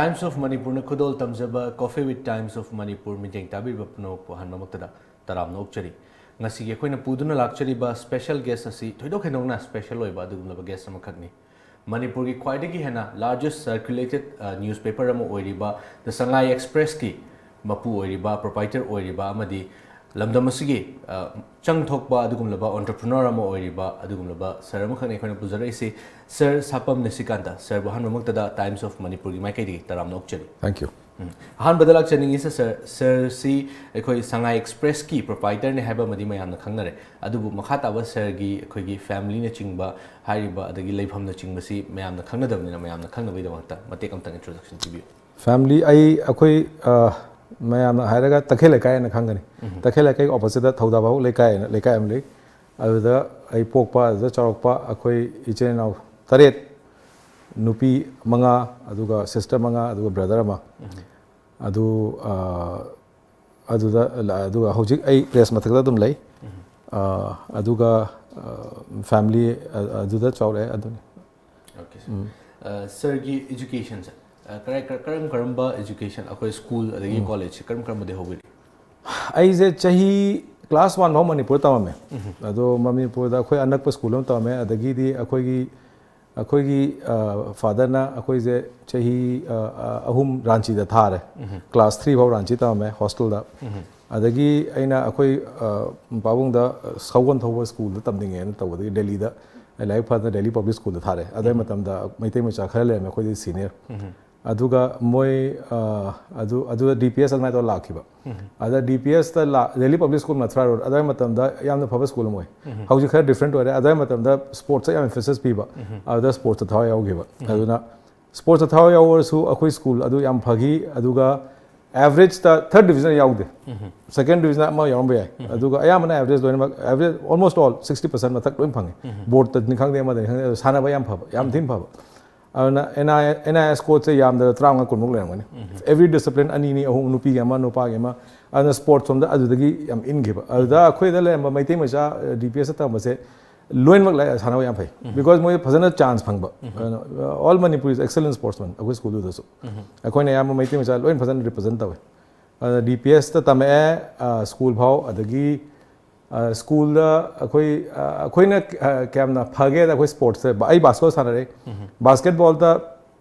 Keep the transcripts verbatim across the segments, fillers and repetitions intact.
Times of Manipurꯅ ꯈꯨꯗꯣꯜ ꯇꯝꯖꯕ Coffee with Times of Manipur ꯃꯤꯠꯌꯦꯡ ꯇꯥꯕꯤꯔꯤꯕ ꯄꯨꯝꯅꯃꯛꯄꯨ ꯑꯍꯥꯟꯕꯃꯛꯇꯗ ꯇꯔꯥꯝꯅ ꯑꯣꯛꯆꯔꯤ꯫ ꯉꯁꯤꯒꯤ ꯑꯩꯈꯣꯏꯅ ꯄꯨꯗꯨꯅ ꯂꯥꯛꯆꯔꯤꯕ special guest ꯑꯁꯤ ꯊꯣꯏꯗꯣꯛ ꯍꯦꯟꯗꯣꯛꯅ special ꯑꯣꯏꯕ ꯑꯗꯨꯒꯨꯝꯂꯕ guest ꯑꯃꯈꯛꯅꯤ꯫ ꯃꯅꯤꯄꯨꯔꯒꯤ ꯈ꯭ꯋꯥꯏꯗꯒꯤ ꯍꯦꯟꯅ largest circulated, ꯑ, newspaper ꯑꯃ ꯑꯣꯏꯔꯤꯕ The Sangai Expressꯀꯤ ꯃꯄꯨ ꯑꯣꯏꯔꯤꯕ, proprietor ꯑꯣꯏꯔꯤꯕ ꯑꯃꯗꯤ ꯂꯝꯗꯝ ꯑꯁꯤꯒꯤ, ꯑ, ꯆꯪ ꯊꯣꯛꯄ ꯑꯗꯨꯒꯨꯝꯂꯕ entrepreneur ꯑꯃ ꯑꯣꯏꯔꯤꯕ ꯑꯗꯨꯒꯨꯝꯂꯕ sir ꯑꯃꯈꯛꯅꯤ ꯑꯩꯈꯣꯏꯅ ꯄꯨꯖꯔꯛꯏꯁꯤ꯫ Sir ꯁꯥꯄꯝ ꯅꯤꯁꯤꯀꯥꯟꯇ, sirꯕꯨ ꯑꯍꯥꯟꯕꯃꯛꯇꯗ Times of Manipurꯒꯤ ꯃꯥꯏꯀꯩꯗꯒꯤ ꯇꯔꯥꯝꯅ ꯑꯣꯛꯆꯔꯤ꯫ Thank you. ꯎꯝ꯫ ꯑꯍꯥꯟꯕꯗ ꯂꯥꯛꯆꯅꯤꯡꯉꯤꯁꯦ sir, sirꯁꯤ ꯑꯩꯈꯣꯏ Sangai Expressꯀꯤ proprietorꯅꯤ ꯍꯥꯏꯕ ꯑꯃꯗꯤ ꯃꯌꯥꯝꯅ ꯈꯪꯅꯔꯦ꯫ ꯑꯗꯨꯕꯨ ꯃꯈꯥ ꯇꯥꯕ sirꯒꯤ ꯑꯩꯈꯣꯏꯒꯤ familyꯅꯆꯤꯡꯕ ꯍꯥꯏꯔꯤꯕ ꯑꯗꯒꯤ ꯂꯩꯐꯝꯅꯆꯤꯡꯕꯁꯤ ꯃꯌꯥꯝꯅ ꯈꯪꯅꯗꯕꯅꯤꯅ ꯃꯌꯥꯝꯅ ꯈꯪꯅꯕꯒꯤꯗꯃꯛꯇ ꯃꯇꯦꯛ ꯑꯃꯇꯪ introduction ꯄꯤꯕꯤꯌꯨ꯫ Family ꯑꯩ ꯑꯩꯈꯣꯏ, ꯑ, ꯃꯌꯥꯝꯅ ꯍꯥꯏꯔꯒ ꯇꯈꯦꯜ ꯂꯩꯀꯥꯏ ꯍꯥꯏꯅ ꯈꯪꯒꯅꯤ꯫ ꯇꯈꯦꯜ ꯂꯩꯀꯥꯏꯒꯤ oppositeꯇ ꯊꯧꯗꯥꯕꯥꯎ ꯂꯩꯀꯥꯏ ꯍꯥꯏꯅ ꯂꯩꯀꯥꯏ ꯑꯃ ꯂꯩ꯫ ꯑꯗꯨꯗ ꯑꯩ ꯄꯣꯛꯄ, ꯑꯗꯨꯗ ꯆꯥꯎꯔꯛꯄ, ꯑꯩꯈꯣꯏ ꯏꯆꯤꯜ ꯏꯅꯥꯎ ꯇꯔꯦꯠ, ꯅꯨꯄꯤ ꯃꯉꯥ, ꯑꯗꯨꯒ sister ꯃꯉꯥ, ꯑꯗꯨꯒ brother ꯑꯃ꯫ ꯑꯗꯨ, ꯑ, ꯑꯗꯨꯗ, ꯑꯗꯨꯒ ꯍꯧꯖꯤꯛ ꯑꯩ press ꯃꯊꯛꯇ ꯑꯗꯨꯝ ꯂꯩ꯫ ꯑ, ꯑꯗꯨꯒ, ꯑ, family, ꯑ, ꯑꯗꯨꯗ ꯆꯥꯎꯔꯛꯑꯦ ꯑꯗꯨꯅꯤ꯫ Okay, sir. ꯑ, sirꯒꯤ educationꯁꯦ, ꯑ, ꯀꯔꯥꯏ-, ꯀꯔ-, ꯀꯔꯝ ꯀꯔꯝꯕ education, ꯑꯩꯈꯣꯏ school ꯑꯗꯒꯤ collegeꯁꯦ ꯀꯔꯝ ꯀꯔꯝꯕꯗꯒꯤ ꯍꯧꯕꯤꯔꯛꯏ? ꯑꯩꯁꯦ ꯆꯍꯤ class one ꯐꯥꯎ ꯃꯅꯤꯄꯨꯔ ꯇꯝꯃꯝꯃꯦ꯫ ꯑꯗꯣ ꯃꯅꯤꯄꯨꯔꯗ ꯑꯩꯈꯣꯏ ꯑꯅꯛꯄ school ꯑꯃ ꯇꯝꯃꯝꯃꯦ꯫ ꯑꯗꯒꯤꯗꯤ ꯑꯩꯈꯣꯏꯒꯤ, ꯑꯩꯈꯣꯏꯒꯤ, ꯑ, fatherꯅ ꯑꯩꯈꯣꯏꯁꯦ ꯆꯍꯤ, ꯑ, ꯑ, ꯑꯍꯨꯝ ꯔꯥꯟꯆꯤꯗ ꯊꯥꯔꯦ꯫ Class three ꯐꯥꯎ ꯔꯥꯟꯆꯤ ꯇꯝꯃꯝꯃꯦ hostelꯗ꯫ ꯑꯗꯒꯤ ꯑꯩꯅ ꯑꯩꯈꯣꯏ, ꯑ, ꯄꯥꯕꯨꯡꯗ, ꯑ, ꯁꯒꯣꯜ ꯊꯧꯕ schoolꯗ ꯇꯝꯅꯤꯡꯉꯦꯅ ꯇꯧꯕꯗꯒꯤ ꯗꯦꯜꯂꯤꯗ ꯑꯩ ꯂꯥꯏꯔꯤꯛ ꯐꯗꯅ ꯗꯦꯜꯂꯤ public schoolꯗ ꯊꯥꯔꯦ꯫ ꯑꯗꯨꯒꯤ ꯃꯇꯝꯗ ꯃꯩꯇꯩ ꯃꯆꯥ ꯈꯔ ꯂꯩꯔꯝꯃꯦ ꯑꯩꯈꯣꯏꯗꯤ senior꯫ ꯑꯗꯨꯒ ꯃꯣꯏ, ꯑ, ꯑꯗꯨ, ꯑꯗꯨꯗ D P S ꯑꯗꯨꯃꯥꯏꯅ ꯇꯧꯔ ꯂꯥꯛꯈꯤꯕ꯫ ꯑꯗ D P Sꯇ ꯂꯥꯛ-, ꯗꯦꯜꯂꯤ public school ꯃꯊ꯭ꯔꯥ road, ꯑꯗꯨꯋꯥꯏ ꯃꯇꯝꯗ ꯌꯥꯝꯅ ꯐꯕ school ꯑꯃ ꯑꯣꯏ꯫ ꯍꯧꯖꯤꯛ ꯈꯔ different ꯑꯣꯏꯔꯦ꯫ ꯑꯗꯨꯋꯥꯏ ꯃꯇꯝꯗ sportsꯇ ꯌꯥꯝ emphasis ꯄꯤꯕ꯫ ꯑꯗꯨꯗ sportsꯇ ꯊꯋꯥꯏ ꯌꯥꯎꯈꯤꯕ꯫ ꯑꯗꯨꯅ sportsꯇ ꯊꯋꯥꯏ ꯌꯥꯎꯔꯁꯨ ꯑꯩꯈꯣꯏ school ꯑꯗꯨ ꯌꯥꯝ ꯐꯈꯤ꯫ ꯑꯗꯨꯒ averageꯇ third division ꯌꯥꯎꯗꯦ꯫ Second division ꯑꯃ ꯌꯥꯎꯔꯝꯕ ꯌꯥꯏ꯫ ꯑꯗꯨꯒ ꯑꯌꯥꯝꯕꯅ average ꯂꯣꯏꯅꯃꯛ, average almost all sixty percent ꯃꯊꯛ ꯂꯣꯏ ꯐꯪꯉꯤ꯫ Boardꯇꯅꯤ ꯈꯪꯗꯦ, ꯑꯃꯗꯅꯤ ꯈꯪꯗꯦ, ꯑꯗꯨ ꯁꯥꯟꯅꯕ ꯌꯥꯝ ꯐꯕ, ꯌꯥꯝ ꯊꯤꯅ ꯐꯕ꯫ ꯑꯗꯨꯅ N I, N I S coachꯁꯦ ꯌꯥꯝꯗ꯭ꯔꯕꯗ ꯇꯔꯥꯃꯉꯥ ꯀꯨꯟꯃꯨꯛ ꯂꯩꯔꯝꯒꯅꯤ꯫ Every discipline ꯑꯅꯤꯅꯤ, ꯑꯍꯨꯝ, ꯅꯨꯄꯤꯒꯤ ꯑꯃ, ꯅꯨꯄꯥꯒꯤ ꯑꯃ꯫ ꯑꯗꯨꯅ sports ꯁꯣꯝꯗ ꯑꯗꯨꯗꯒꯤ ꯌꯥꯝ ꯏꯟꯈꯤꯕ꯫ ꯑꯗꯨꯗ ꯑꯩꯈꯣꯏꯗ ꯂꯩꯔꯝꯕ ꯃꯩꯇꯩ ꯃꯆꯥ, ꯑ, D P Sꯇ ꯇꯝꯕꯁꯦ ꯂꯣꯏꯅꯃꯛ ꯂꯥꯏ- ꯁꯥꯟꯅꯕ ꯌꯥꯝ ꯐꯩ, ꯕꯤꯀꯣꯖ ꯃꯣꯏ ꯐꯖꯅ ꯆꯥꯟꯁ ꯐꯪꯕ꯫ All Manipuri is excellent sportsman ꯑꯩꯈꯣꯏ ꯁ꯭ꯀꯨꯜꯗꯨꯗꯁꯨ꯫ ꯑꯩꯈꯣꯏꯅ ꯑꯌꯥꯝꯕ ꯃꯩꯇꯩ ꯃꯆꯥ ꯂꯣꯏꯅ ꯐꯖꯅ ꯔꯤꯄ꯭ꯔꯖꯦꯟ ꯇꯧꯋꯦ꯫ ꯑꯗ ꯗꯤ ꯄꯤ ꯑꯦꯁꯇ ꯇꯝꯃꯛꯑꯦ, ꯁ꯭ꯀꯨꯜ ꯐꯥꯎ꯫ ꯑꯗꯒꯤ ꯁ꯭ꯀꯨꯜꯗ ꯑꯩꯈꯣꯏ ꯑꯩꯈꯣꯏꯅ ꯀꯌꯥꯝꯅ ꯐꯒꯦꯗ ꯑꯩꯈꯣꯏ ꯁ꯭ꯄꯣꯔꯠꯁꯇ ꯑꯩ basketball ꯁꯥꯟꯅꯔꯛꯑꯦ꯫ ꯕꯥꯁꯀꯦꯠꯕꯣꯜꯗ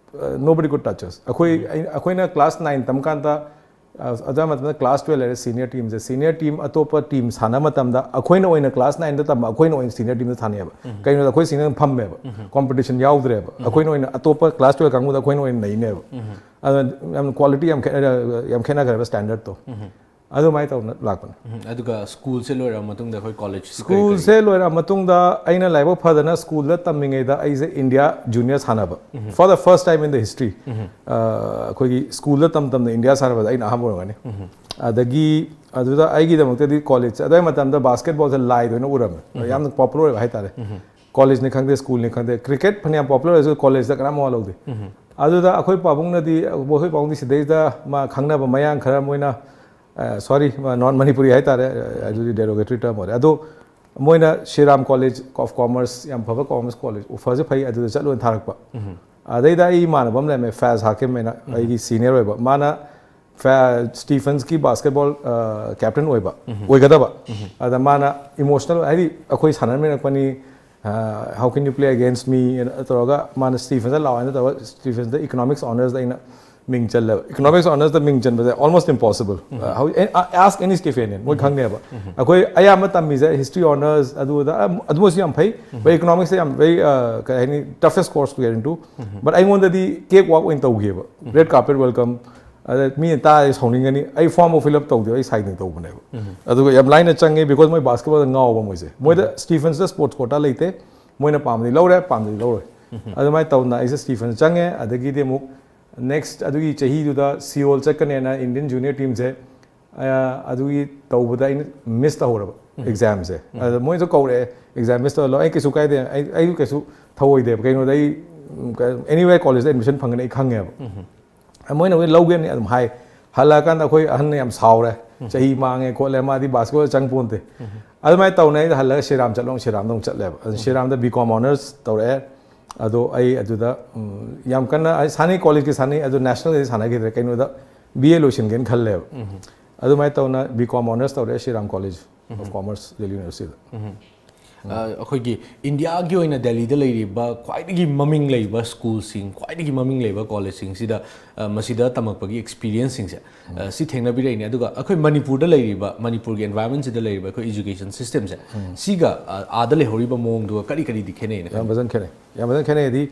nobody could touch us꯫ ꯑꯩꯈꯣꯏ ꯑꯩꯈꯣꯏꯅ ꯀ꯭ꯂꯥꯁ ꯅꯥꯏꯟ ꯇꯝꯀꯥꯟꯗ ꯑꯗꯨ ꯃꯇꯝꯗ ꯀ꯭ꯂꯥꯁ ꯇꯨꯌꯦꯜꯞ ꯂꯩꯔꯦ, ꯁꯤꯅꯤꯌꯔ ꯇꯤꯝꯁꯦ꯫ ꯁꯤꯅꯤꯌꯔ ꯇꯤꯝ ꯑꯇꯣꯞꯄ ꯇꯤꯝ ꯁꯥꯟꯅꯕ ꯃꯇꯝꯗ ꯑꯩꯈꯣꯏꯅ ꯑꯣꯏꯅ ꯀ꯭ꯂꯥꯁ ꯅꯥꯏꯟꯗ ꯇꯝꯕ ꯑꯩꯈꯣꯏꯅ ꯑꯣꯏꯅ ꯁꯤꯅꯤꯌꯔ ꯇꯤꯝꯗ ꯁꯥꯟꯅꯩꯑꯕ꯫ ꯀꯩꯅꯣꯗ ꯑꯩꯈꯣꯏ ꯁꯤꯅꯤꯌꯔ ꯐꯝꯃꯦꯕ, ꯀꯣꯝꯄꯤꯇꯤꯁꯟ ꯌꯥꯎꯗ꯭ꯔꯦꯕ꯫ ꯑꯩꯈꯣꯏꯅ ꯑꯣꯏꯅ ꯑꯇꯣꯞꯄ ꯀ꯭ꯂꯥꯁ ꯇꯨꯌꯦꯜꯞ ꯀꯥꯡꯕꯨꯗ ꯑꯩꯈꯣꯏꯅ ꯑꯣꯏꯅ ꯅꯩꯅꯦꯕ꯫ ꯑꯗꯨꯅ ꯌꯥꯝ ꯀ꯭ꯋꯥꯂꯤꯇꯤ ꯌꯥꯝ ꯈꯦꯠꯅ ꯌꯥꯝ ꯈꯦꯠꯅꯈ꯭ꯔꯦꯕ ꯁ꯭ꯇꯦꯟꯗꯔꯠꯇꯣ꯫ ꯑꯗꯨꯃꯥꯏꯅ ꯇꯧꯅ ꯂꯥꯛꯄꯅꯦ꯫ ꯑꯗꯨꯒ ꯁ꯭ꯀꯨꯜꯁꯦ ꯂꯣꯏꯔꯕ ꯃꯇꯨꯡꯗ ꯑꯩꯈꯣꯏ ꯀꯣꯂꯦꯖ ꯁ꯭ꯀꯨꯜꯁꯦ ꯂꯣꯏꯔꯕ ꯃꯇꯨꯡꯗ ꯑꯩꯅ ꯂꯥꯏꯕꯛ ꯐꯗꯅ ꯁ꯭ꯀꯨꯜꯗ ꯇꯝꯃꯤꯉꯩꯗ ꯑꯩꯁꯦ ꯏꯟꯗꯤꯌꯥ ꯖꯨꯅꯤꯌꯔ ꯁꯥꯟꯅꯕ, for the first time in the history꯫ ꯑꯩꯈꯣꯏꯒꯤ ꯁ꯭ꯀꯨꯜꯗ ꯇꯝ ꯇꯝꯅ ꯏꯟꯗꯤꯌꯥ ꯁꯥꯟꯅꯕꯗ ꯑꯩꯅ ꯑꯍꯥꯟꯕ ꯑꯣꯏꯔꯝꯒꯅꯤ꯫ ꯑꯗꯒꯤ ꯑꯗꯨꯗ ꯑꯩꯒꯤꯗꯃꯛꯇꯗꯤ ꯀꯣꯂꯦꯖ ꯑꯗꯨꯒꯤ ꯃꯇꯝꯗ ꯕꯥꯁꯀꯦꯠꯕꯣꯜꯁꯦ ꯂꯥꯏꯗ ꯑꯣꯏꯅ ꯎꯔꯝꯃꯦ꯫ ꯌꯥꯝꯅ ꯄꯣꯄꯨꯂꯔ ꯑꯣꯏꯕ ꯍꯥꯏꯇꯥꯔꯦ꯫ ꯀꯣꯂꯦꯖꯅꯤ ꯈꯪꯗꯦ, ꯁ꯭ꯀꯨꯜꯅꯤ ꯈꯪꯗꯦ, ꯀ꯭ꯔꯤꯀꯦꯠ ꯐꯅꯌꯥꯝ ꯄꯣꯄꯨꯂꯔ ꯑꯣꯏꯔꯁꯨ ꯀꯣꯂꯦꯖꯇ ꯀꯅꯥꯝ ꯃꯋꯥ ꯂꯧꯗꯦ꯫ ꯑꯗꯨꯗ ꯑꯩꯈꯣꯏ ꯄꯥꯕꯨꯡꯅꯗꯤ ꯑꯩꯈꯣꯏ ꯄꯥꯕꯨꯡꯗꯤ ꯁꯤꯗꯩꯗ ꯃꯥ ꯈꯪꯅꯕ ꯃꯌꯥꯡ ꯈꯔ ꯃꯣꯏꯅ ꯁꯣꯔꯤ, ꯅꯣꯟ ꯃꯅꯤꯄꯨꯔꯤ ꯍꯥꯏꯇꯥꯔꯦ꯫ ꯑꯗꯨꯗꯤ ꯗꯦꯔꯣꯒꯦꯇꯔꯤ ꯇꯔꯝ ꯑꯣꯏꯔꯦ꯫ ꯑꯗꯣ ꯃꯣꯏꯅ ꯁꯤꯔꯥꯝ ꯀꯣꯂꯦꯖ ꯑꯣꯐ ꯀꯣꯃꯔꯁ, ꯌꯥꯝ ꯐꯕ ꯀꯣꯃꯔꯁ ꯀꯣꯂꯦꯖ ꯑꯣꯐꯔꯁꯦ ꯐꯩ, ꯑꯗꯨꯗ ꯆꯠꯂꯣꯅ ꯊꯥꯔꯛꯄ꯫ ꯑꯗꯩꯗ ꯑꯩ ꯏꯃꯥꯟꯅꯕ ꯑꯃ ꯂꯩꯔꯝꯃꯦ, ꯐꯌꯥꯖ ꯍꯥꯀꯤꯝ ꯍꯥꯏꯅ, ꯑꯩꯒꯤ ꯁꯤꯅꯤꯌꯔ ꯑꯣꯏꯕ꯫ ꯃꯥꯅ ꯐ- ꯁ꯭ꯇꯤꯐꯟꯁꯀꯤ ꯕꯥꯁꯀꯦꯠꯕꯣꯜ ꯀꯦꯞꯇꯦꯟ ꯑꯣꯏꯕ ꯑꯣꯏꯒꯗꯕ꯫ ꯑꯗ ꯃꯥꯅ ꯏꯃꯣꯁꯅꯦꯜ, ꯍꯥꯏꯗꯤ ꯑꯩꯈꯣꯏ ꯁꯥꯟꯅꯔꯝꯃꯤꯔꯛꯄꯅꯤ, "How can you play against me?" ꯇꯧꯔꯒ ꯃꯥꯅ ꯁ꯭ꯇꯤꯐꯟꯁꯇ ꯂꯥꯛꯑꯣ ꯍꯥꯏꯅ ꯇꯧꯔꯒ ꯁ꯭ꯇꯤꯐꯟꯁꯇ ꯏꯀꯣꯅꯣꯃꯤꯛꯁ ꯑꯣꯅꯔꯁꯇ ꯑꯩꯅ ꯃꯤꯡ ꯆꯜꯂꯦꯕ꯫ ꯏꯀꯣꯅꯣꯃꯤꯛꯁ ꯑꯣꯅꯔꯁꯇ ꯃꯤꯡ ꯆꯟꯕꯁꯦ almost impossible꯫ Ask any Stephanian, ꯃꯣꯏ ꯈꯪꯅꯦꯕ꯫ ꯑꯩꯈꯣꯏ ꯑꯌꯥꯝꯕ ꯇꯝꯃꯤꯁꯦ ꯍꯤꯁꯇ꯭ꯔꯤ ꯑꯣꯅꯔꯁ ꯑꯗꯨꯗ ꯑꯗꯨꯃꯁꯨ ꯌꯥꯝ ꯐꯩ꯫ ꯚꯦꯔꯤ ꯏꯀꯣꯅꯣꯃꯤꯛꯁꯇ ꯌꯥꯝ ꯚꯦꯔꯤ ꯀꯩ ꯍꯥꯏꯅꯤ, ꯇꯐꯦꯁ course to get into. But ꯑꯩꯉꯣꯟꯗꯗꯤ ꯀꯦꯛ ꯋꯥꯛ ꯑꯣꯏꯅ ꯇꯧꯈꯤꯕ꯫ Red carpet welcome. ꯑꯗ ꯃꯤꯅ ꯇꯥꯔꯗꯤ ꯁꯥꯎꯅꯤꯡꯒꯅꯤ꯫ ꯑꯩ ꯐꯣꯔꯝ ꯑꯃ ꯐꯤꯜ ꯑꯞ ꯇꯧꯗꯦꯕ, ꯑꯩ ꯁꯥꯏꯟ ꯇꯧꯕꯅꯦꯕ꯫ ꯑꯗꯨꯒ ꯌꯥꯝ ꯂꯥꯏꯅ ꯆꯪꯉꯦ, ꯕꯤꯀꯣꯖ ꯃꯣꯏ ꯕꯥꯁꯀꯦꯠꯕꯣꯜꯗ ꯉꯥꯎꯕ ꯃꯣꯏꯁꯦ꯫ ꯃꯣꯏꯗ ꯁ꯭ꯇꯤꯐꯟꯁꯇ ꯁ꯭ꯄꯣꯔꯠꯁ ꯀꯣꯇꯥ ꯂꯩꯇꯦ꯫ ꯃꯣꯏꯅ ꯄꯥꯝꯃꯗꯤ ꯂꯧꯔꯦ, ꯄꯥꯝꯗꯗꯤ ꯂꯧꯔꯣꯏ꯫ ꯑꯗꯨꯃꯥꯏꯅ ꯇꯧꯗꯅ ꯑꯩꯁꯦ ꯁ꯭ꯇꯤꯐꯟꯁ ꯆꯪꯉꯦ꯫ ꯑꯗꯒꯤꯗꯤ ꯑꯃꯨꯛ ꯅꯦꯛꯁ ꯑꯗꯨꯒꯤ ꯆꯍꯤꯗꯨꯗ ꯁꯤꯑꯣꯜ ꯆꯠꯀꯅꯦꯅ ꯏꯟꯗꯤꯌꯟ ꯖꯨꯅꯤꯌꯔ ꯇꯤꯝꯁꯦ ꯑꯗꯨꯒꯤ ꯇꯧꯕꯗ ꯑꯩꯅ ꯃꯤꯁ ꯇꯧꯍꯧꯔꯕ ꯑꯦꯛꯖꯥꯝꯁꯦ꯫ ꯑꯗ ꯃꯣꯏꯁꯨ ꯀꯧꯔꯛꯑꯦ, "ꯑꯦꯛꯖꯥꯝ ꯃꯤꯁ ꯇꯧꯍꯜꯂꯣ", ꯑꯩ ꯀꯩꯁꯨ ꯀꯥꯏꯗꯦ, ꯑꯩ ꯑꯩ ꯀꯩꯁꯨ ꯊꯧꯑꯣꯏꯗꯦꯕ꯫ ꯀꯩꯅꯣꯗ ꯑꯩ ꯑꯦꯅꯤꯋꯦ ꯀꯣꯂꯦꯖꯇ ꯑꯦꯗꯃꯤꯁꯟ ꯐꯪꯒꯅꯤ ꯑꯩ ꯈꯪꯉꯦꯕ꯫ ꯃꯣꯏꯅ ꯍꯧꯖꯤꯛ ꯂꯧꯒꯦꯅꯤ ꯑꯗꯨꯝ ꯍꯥꯏ꯫ ꯍꯜꯂꯛꯑꯀꯥꯟꯗ ꯑꯩꯈꯣꯏ ꯑꯍꯟꯅ ꯌꯥꯝ ꯁꯥꯎꯔꯦ, "ꯆꯍꯤ ꯃꯥꯡꯉꯦ ꯈꯣꯠꯂꯦ, ꯃꯥꯗꯤ ꯕꯥꯁꯀꯦꯠꯕꯣꯜ ꯆꯪ ꯄꯣꯟꯇꯦ"꯫ ꯑꯗꯨꯃꯥꯏꯅ ꯇꯧꯅ ꯑꯩꯅ ꯍꯜꯂꯒ ꯁꯤꯔꯥꯝ ꯆꯠꯂꯣ, ꯁꯤꯔꯥꯝꯗ ꯑꯃꯨꯛ ꯆꯠꯂꯦꯕ꯫ ꯑꯗꯨ ꯁꯤꯔꯥꯝꯗ ꯕꯤ ꯀꯣꯝ ꯑꯣꯅꯔꯁ ꯇꯧꯔꯛꯑꯦ꯫ ꯑꯗꯣ ꯑꯩ ꯑꯗꯨꯗ ꯎꯝ, ꯌꯥꯝ ꯀꯟꯅ ꯑꯩ ꯁꯥꯟꯅꯩ, ꯀꯣꯂꯦꯖꯀꯤ ꯁꯥꯟꯅꯈꯤꯗ꯭ꯔꯦ꯫ ꯀꯩꯅꯣꯗ ꯕꯤ ꯑꯦ ꯂꯣꯏꯁꯤꯟꯒꯦꯅ ꯈꯜꯂꯦꯕ꯫ ꯑꯗꯨꯃꯥꯏꯅ ꯇꯧꯅ ꯕꯤ ꯀꯣꯝ ꯑꯣꯅꯔꯁ ꯇꯧꯔꯛꯑꯦ ꯁꯤꯔꯥꯝ ꯀꯣꯂꯦꯖ ꯑꯣꯐ ꯀꯣꯃꯔꯁ, ꯗꯦꯜꯂꯤ ꯌꯨꯅꯤꯚꯔꯁꯤꯇꯤꯗ꯫ ꯑ, ꯑꯩꯈꯣꯏꯒꯤ ꯏꯟꯗꯤꯌꯥꯒꯤ ꯑꯣꯏꯅ ꯗꯦꯜꯂꯤꯗ ꯂꯩꯔꯤꯕ ꯈ꯭ꯋꯥꯏꯗꯒꯤ ꯃꯃꯤꯡ ꯂꯩꯕ ꯁ꯭ꯀꯨꯜꯁꯤꯡ, ꯈ꯭ꯋꯥꯏꯗꯒꯤ ꯃꯃꯤꯡ ꯂꯩꯕ ꯀꯣꯂꯦꯖꯁꯤꯡꯁꯤꯗ, ꯑ, ꯃꯁꯤꯗ ꯇꯝꯃꯛꯄꯒꯤ ꯑꯦꯛꯁꯄꯤꯔꯤꯌꯦꯟꯁꯁꯤꯡꯁꯦ, ꯑ, ꯁꯤ ꯊꯦꯡꯅꯕꯤꯔꯛꯏꯅꯦ꯫ ꯑꯗꯨꯒ ꯑꯩꯈꯣꯏ ꯃꯅꯤꯄꯨꯔꯗ ꯂꯩꯔꯤꯕ, ꯃꯅꯤꯄꯨꯔꯒꯤ ꯑꯦꯟꯚꯥꯏꯔꯣꯟꯃꯦꯟꯁꯤꯗ ꯂꯩꯔꯤꯕ ꯑꯩꯈꯣꯏ ꯏꯖꯨꯀꯦꯁꯟ ꯁꯤꯁꯇꯦꯝꯁꯦ, ꯁꯤꯒ, ꯑ, ꯑꯥꯗ ꯂꯩꯍꯧꯔꯤꯕ ꯃꯑꯣꯡꯗꯨꯒ ꯀꯔꯤ ꯀꯔꯤꯗꯤ ꯈꯦꯠꯅꯩꯅ ꯌꯥꯝ ꯈꯟꯕꯤ? ꯐꯖꯅ ꯈꯦꯠꯅꯩ꯫ ꯌꯥꯝ ꯐꯖꯅ ꯈꯦꯠꯅꯩ ꯍꯥꯏꯗꯤ,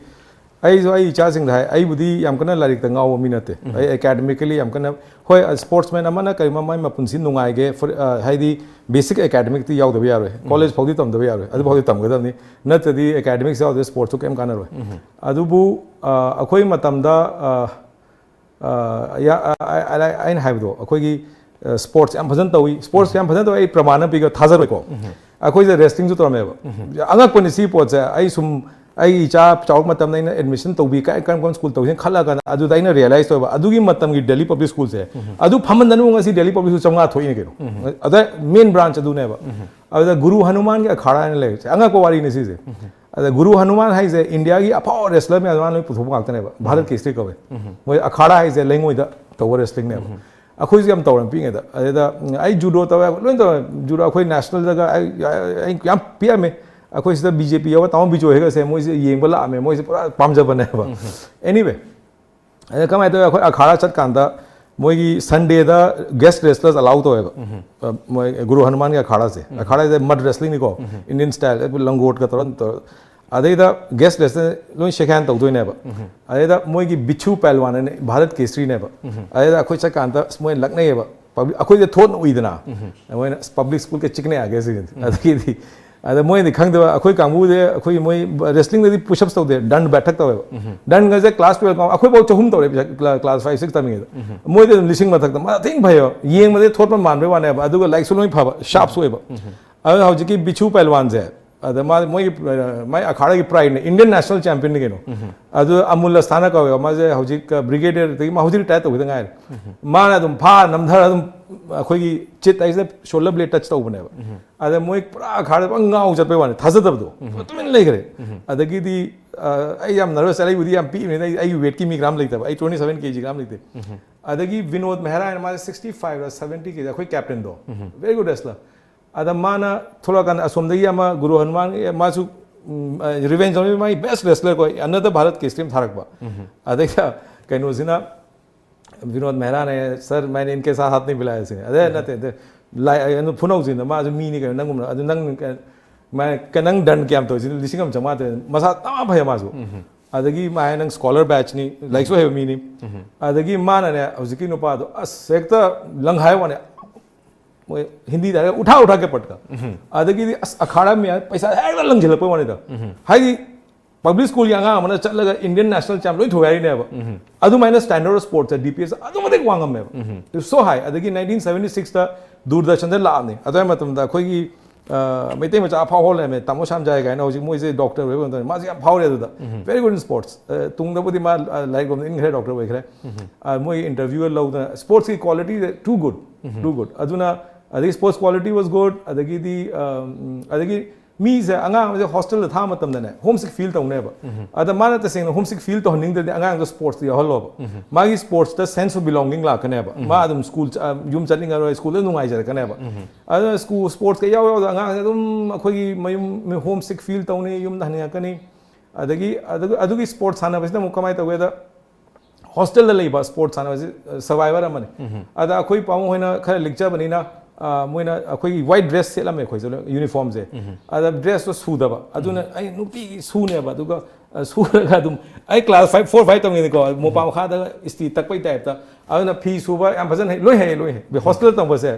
ꯑꯩꯁꯨ ꯑꯩ ꯏꯆꯥꯁꯤꯡꯗ ꯍꯥꯏ, ꯑꯩꯕꯨꯗꯤ ꯌꯥꯝ ꯀꯟꯅ ꯂꯥꯏꯔꯤꯛꯇ ꯉꯥꯎꯕ ꯃꯤ ꯅꯠꯇꯦ꯫ ꯑꯩ ꯑꯦꯀꯥꯗꯃꯤꯀꯦꯂꯤ ꯌꯥꯝ ꯀꯟꯅ, ꯍꯣꯏ, ꯁ꯭ꯄꯣꯔꯠꯁꯃꯦꯟ ꯑꯃꯅ ꯀꯩꯒꯨꯝꯕ ꯃꯥꯏ ꯃꯄꯨꯟꯁꯤ ꯅꯨꯡꯉꯥꯏꯒꯦ, for, ꯑ, ꯍꯥꯏꯗꯤ ꯕꯦꯁꯤꯛ ꯑꯦꯀꯥꯗꯃꯤꯛꯇꯤ ꯌꯥꯎꯗꯕ ꯌꯥꯔꯣꯏ꯫ ꯀꯣꯂꯦꯖ ꯐꯥꯎꯗꯤ ꯇꯝꯗꯕ ꯌꯥꯔꯣꯏ, ꯑꯗꯨ ꯐꯥꯎꯗꯤ ꯇꯝꯒꯗꯕꯅꯤ꯫ ꯅꯠꯇ꯭ꯔꯗꯤ ꯑꯦꯀꯥꯗꯃꯤꯛꯁ ꯌꯥꯎꯗ꯭ꯔꯦ ꯁ꯭ꯄꯣꯔꯠꯁꯁꯨ ꯀꯩꯝ ꯀꯥꯟꯅꯔꯣꯏ꯫ ꯑꯗꯨꯕꯨ ꯑ, ꯑꯩꯈꯣꯏ ꯃꯇꯝꯗ ꯑ, ꯑ, ꯌꯥ-, ꯑ, ꯑ, ꯑ, ꯑꯩꯅ ꯍꯥꯏꯕꯗꯣ, ꯑꯩꯈꯣꯏꯒꯤ ꯁ꯭ꯄꯣꯔꯠꯁ ꯌꯥꯝ ꯐꯖꯅ ꯇꯧꯏ꯫ ꯁ꯭ꯄꯣꯔꯠꯁ ꯌꯥꯝ ꯐꯖꯅ ꯇꯧꯏ, ꯑꯩ ꯄ꯭ꯔꯃꯥꯟ ꯑꯃ ꯄꯤꯒꯦ, ꯊꯥꯖꯔꯣꯏꯀꯣ꯫ ꯑꯩꯈꯣꯏꯁꯦ ꯔꯦꯁꯂꯤꯡꯁꯨ ꯇꯧꯔꯝꯃꯦꯕ꯫ ꯑꯉꯛꯄꯅꯤ ꯁꯤ ꯄꯣꯠꯁꯦ꯫ ꯑꯩ ꯁꯨꯝ ꯑꯩ ꯏꯆꯥ ꯆꯥꯎꯔꯛꯄ ꯃꯇꯝꯗ ꯑꯩꯅ ꯑꯦꯗꯃꯤꯁꯟ ꯇꯧꯕꯤ, ꯀꯥꯏ, ꯀꯔꯝ ꯀꯔꯝꯕ ꯁ꯭ꯀꯨꯜ ꯇꯧꯁꯤꯅ ꯈꯜꯂꯛꯑꯀꯥꯟꯗ ꯑꯗꯨꯗ ꯑꯩꯅ ꯔꯤꯌꯦꯂꯥꯏꯁ ꯇꯧꯕ, ꯑꯗꯨꯒꯤ ꯃꯇꯝꯒꯤ ꯗꯦꯜꯂꯤ ꯄꯕ꯭ꯂꯤꯛ ꯁ꯭ꯀꯨꯜꯁꯦ, ꯑꯗꯨ ꯐꯝꯃꯟꯗꯅ ꯉꯁꯤ ꯗꯦꯜꯂꯤ ꯄꯕ꯭ꯂꯤꯛ ꯁ꯭ꯀꯨꯜ ꯆꯥꯝꯃꯉꯥ ꯊꯣꯛꯏꯅꯦ ꯀꯩꯅꯣ꯫ ꯑꯗ ꯃꯦꯟ ꯕ꯭ꯔꯥꯟꯁ ꯑꯗꯨꯅꯦꯕ꯫ ꯑꯗꯨꯗ ꯒꯨꯔꯨ ꯍꯅꯨꯃꯥꯟꯒꯤ ꯑꯈꯥꯔꯥ ꯍꯥꯏꯅ ꯂꯩꯕꯁꯦ, ꯑꯉꯛꯄ ꯋꯥꯔꯤꯅꯤ ꯁꯤꯁꯦ꯫ ꯑꯗ ꯒꯨꯔꯨ ꯍꯅꯨꯃꯥꯟ ꯍꯥꯏꯁꯦ ꯏꯟꯗꯤꯌꯥꯒꯤ ꯑꯐꯥꯎꯕ ꯔꯦꯁꯂꯔ ꯃꯌꯥꯝ ꯃꯥꯅ ꯂꯣꯏ ꯄꯨꯊꯣꯛꯄ ꯉꯥꯛꯇꯅꯦꯕ꯫ ꯚꯥꯔꯠꯀꯤ ꯍꯤꯁꯇ꯭ꯔꯤ ꯀꯧꯋꯦ꯫ ꯃꯣꯏ ꯑꯈꯥꯔꯥ ꯍꯥꯏꯁꯦ ꯂꯩꯉꯣꯏꯗ ꯇꯧꯕ ꯔꯦꯁꯂꯤꯡꯅꯦꯕ꯫ ꯑꯩꯈꯣꯏꯁꯨ ꯌꯥꯝ ꯇꯧꯔꯝꯃꯤ ꯄꯤꯛꯏꯉꯩꯗ꯫ ꯑꯗꯩꯗ, ꯎꯝ, ꯑꯩ ꯖꯨꯗꯣ ꯇꯧꯋꯦ, ꯂꯣꯏ ꯇꯧꯋꯦ꯫ ꯖꯨꯗꯣ ꯑꯩꯈꯣꯏ ꯅꯦꯁꯅꯦꯜꯗꯒ ꯑꯩ, ꯑꯩ, ꯑꯩ ꯌꯥꯝ ꯄꯤꯛꯑꯝꯃꯦ꯫ ꯑꯩꯈꯣꯏ ꯁꯤꯗ ꯕꯤ ꯖꯦ ꯄꯤ ꯌꯥꯎꯕ ꯇꯥꯃꯣ ꯕꯤꯖꯣꯏ ꯍꯣꯏꯒꯁꯦ ꯃꯣꯏꯁꯦ ꯌꯦꯡꯕ ꯂꯥꯛꯑꯝꯃꯦ꯫ ꯃꯣꯏꯁꯦ ꯄꯨꯔꯥ ꯄꯥꯝꯖꯕꯅꯦꯕ꯫ ꯑꯦꯅꯤꯋꯦ, ꯑꯗ ꯀꯃꯥꯏꯅ ꯇꯧꯋꯤ? ꯑꯩꯈꯣꯏ ꯑꯈꯥꯔꯥ ꯆꯠꯀꯥꯟꯗ ꯃꯣꯏꯒꯤ ꯁꯟꯗꯦꯗ ꯒꯦꯁ ꯔꯦꯁꯂꯔꯁ ꯑꯂꯥꯎ ꯇꯧꯋꯦꯕ꯫ ꯑ, ꯃꯣꯏ ꯒꯨꯔꯨ ꯍꯅꯨꯃꯥꯟꯒꯤ ꯑꯈꯥꯔꯥꯁꯦ꯫ ꯑꯈꯥꯔꯥꯁꯦ ꯃꯗ ꯔꯦꯁꯂꯤꯡꯅꯤꯀꯣ, ꯏꯟꯗꯤꯌꯟ ꯁ꯭ꯇꯥꯏꯜ, ꯂꯪꯒꯣꯠꯀ ꯇꯧꯔ ꯇꯧꯔ꯫ ꯑꯗꯩꯗ ꯒꯦꯁ ꯔꯦꯁꯂꯔ ꯂꯣꯏ ꯁꯦꯛ ꯍꯦꯟ ꯇꯧꯗꯣꯏꯅꯦꯕ꯫ ꯑꯗꯩꯗ ꯃꯣꯏꯒꯤ ꯕꯤꯆꯨ ꯄꯍꯜꯋꯥꯟ ꯍꯥꯏꯅ ꯚꯥꯔꯠꯀꯤ ꯍꯤꯁꯇ꯭ꯔꯤꯅꯦꯕ꯫ ꯑꯗꯩꯗ ꯑꯩꯈꯣꯏ ꯆꯠꯀꯥꯟꯗ ꯃꯣꯏ ꯂꯛꯅꯩꯌꯦꯕ꯫ ꯄꯕ꯭ꯂꯤꯛ, ꯑꯩꯈꯣꯏꯁꯦ ꯊꯣꯠꯅ ꯎꯏꯗꯅ, ꯃꯣꯏꯅ "ꯄꯕ꯭ꯂꯤꯛ ꯁ꯭ꯀꯨꯜ ꯀ ꯆꯤꯛꯅꯦ ꯑꯥꯒꯦ ꯁꯤ"꯫ ꯑꯗꯒꯤꯗꯤ ꯑꯗ ꯃꯣꯏꯅꯗꯤ ꯈꯪꯗꯕ, ꯑꯩꯈꯣꯏ ꯀꯥꯡꯕꯨꯁꯦ, ꯑꯩꯈꯣꯏ ꯃꯣꯏ ꯔꯦꯁꯂꯤꯡꯗꯗꯤ ꯄꯨꯁꯑꯞꯁ ꯇꯧꯗꯦ, ꯗꯟ ꯕꯦꯊꯛ ꯇꯧꯋꯦꯕ꯫ ꯗꯟꯒꯁꯦ ꯀ꯭ꯂꯥꯁ ꯇꯨꯌꯦꯜꯞ ꯀꯥꯎ-, ꯑꯩꯈꯣꯏꯐꯥꯎ ꯆꯍꯨꯝ ꯇꯧꯔꯦ ꯀ꯭ꯂꯥꯁ ꯐꯥꯏꯚ ꯁꯤꯛꯁ ꯇꯝꯃꯤꯉꯩꯗ꯫ ꯃꯣꯏꯗꯤ ꯑꯗꯨꯝ ꯂꯤꯁꯤꯡ ꯃꯊꯛꯇ, ꯃꯥ ꯊꯤꯅ ꯐꯩꯌꯦꯕ꯫ ꯌꯦꯡꯕꯗꯤ ꯊꯣꯠꯄ ꯃꯥꯟꯕꯩ ꯋꯥꯅꯦꯕ, ꯑꯗꯨꯒ ꯂꯥꯏꯔꯤꯛꯁꯨ ꯂꯣꯏ ꯐꯕ, ꯁꯥꯔꯞꯁꯨ ꯑꯣꯏꯕ꯫ ꯑꯗꯨꯅ ꯍꯧꯖꯤꯛꯀꯤ ꯕꯤꯆꯨ ꯄꯍꯜꯋꯥꯟꯁꯦ, ꯑꯗ ꯃꯥ ꯃꯣꯏꯒꯤ, ꯑ, ꯃꯥꯏ ꯑꯈꯥꯔꯥꯒꯤ ꯄ꯭ꯔꯥꯏꯗꯅꯦ, ꯏꯟꯗꯤꯌꯟ ꯅꯦꯁꯅꯦꯜ ꯆꯦꯝꯄꯤꯌꯟꯅꯤ ꯀꯩꯅꯣ꯫ ꯑꯗꯨ ꯑꯃꯨꯜ ꯑꯁꯊꯥꯅ ꯀꯧꯋꯦꯕ, ꯃꯥꯁꯦ ꯍꯧꯖꯤꯛ, ꯑ, ꯕ꯭ꯔꯤꯒꯦꯗꯤꯌꯔꯗꯒꯤ, ꯃꯥ ꯍꯧꯖꯤꯛ ꯔꯤꯇꯥꯌꯔ ꯇꯧꯈꯤꯗ ꯉꯥꯏꯔꯦ꯫ ꯃꯥꯅ ꯑꯗꯨꯝ ꯐꯥ ꯅꯝꯊꯔ ꯑꯗꯨꯝ ꯑꯩꯈꯣꯏꯒꯤ ꯆꯤꯠ ꯍꯥꯏꯁꯤꯅ ꯁꯣꯜꯗꯔ ꯕ꯭ꯂꯦꯗ ꯇꯆ ꯇꯧꯕꯅꯦꯕ꯫ ꯑꯗ ꯃꯣꯏ ꯄꯨꯔꯥ ꯑꯈꯥꯗ ꯄꯨꯔꯥ ꯉꯥꯎ ꯆꯠꯄꯩ ꯋꯥꯅꯤ, ꯊꯥꯖꯗꯕꯗꯣ꯫ ꯇꯨꯃꯤꯟ ꯂꯩꯈ꯭ꯔꯦ꯫ ꯑꯗꯒꯤꯗꯤ ꯑ, ꯑꯩ ꯌꯥꯝ ꯅꯔꯚꯁ ꯆꯠꯂꯦ, ꯑꯩꯕꯨꯗꯤ ꯌꯥꯝ ꯄꯤꯛꯏꯕꯅꯤꯅ ꯑꯩ, ꯑꯩꯒꯤ ꯋꯦꯠꯀꯤ ꯃꯤ ꯀꯅꯥꯝ ꯂꯩꯇꯕ, ꯑꯩ twenty seven kg ꯀꯅꯥꯝ ꯂꯩꯇꯦ꯫ ꯑꯗꯒꯤ ꯚꯤꯅꯣꯗ ꯃꯦꯍꯔꯥ ꯍꯥꯏꯅ ꯃꯥꯁꯦ sixty five ꯔ seventy kg, ꯑꯩꯈꯣꯏ ꯀꯦꯞꯇꯦꯟꯗꯣ, very good wrestler꯫ ꯑꯗ ꯃꯥꯅ ꯊꯣꯛꯂꯛꯑꯀꯥꯟꯗ ꯑꯁꯣꯝꯗꯒꯤ ꯑꯃ ꯒꯨꯔꯨ ꯍꯅꯨꯃꯥꯟ, ꯑꯦ, ꯃꯥꯁꯨ ꯔꯤꯚꯦꯟꯖ ꯇꯧꯅꯤ, ꯃꯥꯒꯤ ꯕꯦꯁ ꯔꯦꯁꯂꯔ ꯀꯣ, ꯑꯅꯗꯔ ꯚꯥꯔꯠ ꯀꯦꯁꯇꯤ ꯑꯃ ꯊꯥꯔꯛꯄ꯫ ꯑꯗꯩꯗ ꯀꯩꯅꯣꯁꯤꯅ ꯚꯤꯅꯣꯗ ꯃꯦꯍꯔꯥꯅ, "ꯁꯔ, ꯃꯥꯏꯅꯦ ꯏꯟꯀꯦ ꯁꯥꯊ ꯍꯥꯊ ꯅꯍꯤ ꯃꯤꯂꯥꯌꯦ" ꯁꯤꯅꯦ꯫ ꯑꯗꯩ ꯅꯠꯇꯦ, ꯑꯗꯩ ꯂꯥꯏ-, ꯑꯗꯨ ꯐꯨꯅꯧꯁꯤꯅ, "ꯃꯥꯁꯨ ꯃꯤꯅꯤ ꯀꯩꯅꯣ, ꯅꯪꯒꯨꯝꯅ, ꯑꯗꯨ ꯅꯪ ꯀ-, ꯃꯥ ꯀ-, ꯅꯪ ꯗꯟ ꯀꯌꯥꯝ ꯇꯧꯔꯤꯁꯤꯅ ꯂꯤꯁꯤꯡ ꯑꯃ ꯆꯥꯝꯃꯉꯥ ꯇꯧꯔꯤ, ꯃꯁꯥ ꯇꯃꯥ ꯐꯩ ꯃꯥꯁꯨ"꯫ ꯑꯗꯒꯤ ꯃꯥ ꯍꯥꯏ, "ꯅꯪ ꯁ꯭ꯀꯣꯂꯔ ꯕꯦꯆꯅꯤ, ꯂꯥꯏꯔꯤꯛꯁꯨ ꯍꯩꯕ ꯃꯤꯅꯤ"꯫ ꯑꯗꯒꯤ ꯃꯥꯅꯅꯦ, ꯍꯧꯖꯤꯛꯀꯤ ꯅꯨꯄꯥꯗꯣ ꯑꯁ ꯍꯦꯛꯇ ꯂꯪ ꯍꯥꯏ ꯋꯥꯅꯦ, ꯃꯣꯏ ꯍꯤꯟꯗꯤꯗ ꯍꯥꯏꯔꯒ "ꯎꯊꯥ ꯎꯊꯥ ꯀꯦ ꯄꯠꯀ"꯫ ꯑꯗꯒꯤꯗꯤ ꯑꯁ ꯑꯈꯥꯔꯥ ꯃꯌꯥꯝ ꯄꯩꯁꯥ ꯍꯦꯛꯇ ꯂꯪꯁꯤꯜꯂꯛꯄꯩ ꯋꯥꯅꯤꯗ꯫ ꯍꯥꯏꯗꯤ ꯄꯕ꯭ꯂꯤꯛ ꯁ꯭ꯀꯨꯜꯒꯤ ꯑꯉꯥꯡ ꯑꯃꯅ ꯆꯠꯂꯒ ꯏꯟꯗꯤꯌꯟ ꯅꯦꯁꯅꯦꯜ ꯆꯦꯝꯞ ꯂꯣꯏ ꯊꯨꯒꯥꯏꯔꯤꯅꯦꯕ꯫ ꯑꯗꯨꯃꯥꯏꯅ standard of ꯁ꯭ꯄꯣꯔꯠꯁꯦ D P S ꯑꯗꯨꯛ ꯃꯇꯤꯛ ꯋꯥꯡꯉꯝꯃꯦꯕ꯫ It was so high꯫ ꯑꯗꯒꯤ nineteen seventy sixꯇ ꯗꯨꯔꯗꯔꯁꯟꯗ ꯂꯥꯛꯑꯕꯅꯤ꯫ ꯑꯗꯨꯋꯥꯏ ꯃꯇꯝꯗ ꯑꯩꯈꯣꯏꯒꯤ, ꯑ, ꯃꯩꯇꯩ ꯃꯆꯥ ꯑꯐꯥꯎ ꯍꯧꯔ ꯂꯩꯔꯝꯃꯦ, ꯇꯥꯃꯣ ꯁꯥꯝꯖꯥꯏ ꯀꯥꯏꯅ, ꯍꯧꯖꯤꯛ ꯃꯣꯏꯁꯦ ꯗꯣꯛꯇꯔ ꯑꯣꯏꯕ ꯃꯇꯝꯗ ꯃꯥꯁꯦ ꯌꯥꯝ ꯐꯥꯎꯔꯦ ꯑꯗꯨꯗ꯫ Very good in sports꯫ ꯑ, ꯇꯨꯡꯗꯕꯨꯗꯤ ꯃꯥ, ꯑ, ꯂꯥꯏꯔꯤꯛ ꯂꯣꯝꯗ ꯏꯟꯈ꯭ꯔꯦ, ꯗꯣꯛꯇꯔ ꯑꯣꯏꯈ꯭ꯔꯦ꯫ ꯑ, ꯃꯣꯏꯒꯤ ꯏꯟꯇꯔꯚ꯭ꯌꯨ ꯂꯧꯗꯅ ꯁ꯭ꯄꯣꯔꯠꯁꯀꯤ ꯀ꯭ꯋꯥꯂꯤꯇꯤꯗ too good, too good꯫ ꯑꯗꯨꯅ ꯑꯗꯒꯤ ꯁ꯭ꯄꯣꯔꯠꯁ ꯀ꯭ꯋꯥꯂꯤꯇꯤ ꯋꯥꯁ ꯒꯨꯗ꯫ ꯑꯗꯒꯤꯗꯤ, ꯑ, ꯎꯝ, ꯑꯗꯒꯤ ꯃꯤꯁꯦ, ꯑꯉꯥꯡ ꯑꯃꯁꯦ ꯍꯣꯁꯇꯦꯜꯗ ꯊꯥꯕ ꯃꯇꯝꯗꯅꯦ ꯍꯣꯝ ꯁꯤꯛ ꯐꯤꯜ ꯇꯧꯅꯦꯕ꯫ ꯑꯗ ꯃꯥꯅ ꯇꯁꯦꯡꯅ ꯍꯣꯝ ꯁꯤꯛ ꯐꯤꯜ ꯇꯧꯍꯟꯅꯤꯡꯗ꯭ꯔꯗꯤ ꯑꯉꯥꯡꯗꯣ ꯁ꯭ꯄꯣꯔꯠꯁꯇ ꯌꯥꯎꯍꯜꯂꯣꯕ꯫ ꯃꯥꯒꯤ ꯁ꯭ꯄꯣꯔꯠꯁꯇ ꯁꯦꯟꯁ ꯑꯣꯐ ꯕꯤꯂꯣꯡꯒꯤꯡ ꯂꯥꯛꯀꯅꯦꯕ꯫ ꯃꯥ ꯑꯗꯨꯝ ꯁ꯭ꯀꯨꯜ ꯆ-, ꯑ, ꯌꯨꯝ ꯆꯠꯅꯤꯡꯉꯔꯣꯏ, ꯁ꯭ꯀꯨꯜꯗ ꯅꯨꯡꯉꯥꯏꯖꯔꯛꯀꯅꯦꯕ꯫ ꯑꯗꯨꯅ ꯁ꯭ꯀꯨꯜ ꯁ꯭ꯄꯣꯔꯠꯁꯀ ꯏꯌꯥꯎ ꯌꯥꯎꯗ ꯑꯉꯥꯡꯁꯦ ꯑꯗꯨꯝ ꯑꯩꯈꯣꯏꯒꯤ ꯃꯌꯨꯝ ꯍꯣꯝ ꯁꯤꯛ ꯐꯤꯜ ꯇꯧꯅꯤ, ꯌꯨꯝꯗ ꯍꯟꯅꯤꯡꯉꯛꯀꯅꯤ꯫ ꯑꯗꯒꯤ ꯑꯗꯨ-, ꯑꯗꯨꯒꯤ ꯁ꯭ꯄꯣꯔꯠꯁ ꯁꯥꯟꯅꯕꯁꯤꯅ ꯑꯃꯨꯛ ꯀꯃꯥꯏꯅ ꯇꯧꯒꯦꯗ, ꯍꯣꯁꯇꯦꯜꯗ ꯂꯩꯕ ꯁ꯭ꯄꯣꯔꯠꯁ ꯁꯥꯟꯅꯕꯁꯤ, ꯑ, ꯁꯔꯚꯥꯏꯚꯔ ꯑꯃꯅꯤ꯫ ꯑꯗ ꯑꯩꯈꯣꯏ ꯄꯥꯕꯨꯡ ꯍꯣꯏꯅ ꯈꯔ ꯂꯤꯛꯆꯕꯅꯤꯅ, ꯑ, ꯃꯣꯏꯅ ꯑꯩꯈꯣꯏꯒꯤ ꯋꯥꯏꯠ ꯗ꯭ꯔꯦꯁ ꯁꯦꯠꯂꯝꯃꯦ ꯑꯩꯈꯣꯏꯁꯦ, ꯌꯨꯅꯤꯐꯣꯔꯝꯁꯦ꯫ ꯑꯗ ꯗ꯭ꯔꯦꯁꯇꯣ ꯁꯨꯗꯕ, ꯑꯗꯨꯅ ꯑꯩ ꯅꯨꯡꯇꯤꯒꯤ ꯁꯨꯅꯦꯕ꯫ ꯑꯗꯨꯒ, ꯑ, ꯁꯨꯔꯒ ꯑꯗꯨꯝ, ꯑꯩ ꯀ꯭ꯂꯥꯁ ꯐꯥꯏꯚ, ꯐꯣꯔ, ꯐꯥꯏꯚ ꯇꯝꯉꯩꯗꯀꯣ, ꯃꯣꯄꯥ ꯃꯈꯥꯗ ꯏꯁꯇꯤ ꯇꯛꯄꯩ ꯇꯥꯏꯞꯇ꯫ ꯑꯗꯨꯅ ꯐꯤ ꯁꯨꯕ ꯌꯥꯝ ꯐꯖꯅ ꯍꯩ, ꯂꯣꯏ ꯍꯩ, ꯂꯣꯏ ꯍꯩ꯫ ꯍꯣꯁꯇꯦꯜ ꯇꯝꯕꯁꯦ,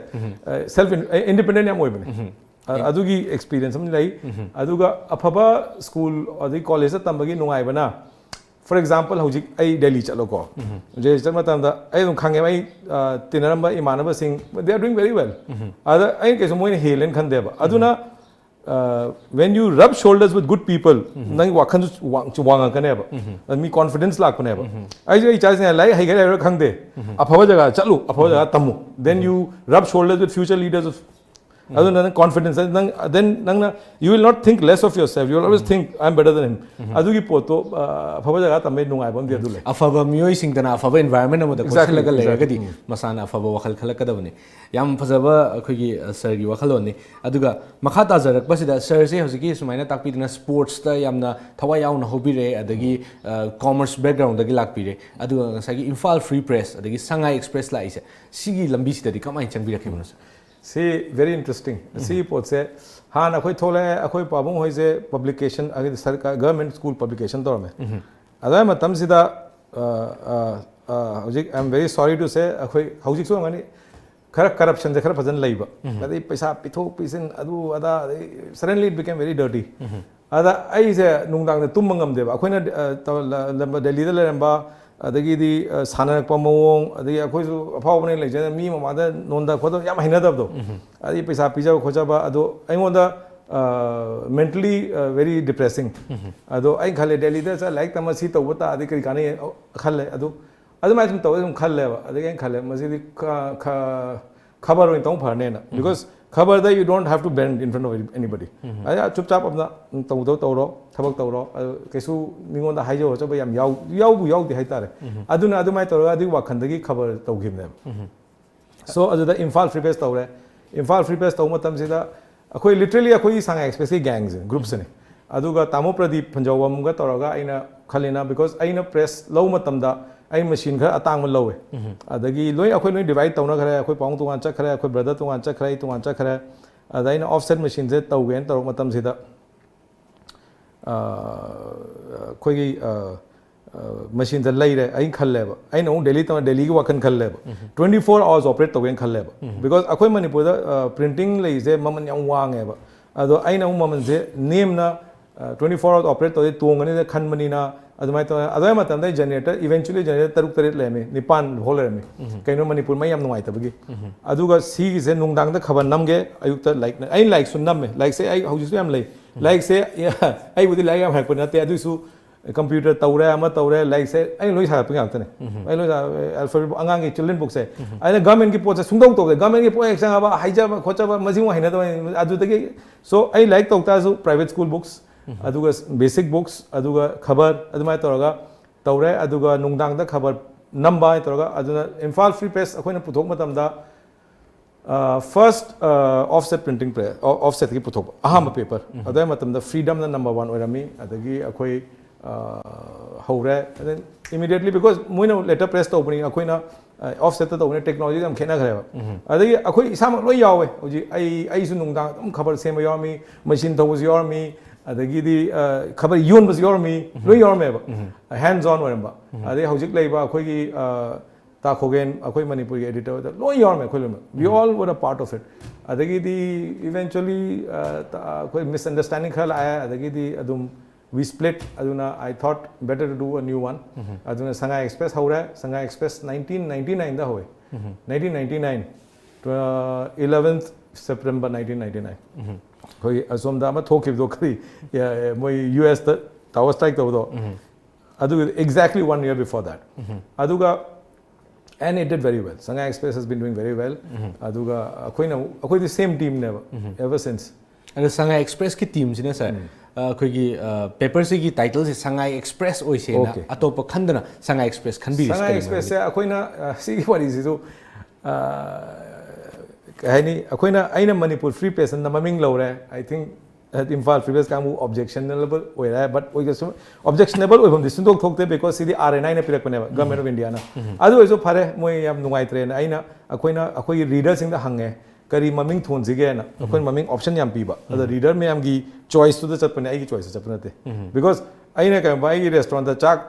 ꯑ, ꯁꯦꯜꯐ ꯏꯟ-, ꯑ, ꯏꯟꯗꯤꯄꯦꯟꯗꯦꯟ ꯌꯥꯝ ꯑꯣꯏꯕꯅꯦ꯫ ꯑ, ꯑꯗꯨꯒꯤ ꯑꯦꯛꯁꯄꯤꯔꯤꯌꯦꯟꯁ ꯑꯃ ꯂꯩ꯫ ꯑꯗꯨꯒ ꯑꯐꯕ ꯁ꯭ꯀꯨꯜ ꯑꯗꯩ ꯀꯣꯂꯦꯖꯇ ꯇꯝꯕꯒꯤ ꯅꯨꯡꯉꯥꯏꯕꯅ, for example, ꯍꯧꯖꯤꯛ ꯑꯩ ꯗꯦꯜꯂꯤ ꯆꯠꯂꯣꯀꯣ꯫ ꯗꯦꯜꯂꯤ ꯆꯠꯄ ꯃꯇꯝꯗ ꯑꯩ ꯑꯗꯨꯝ ꯈꯪꯉꯦꯕ, ꯑꯩ, ꯑ, ꯇꯤꯟꯅꯔꯝꯕ ꯏꯃꯥꯟꯅꯕꯁꯤꯡ, they are doing very well꯫ ꯑꯗ ꯑꯩꯅ ꯀꯩꯁꯨ ꯃꯣꯏꯅ ꯍꯦꯜꯂꯦꯅ ꯈꯟꯗꯦꯕ꯫ ꯑꯗꯨꯅ Uh, when you rub shoulders with good people, ꯅꯪꯒꯤ ꯋꯥꯈꯜꯁꯨ ꯋꯥꯡ- ꯋꯥꯡꯉꯛꯀꯅꯦꯕ꯫ ꯑꯗ ꯃꯤ confidence ꯂꯥꯛꯄꯅꯦꯕ꯫ ꯑꯩꯁꯨ ꯑꯩ ꯏꯆꯥꯁꯤꯡ ꯂꯥꯏꯔꯤꯛ ꯍꯩꯒꯦꯔꯥ ꯍꯩꯔꯣꯏꯔꯥ ꯈꯪꯗꯦ, ꯑꯐꯕ ꯖꯒꯥ ꯆꯠꯂꯨ, ꯑꯐꯕ ꯖꯒꯥ ꯇꯝꯃꯨ, then you rub shoulders with future leaders of, ꯑꯗꯨꯅ ꯅꯪ confidence, ꯅꯪ, then ꯅꯪꯅ, you will not think less of yourself, you will always think, "I am better than him." ꯑꯗꯨꯒꯤ ꯄꯣꯠꯇꯣ, ꯑ, ꯑꯐꯕ ꯖꯒꯥ ꯇꯝꯕꯩ ꯅꯨꯡꯉꯥꯏꯕ ꯑꯃꯗꯤ ꯑꯗꯨ ꯂꯩ꯫ ꯑꯐꯕ ꯃꯤꯑꯣꯏꯁꯤꯡꯗꯅ ꯑꯐꯕ environment ꯑꯃꯗ Exactly, ꯀꯣꯏꯁꯤꯜꯂꯒ exactly. ꯂꯩꯔꯒꯗꯤ ꯃꯁꯥꯅ ꯑꯐꯕ ꯋꯥꯈꯜ ꯈꯜꯂꯛꯀꯗꯕꯅꯤ꯫ ꯌꯥꯝ ꯐꯖꯕ ꯑꯩꯈꯣꯏꯒꯤ, ꯑ, ꯁꯥꯔꯒꯤ ꯋꯥꯈꯜꯂꯣꯟꯅꯤ꯫ ꯑꯗꯨꯒ ꯃꯈꯥ ꯇꯥꯖꯔꯛꯄꯁꯤꯗ ꯁꯥꯔꯁꯦ ꯍꯧꯖꯤꯛꯀꯤ ꯁꯨꯃꯥꯏꯅ ꯇꯥꯛꯄꯤꯗꯅ sportsꯇ ꯌꯥꯝꯅ ꯊꯋꯥꯏ ꯌꯥꯎꯅ ꯍꯧꯕꯤꯔꯛꯑꯦ, ꯑꯗꯒꯤ, ꯑ, commerce backgroundꯗꯒꯤ ꯂꯥꯛꯄꯤꯔꯦ, ꯑꯗꯨꯒ ꯉꯁꯥꯏꯒꯤ ꯏꯝꯐꯥꯜ Free Press ꯑꯗꯒꯤ ꯁꯉꯥꯏ Express ꯂꯥꯛꯏꯁꯦ, ꯁꯤꯒꯤ ꯂꯝꯕꯤꯁꯤꯗꯗꯤ ꯀꯃꯥꯏꯅ ꯆꯪꯕꯤꯔꯛꯈꯤꯕꯅꯣ, ꯁꯥꯔ? ꯁꯤ very interesting꯫ ꯁꯤꯒꯤ ꯄꯣꯠꯁꯦ ꯍꯥꯟꯅ ꯑꯩꯈꯣꯏ ꯊꯣꯛꯂꯛꯑꯦ, ꯑꯩꯈꯣꯏ ꯄꯥꯕꯨꯡ ꯍꯣꯏꯁꯦ publication, ꯍꯥꯏꯗꯤ ꯁꯔꯀꯥꯔ, government school publication ꯇꯧꯔꯝꯃꯦ꯫ ꯑꯗꯨꯋꯥꯏ ꯃꯇꯝꯁꯤꯗ, ꯑ, ꯑ, ꯑ, ꯍꯧꯖꯤꯛ, I am very sorry to say, ꯑꯩꯈꯣꯏ ꯍꯧꯖꯤꯛꯁꯨ ꯑꯣꯏꯔꯝꯒꯅꯤ, ꯈꯔ corruptionꯁꯦ ꯈꯔ ꯐꯖꯅ ꯂꯩꯕ꯫ ꯑꯗꯩ ꯄꯩꯁꯥ ꯄꯤꯊꯣꯛ ꯄꯤꯁꯤꯟ, ꯑꯗꯨ ꯑꯗꯥ, ꯑꯗꯩ suddenly it became very dirty꯫ ꯑꯗ ꯑꯩꯁꯦ ꯅꯨꯡꯗꯥꯡꯗ ꯇꯨꯝꯕ ꯉꯝꯗꯦꯕ꯫ ꯑꯩꯈꯣꯏꯅ, ꯑ, ꯇꯧ-, ꯂ-, ꯂ-, ꯗꯦꯜꯂꯤꯗ ꯂꯩꯔꯝꯕ, ꯑꯗꯒꯤꯗꯤ, ꯑ, ꯁꯥꯟꯅꯔꯛꯄ ꯃꯑꯣꯡ, ꯑꯗꯒꯤ ꯑꯩꯈꯣꯏꯁꯨ ꯑꯐꯥꯎꯕꯅꯦ ꯂꯩꯖꯅ ꯃꯤ ꯃꯃꯥꯡꯗ ꯅꯣꯟꯗ ꯈꯣꯠꯇ ꯌꯥꯝ ꯍꯩꯅꯗꯕꯗꯣ꯫ ꯑꯗꯩ ꯄꯩꯁꯥ ꯄꯤꯖꯕ ꯈꯣꯠꯆꯕ, ꯑꯗꯣ ꯑꯩꯉꯣꯟꯗ, ꯑ, mentally, ꯑ, very depressing꯫ ꯑꯗꯣ ꯑꯩꯅ ꯈꯜꯂꯦ, ꯗꯦꯜꯂꯤꯗ ꯆꯠꯂ ꯂꯥꯏꯔꯤꯛ ꯇꯝꯃ ꯁꯤ ꯇꯧꯕ ꯇꯥꯔꯗꯤ ꯀꯔꯤ ꯀꯥꯟꯅꯩ ꯈꯜꯂꯦ꯫ ꯑꯗꯨ ꯑꯗꯨꯃꯥꯏꯅ ꯁꯨꯝ ꯇꯧꯔ ꯁꯨꯝ ꯈꯜꯂꯦꯕ꯫ ꯑꯗꯒꯤ ꯑꯩꯅ ꯈꯜꯂꯦ, ꯃꯁꯤꯗꯤ ꯈ-, ꯈ-, ꯈꯕꯔ ꯑꯣꯏꯅ ꯇꯧ ꯐꯔꯅꯦꯅ꯫ Because ꯈꯕꯔꯗ you don't have to bend in front of anybody꯫ ꯑꯗ ꯆꯨꯞ ꯆꯥꯞ ꯑꯃꯅ ꯇꯧꯗꯧ ꯇꯧꯔꯣ, ꯊꯕꯛ ꯇꯧꯔꯣ꯫ ꯑꯗꯨ ꯀꯩꯁꯨ ꯃꯤꯉꯣꯟꯗ ꯍꯥꯏꯖꯧ ꯍꯣꯠꯆꯕ ꯌꯥꯝ ꯌꯥꯎ-, ꯌꯥꯎꯕꯨ ꯌꯥꯎꯗꯦ ꯍꯥꯏꯇꯥꯔꯦ꯫ ꯑꯗꯨꯅ ꯑꯗꯨꯃꯥꯏꯅ ꯇꯧꯔꯒ ꯑꯗꯨꯒꯤ ꯋꯥꯈꯜꯗꯒꯤ ꯈꯕꯔ ꯇꯧꯈꯤꯕꯅꯦꯕ꯫ So ꯑꯗꯨꯗ ꯏꯝꯐꯥꯜ Free Press ꯇꯧꯔꯦ꯫ ꯏꯝꯐꯥꯜ Free Press ꯇꯧꯕ ꯃꯇꯝꯁꯤꯗ ꯑꯩꯈꯣꯏ literally ꯑꯩꯈꯣꯏꯒꯤ ꯁꯉꯥꯏ Expressꯀꯤ gangꯁꯦ, groupꯁꯤꯅꯦ꯫ ꯑꯗꯨꯒ ꯇꯥꯃꯣ ꯄ꯭ꯔꯗꯤꯞ ꯐꯟꯖꯧꯕꯝꯒ ꯇꯧꯔꯒ ꯑꯩꯅ ꯈꯜꯂꯤꯅ, because ꯑꯩꯅ press ꯂꯧꯕ ꯃꯇꯝꯗ ꯑꯩ machine ꯈꯔ ꯑꯇꯥꯡꯕ ꯂꯧꯋꯦ꯫ ꯑꯗꯒꯤ ꯂꯣꯏ, ꯑꯩꯈꯣꯏ ꯂꯣꯏ divide ꯇꯧꯅꯈ꯭ꯔꯦ꯫ ꯑꯩꯈꯣꯏ ꯄꯥꯕꯨꯡ ꯇꯣꯉꯥꯟ ꯆꯠꯈ꯭ꯔꯦ, ꯑꯩꯈꯣꯏ brother ꯇꯣꯉꯥꯟ ꯆꯠꯈ꯭ꯔꯦ, ꯑꯩ ꯇꯣꯉꯥꯟ ꯆꯠꯈ꯭ꯔꯦ꯫ ꯑꯗ ꯑꯩꯅ offset machineꯁꯦ ꯇꯧꯒꯦꯅ ꯇꯧꯔꯛꯄ ꯃꯇꯝꯁꯤꯗ, ꯑ, ꯑꯩꯈꯣꯏꯒꯤ, ꯑ, ꯑ, machineꯁꯦ ꯂꯩꯔꯦ ꯑꯩꯅ ꯈꯜꯂꯦꯕ꯫ ꯑꯩꯅ ꯑꯃꯨꯛ ꯗꯦꯜꯂꯤ ꯇꯝꯃ ꯗꯦꯜꯂꯤꯒꯤ ꯋꯥꯈꯜ ꯈꯜꯂꯦꯕ꯫ Twenty four hours operate ꯇꯧꯒꯦꯅ ꯈꯜꯂꯦꯕ꯫ Because ꯑꯩꯈꯣꯏ ꯃꯅꯤꯄꯨꯔꯗ, ꯑ, printing ꯂꯩꯔꯤꯁꯦ ꯃꯃꯜ ꯌꯥꯝ ꯋꯥꯡꯉꯦꯕ꯫ ꯑꯗꯣ ꯑꯩꯅ ꯑꯃꯨꯛ ꯃꯃꯜꯁꯦ ꯅꯦꯝꯅ ꯇ꯭ꯋꯦꯟꯇꯤ ꯐꯣꯔ ꯑꯋꯥꯔ ꯑꯣꯄꯔꯦꯠ ꯇꯧꯗꯦ, ꯇꯣꯡꯒꯅꯤꯗ ꯈꯟꯕꯅꯤꯅ꯫ ꯑꯗꯨꯃꯥꯏꯅ ꯇꯧꯔꯦ꯫ ꯑꯗꯨꯒꯤ ꯃꯇꯝꯗ ꯑꯩ ꯖꯦꯅꯦꯔꯦꯇꯔ, eventually generator ꯇꯔꯨꯛ ꯇꯔꯦꯠ ꯂꯩꯔꯝꯃꯤ, ꯅꯤꯄꯥꯟ ꯐꯥꯎ ꯂꯩꯔꯝꯃꯤ꯫ ꯀꯩꯅꯣ, ꯃꯅꯤꯄꯨꯔ ꯃꯩ ꯌꯥꯝ ꯅꯨꯡꯉꯥꯏꯇꯕꯒꯤ꯫ ꯑꯗꯨꯒ ꯁꯤꯒꯤꯁꯦ ꯅꯨꯡꯗꯥꯡꯗ ꯈꯕꯔ ꯅꯝꯒꯦ, ꯑꯌꯨꯛꯇ ꯂꯥꯏꯔꯤꯛ, ꯑꯩ ꯂꯥꯏꯔꯤꯛꯁꯨ ꯅꯝꯃꯦ꯫ ꯂꯥꯏꯔꯤꯛꯁꯦ ꯑꯩ ꯍꯧꯖꯤꯛꯁꯨ ꯌꯥꯝ ꯂꯩ꯫ ꯂꯥꯏꯔꯤꯛꯁꯦ ꯑꯩꯕꯨꯗꯤ ꯂꯥꯏꯔꯤꯛ ꯌꯥꯝ ꯍꯩꯔꯛꯄ ꯅꯠꯇꯦ, ꯑꯗꯨꯏꯁꯨ ꯀꯝꯄ꯭ꯌꯨꯇꯔ ꯇꯧꯔꯦ, ꯑꯃ ꯇꯧꯔꯦ, ꯂꯥꯏꯔꯤꯛꯁꯦ ꯑꯩꯅ ꯂꯣꯏ ꯁꯥꯒꯠꯄ ꯉꯥꯛꯇꯅꯦ꯫ ꯑꯩ ꯂꯣꯏ ꯁꯥ-, alphabet book, ꯑꯉꯥꯡꯒꯤ children bookꯁꯦ꯫ ꯑꯩꯅ ꯒꯚꯔꯟꯃꯦꯟꯒꯤ ꯄꯣꯠꯁꯦ ꯁꯨꯡꯇꯧ ꯇꯧꯗꯦ꯫ ꯒꯚꯔꯟꯃꯦꯟꯒꯤ ꯄꯣꯠ ꯍꯦꯛ ꯆꯪꯉꯕ ꯍꯥꯏꯖꯕ ꯈꯣꯠꯆꯕ, ꯃꯁꯤꯃꯨꯛ ꯍꯩꯅꯗꯕ꯫ ꯑꯗꯨꯗꯒꯤ, so, ꯑꯩ ꯂꯥꯏꯔꯤꯛ ꯇꯧ ꯇꯥꯔꯁꯨ private school books, ꯑꯗꯨꯒ basic books, ꯑꯗꯨꯒ ꯈꯕꯔ, ꯑꯗꯨꯃꯥꯏꯅ ꯇꯧꯔꯒ ꯇꯧꯔꯦ꯫ ꯑꯗꯨꯒ ꯅꯨꯡꯗꯥꯡꯗ ꯈꯕꯔ ꯅꯝꯕ ꯍꯥꯏꯅ ꯇꯧꯔꯒ, ꯑꯗꯨꯅ ꯏꯝꯐꯥꯜ Free Press ꯑꯩꯈꯣꯏꯅ ꯄꯨꯊꯣꯛꯄ ꯃꯇꯝꯗ, first offset printing press, offsetꯀꯤ ꯄꯨꯊꯣꯛꯄ ꯑꯍꯥꯟꯕ paper꯫ ꯑꯗꯨꯋꯥꯏ ꯃꯇꯝꯗ Freedomꯅ number one ꯑꯣꯏꯔꯝꯃꯤ꯫ ꯑꯗꯒꯤ ꯑꯩꯈꯣꯏ, ꯑ, ꯍꯧꯔꯦ꯫ And then immediately, because ꯃꯣꯏꯅ letter press ꯇꯧꯕꯅꯤ, ꯑꯩꯈꯣꯏꯅ offsetꯇ ꯇꯧꯕꯅꯤ, technology ꯌꯥꯝ ꯈꯦꯠꯅꯈ꯭ꯔꯦꯕ꯫ ꯑꯗꯒꯤ ꯑꯩꯈꯣꯏ ꯏꯁꯥꯃꯛ ꯂꯣꯏ ꯌꯥꯎꯋꯦ꯫ ꯍꯧꯖꯤꯛ ꯑꯩ, ꯑꯩꯁꯨ ꯅꯨꯡꯗꯥꯡ ꯑꯗꯨꯝ ꯈꯕꯔ ꯁꯦꯝꯕ ꯌꯥꯎꯔꯝꯃꯤ, machine ꯊꯧꯕꯁꯨ ꯌꯥꯎꯔꯝꯃꯤ, ꯑꯗꯒꯤꯗꯤ, ꯑ, ꯈꯕꯔ ꯌꯣꯟꯕꯁꯨ ꯌꯥꯎꯔꯝꯃꯤ, ꯂꯣꯏ ꯌꯥꯎꯔꯝꯃꯦꯕ꯫ Hands on ꯑꯣꯏꯔꯝꯕ꯫ ꯑꯗꯩ ꯍꯧꯖꯤꯛ ꯂꯩꯕ ꯑꯩꯈꯣꯏꯒꯤ, ꯑ, ꯇꯥ ꯈꯣꯒꯦꯟ, ꯑꯩꯈꯣꯏ ꯃꯅꯤꯄꯨꯔꯒꯤ editorꯗ ꯂꯣꯏ ꯌꯥꯎꯔꯝꯃꯦ ꯑꯩꯈꯣꯏ ꯂꯣꯏꯅꯃꯛ꯫ We all were a part of it. ꯑꯗꯒꯤꯗꯤ eventually, ꯑ, ꯇ-, ꯑꯩꯈꯣꯏ misunderstanding ꯈꯔ ꯂꯥꯛꯑꯦ, ꯑꯗꯒꯤꯗꯤ ꯑꯗꯨꯝ we split꯫ ꯑꯗꯨꯅ I thought better to do a new one. ꯑꯗꯨꯅ ꯁꯉꯥꯏ Express ꯍꯧꯔꯦ꯫ ꯁꯉꯥꯏ Express nineteen ninety nineꯗ ꯍꯧꯋꯦ꯫ Nineteen ninety nine, eleventh September nineteen ninety nine꯫ ꯑꯩꯈꯣꯏ ꯑꯁꯣꯝꯗ ꯑꯃ ꯊꯣꯛꯈꯤꯕꯗꯣ, ꯀꯔꯤ, ꯌꯥ-, ꯃꯣꯏ ꯌꯨ ꯑꯦꯁꯇ tower strike ꯇꯧꯕꯗꯣ, ꯑꯗꯨ exactly one year before that꯫ ꯑꯗꯨꯒ, and it did very well. Shanghai Express has been doing very well. ꯑꯗꯨꯒ ꯑꯩꯈꯣꯏꯅ, ꯑꯩꯈꯣꯏꯗꯤ same teamꯅꯦꯕ, ever since꯫ ꯑꯗꯣ ꯁꯉꯥꯏ Expressꯀꯤ teamꯁꯤꯅ, ꯁꯥꯔ, ꯑꯩꯈꯣꯏꯒꯤ, ꯑ, paperꯁꯤꯒꯤ titleꯁꯦ ꯁꯉꯥꯏ Express ꯑꯣꯏꯁꯦꯅ ꯑꯇꯣꯞꯄ ꯈꯟꯗꯅ ꯁꯉꯥꯏ Express ꯈꯟꯕꯤꯔꯤꯁꯦ ꯁꯉꯥꯏ ꯀꯔꯤ Expressꯁꯦ ꯃꯔꯝꯒꯤꯅꯣ? ꯑꯩꯈꯣꯏꯅ, ꯑ, ꯁꯤꯒꯤ ꯋꯥꯔꯤꯁꯤꯁꯨ, ꯑ, ꯀꯩ ꯍꯥꯏꯅꯤ, ꯑꯩꯈꯣꯏꯅ, ꯑꯩꯅ ꯃꯅꯤꯄꯨꯔ Free Pressꯅ ꯃꯃꯤꯡ ꯂꯧꯔꯦ꯫ I think, ꯑ, ꯏꯝꯐꯥꯜ Free Press ꯀꯥꯡꯕꯨ objectionable ꯑꯣꯏꯔꯦ, but ꯑꯣꯏꯔꯁꯨ, objectionable ꯑꯣꯏꯐꯝꯗꯤ ꯁꯨꯡꯊꯣꯛ ꯊꯣꯛꯇꯦ, because CD R N Iꯅ ꯄꯤꯔꯛꯄꯅꯦꯕ, Government of Indiaꯅ꯫ ꯑꯗꯨ ꯑꯣꯏꯔꯁꯨ ꯐꯔꯦ, ꯃꯣꯏ ꯌꯥꯝ ꯅꯨꯡꯉꯥꯏꯇ꯭ꯔꯦꯅ ꯑꯩꯅ, ꯑꯩꯈꯣꯏꯅ ꯑꯩꯈꯣꯏꯒꯤ readerꯁꯤꯡꯗ ꯍꯪꯉꯦ, ꯀꯔꯤ ꯃꯃꯤꯡ ꯊꯣꯟꯁꯤꯒꯦꯅ꯫ ꯑꯩꯈꯣꯏꯅ ꯃꯃꯤꯡ option ꯌꯥꯝ ꯄꯤꯕ꯫ ꯑꯗ reader ꯃꯌꯥꯝꯒꯤ choiceꯇꯨꯗ ꯆꯠꯄꯅꯦ, ꯑꯩꯒꯤ choiceꯇ ꯆꯠꯄ ꯅꯠꯇꯦ꯫ Because ꯑꯩꯅ ꯀꯩꯒꯨꯝꯕ ꯑꯩꯒꯤ restaurantꯇ ꯆꯥꯛ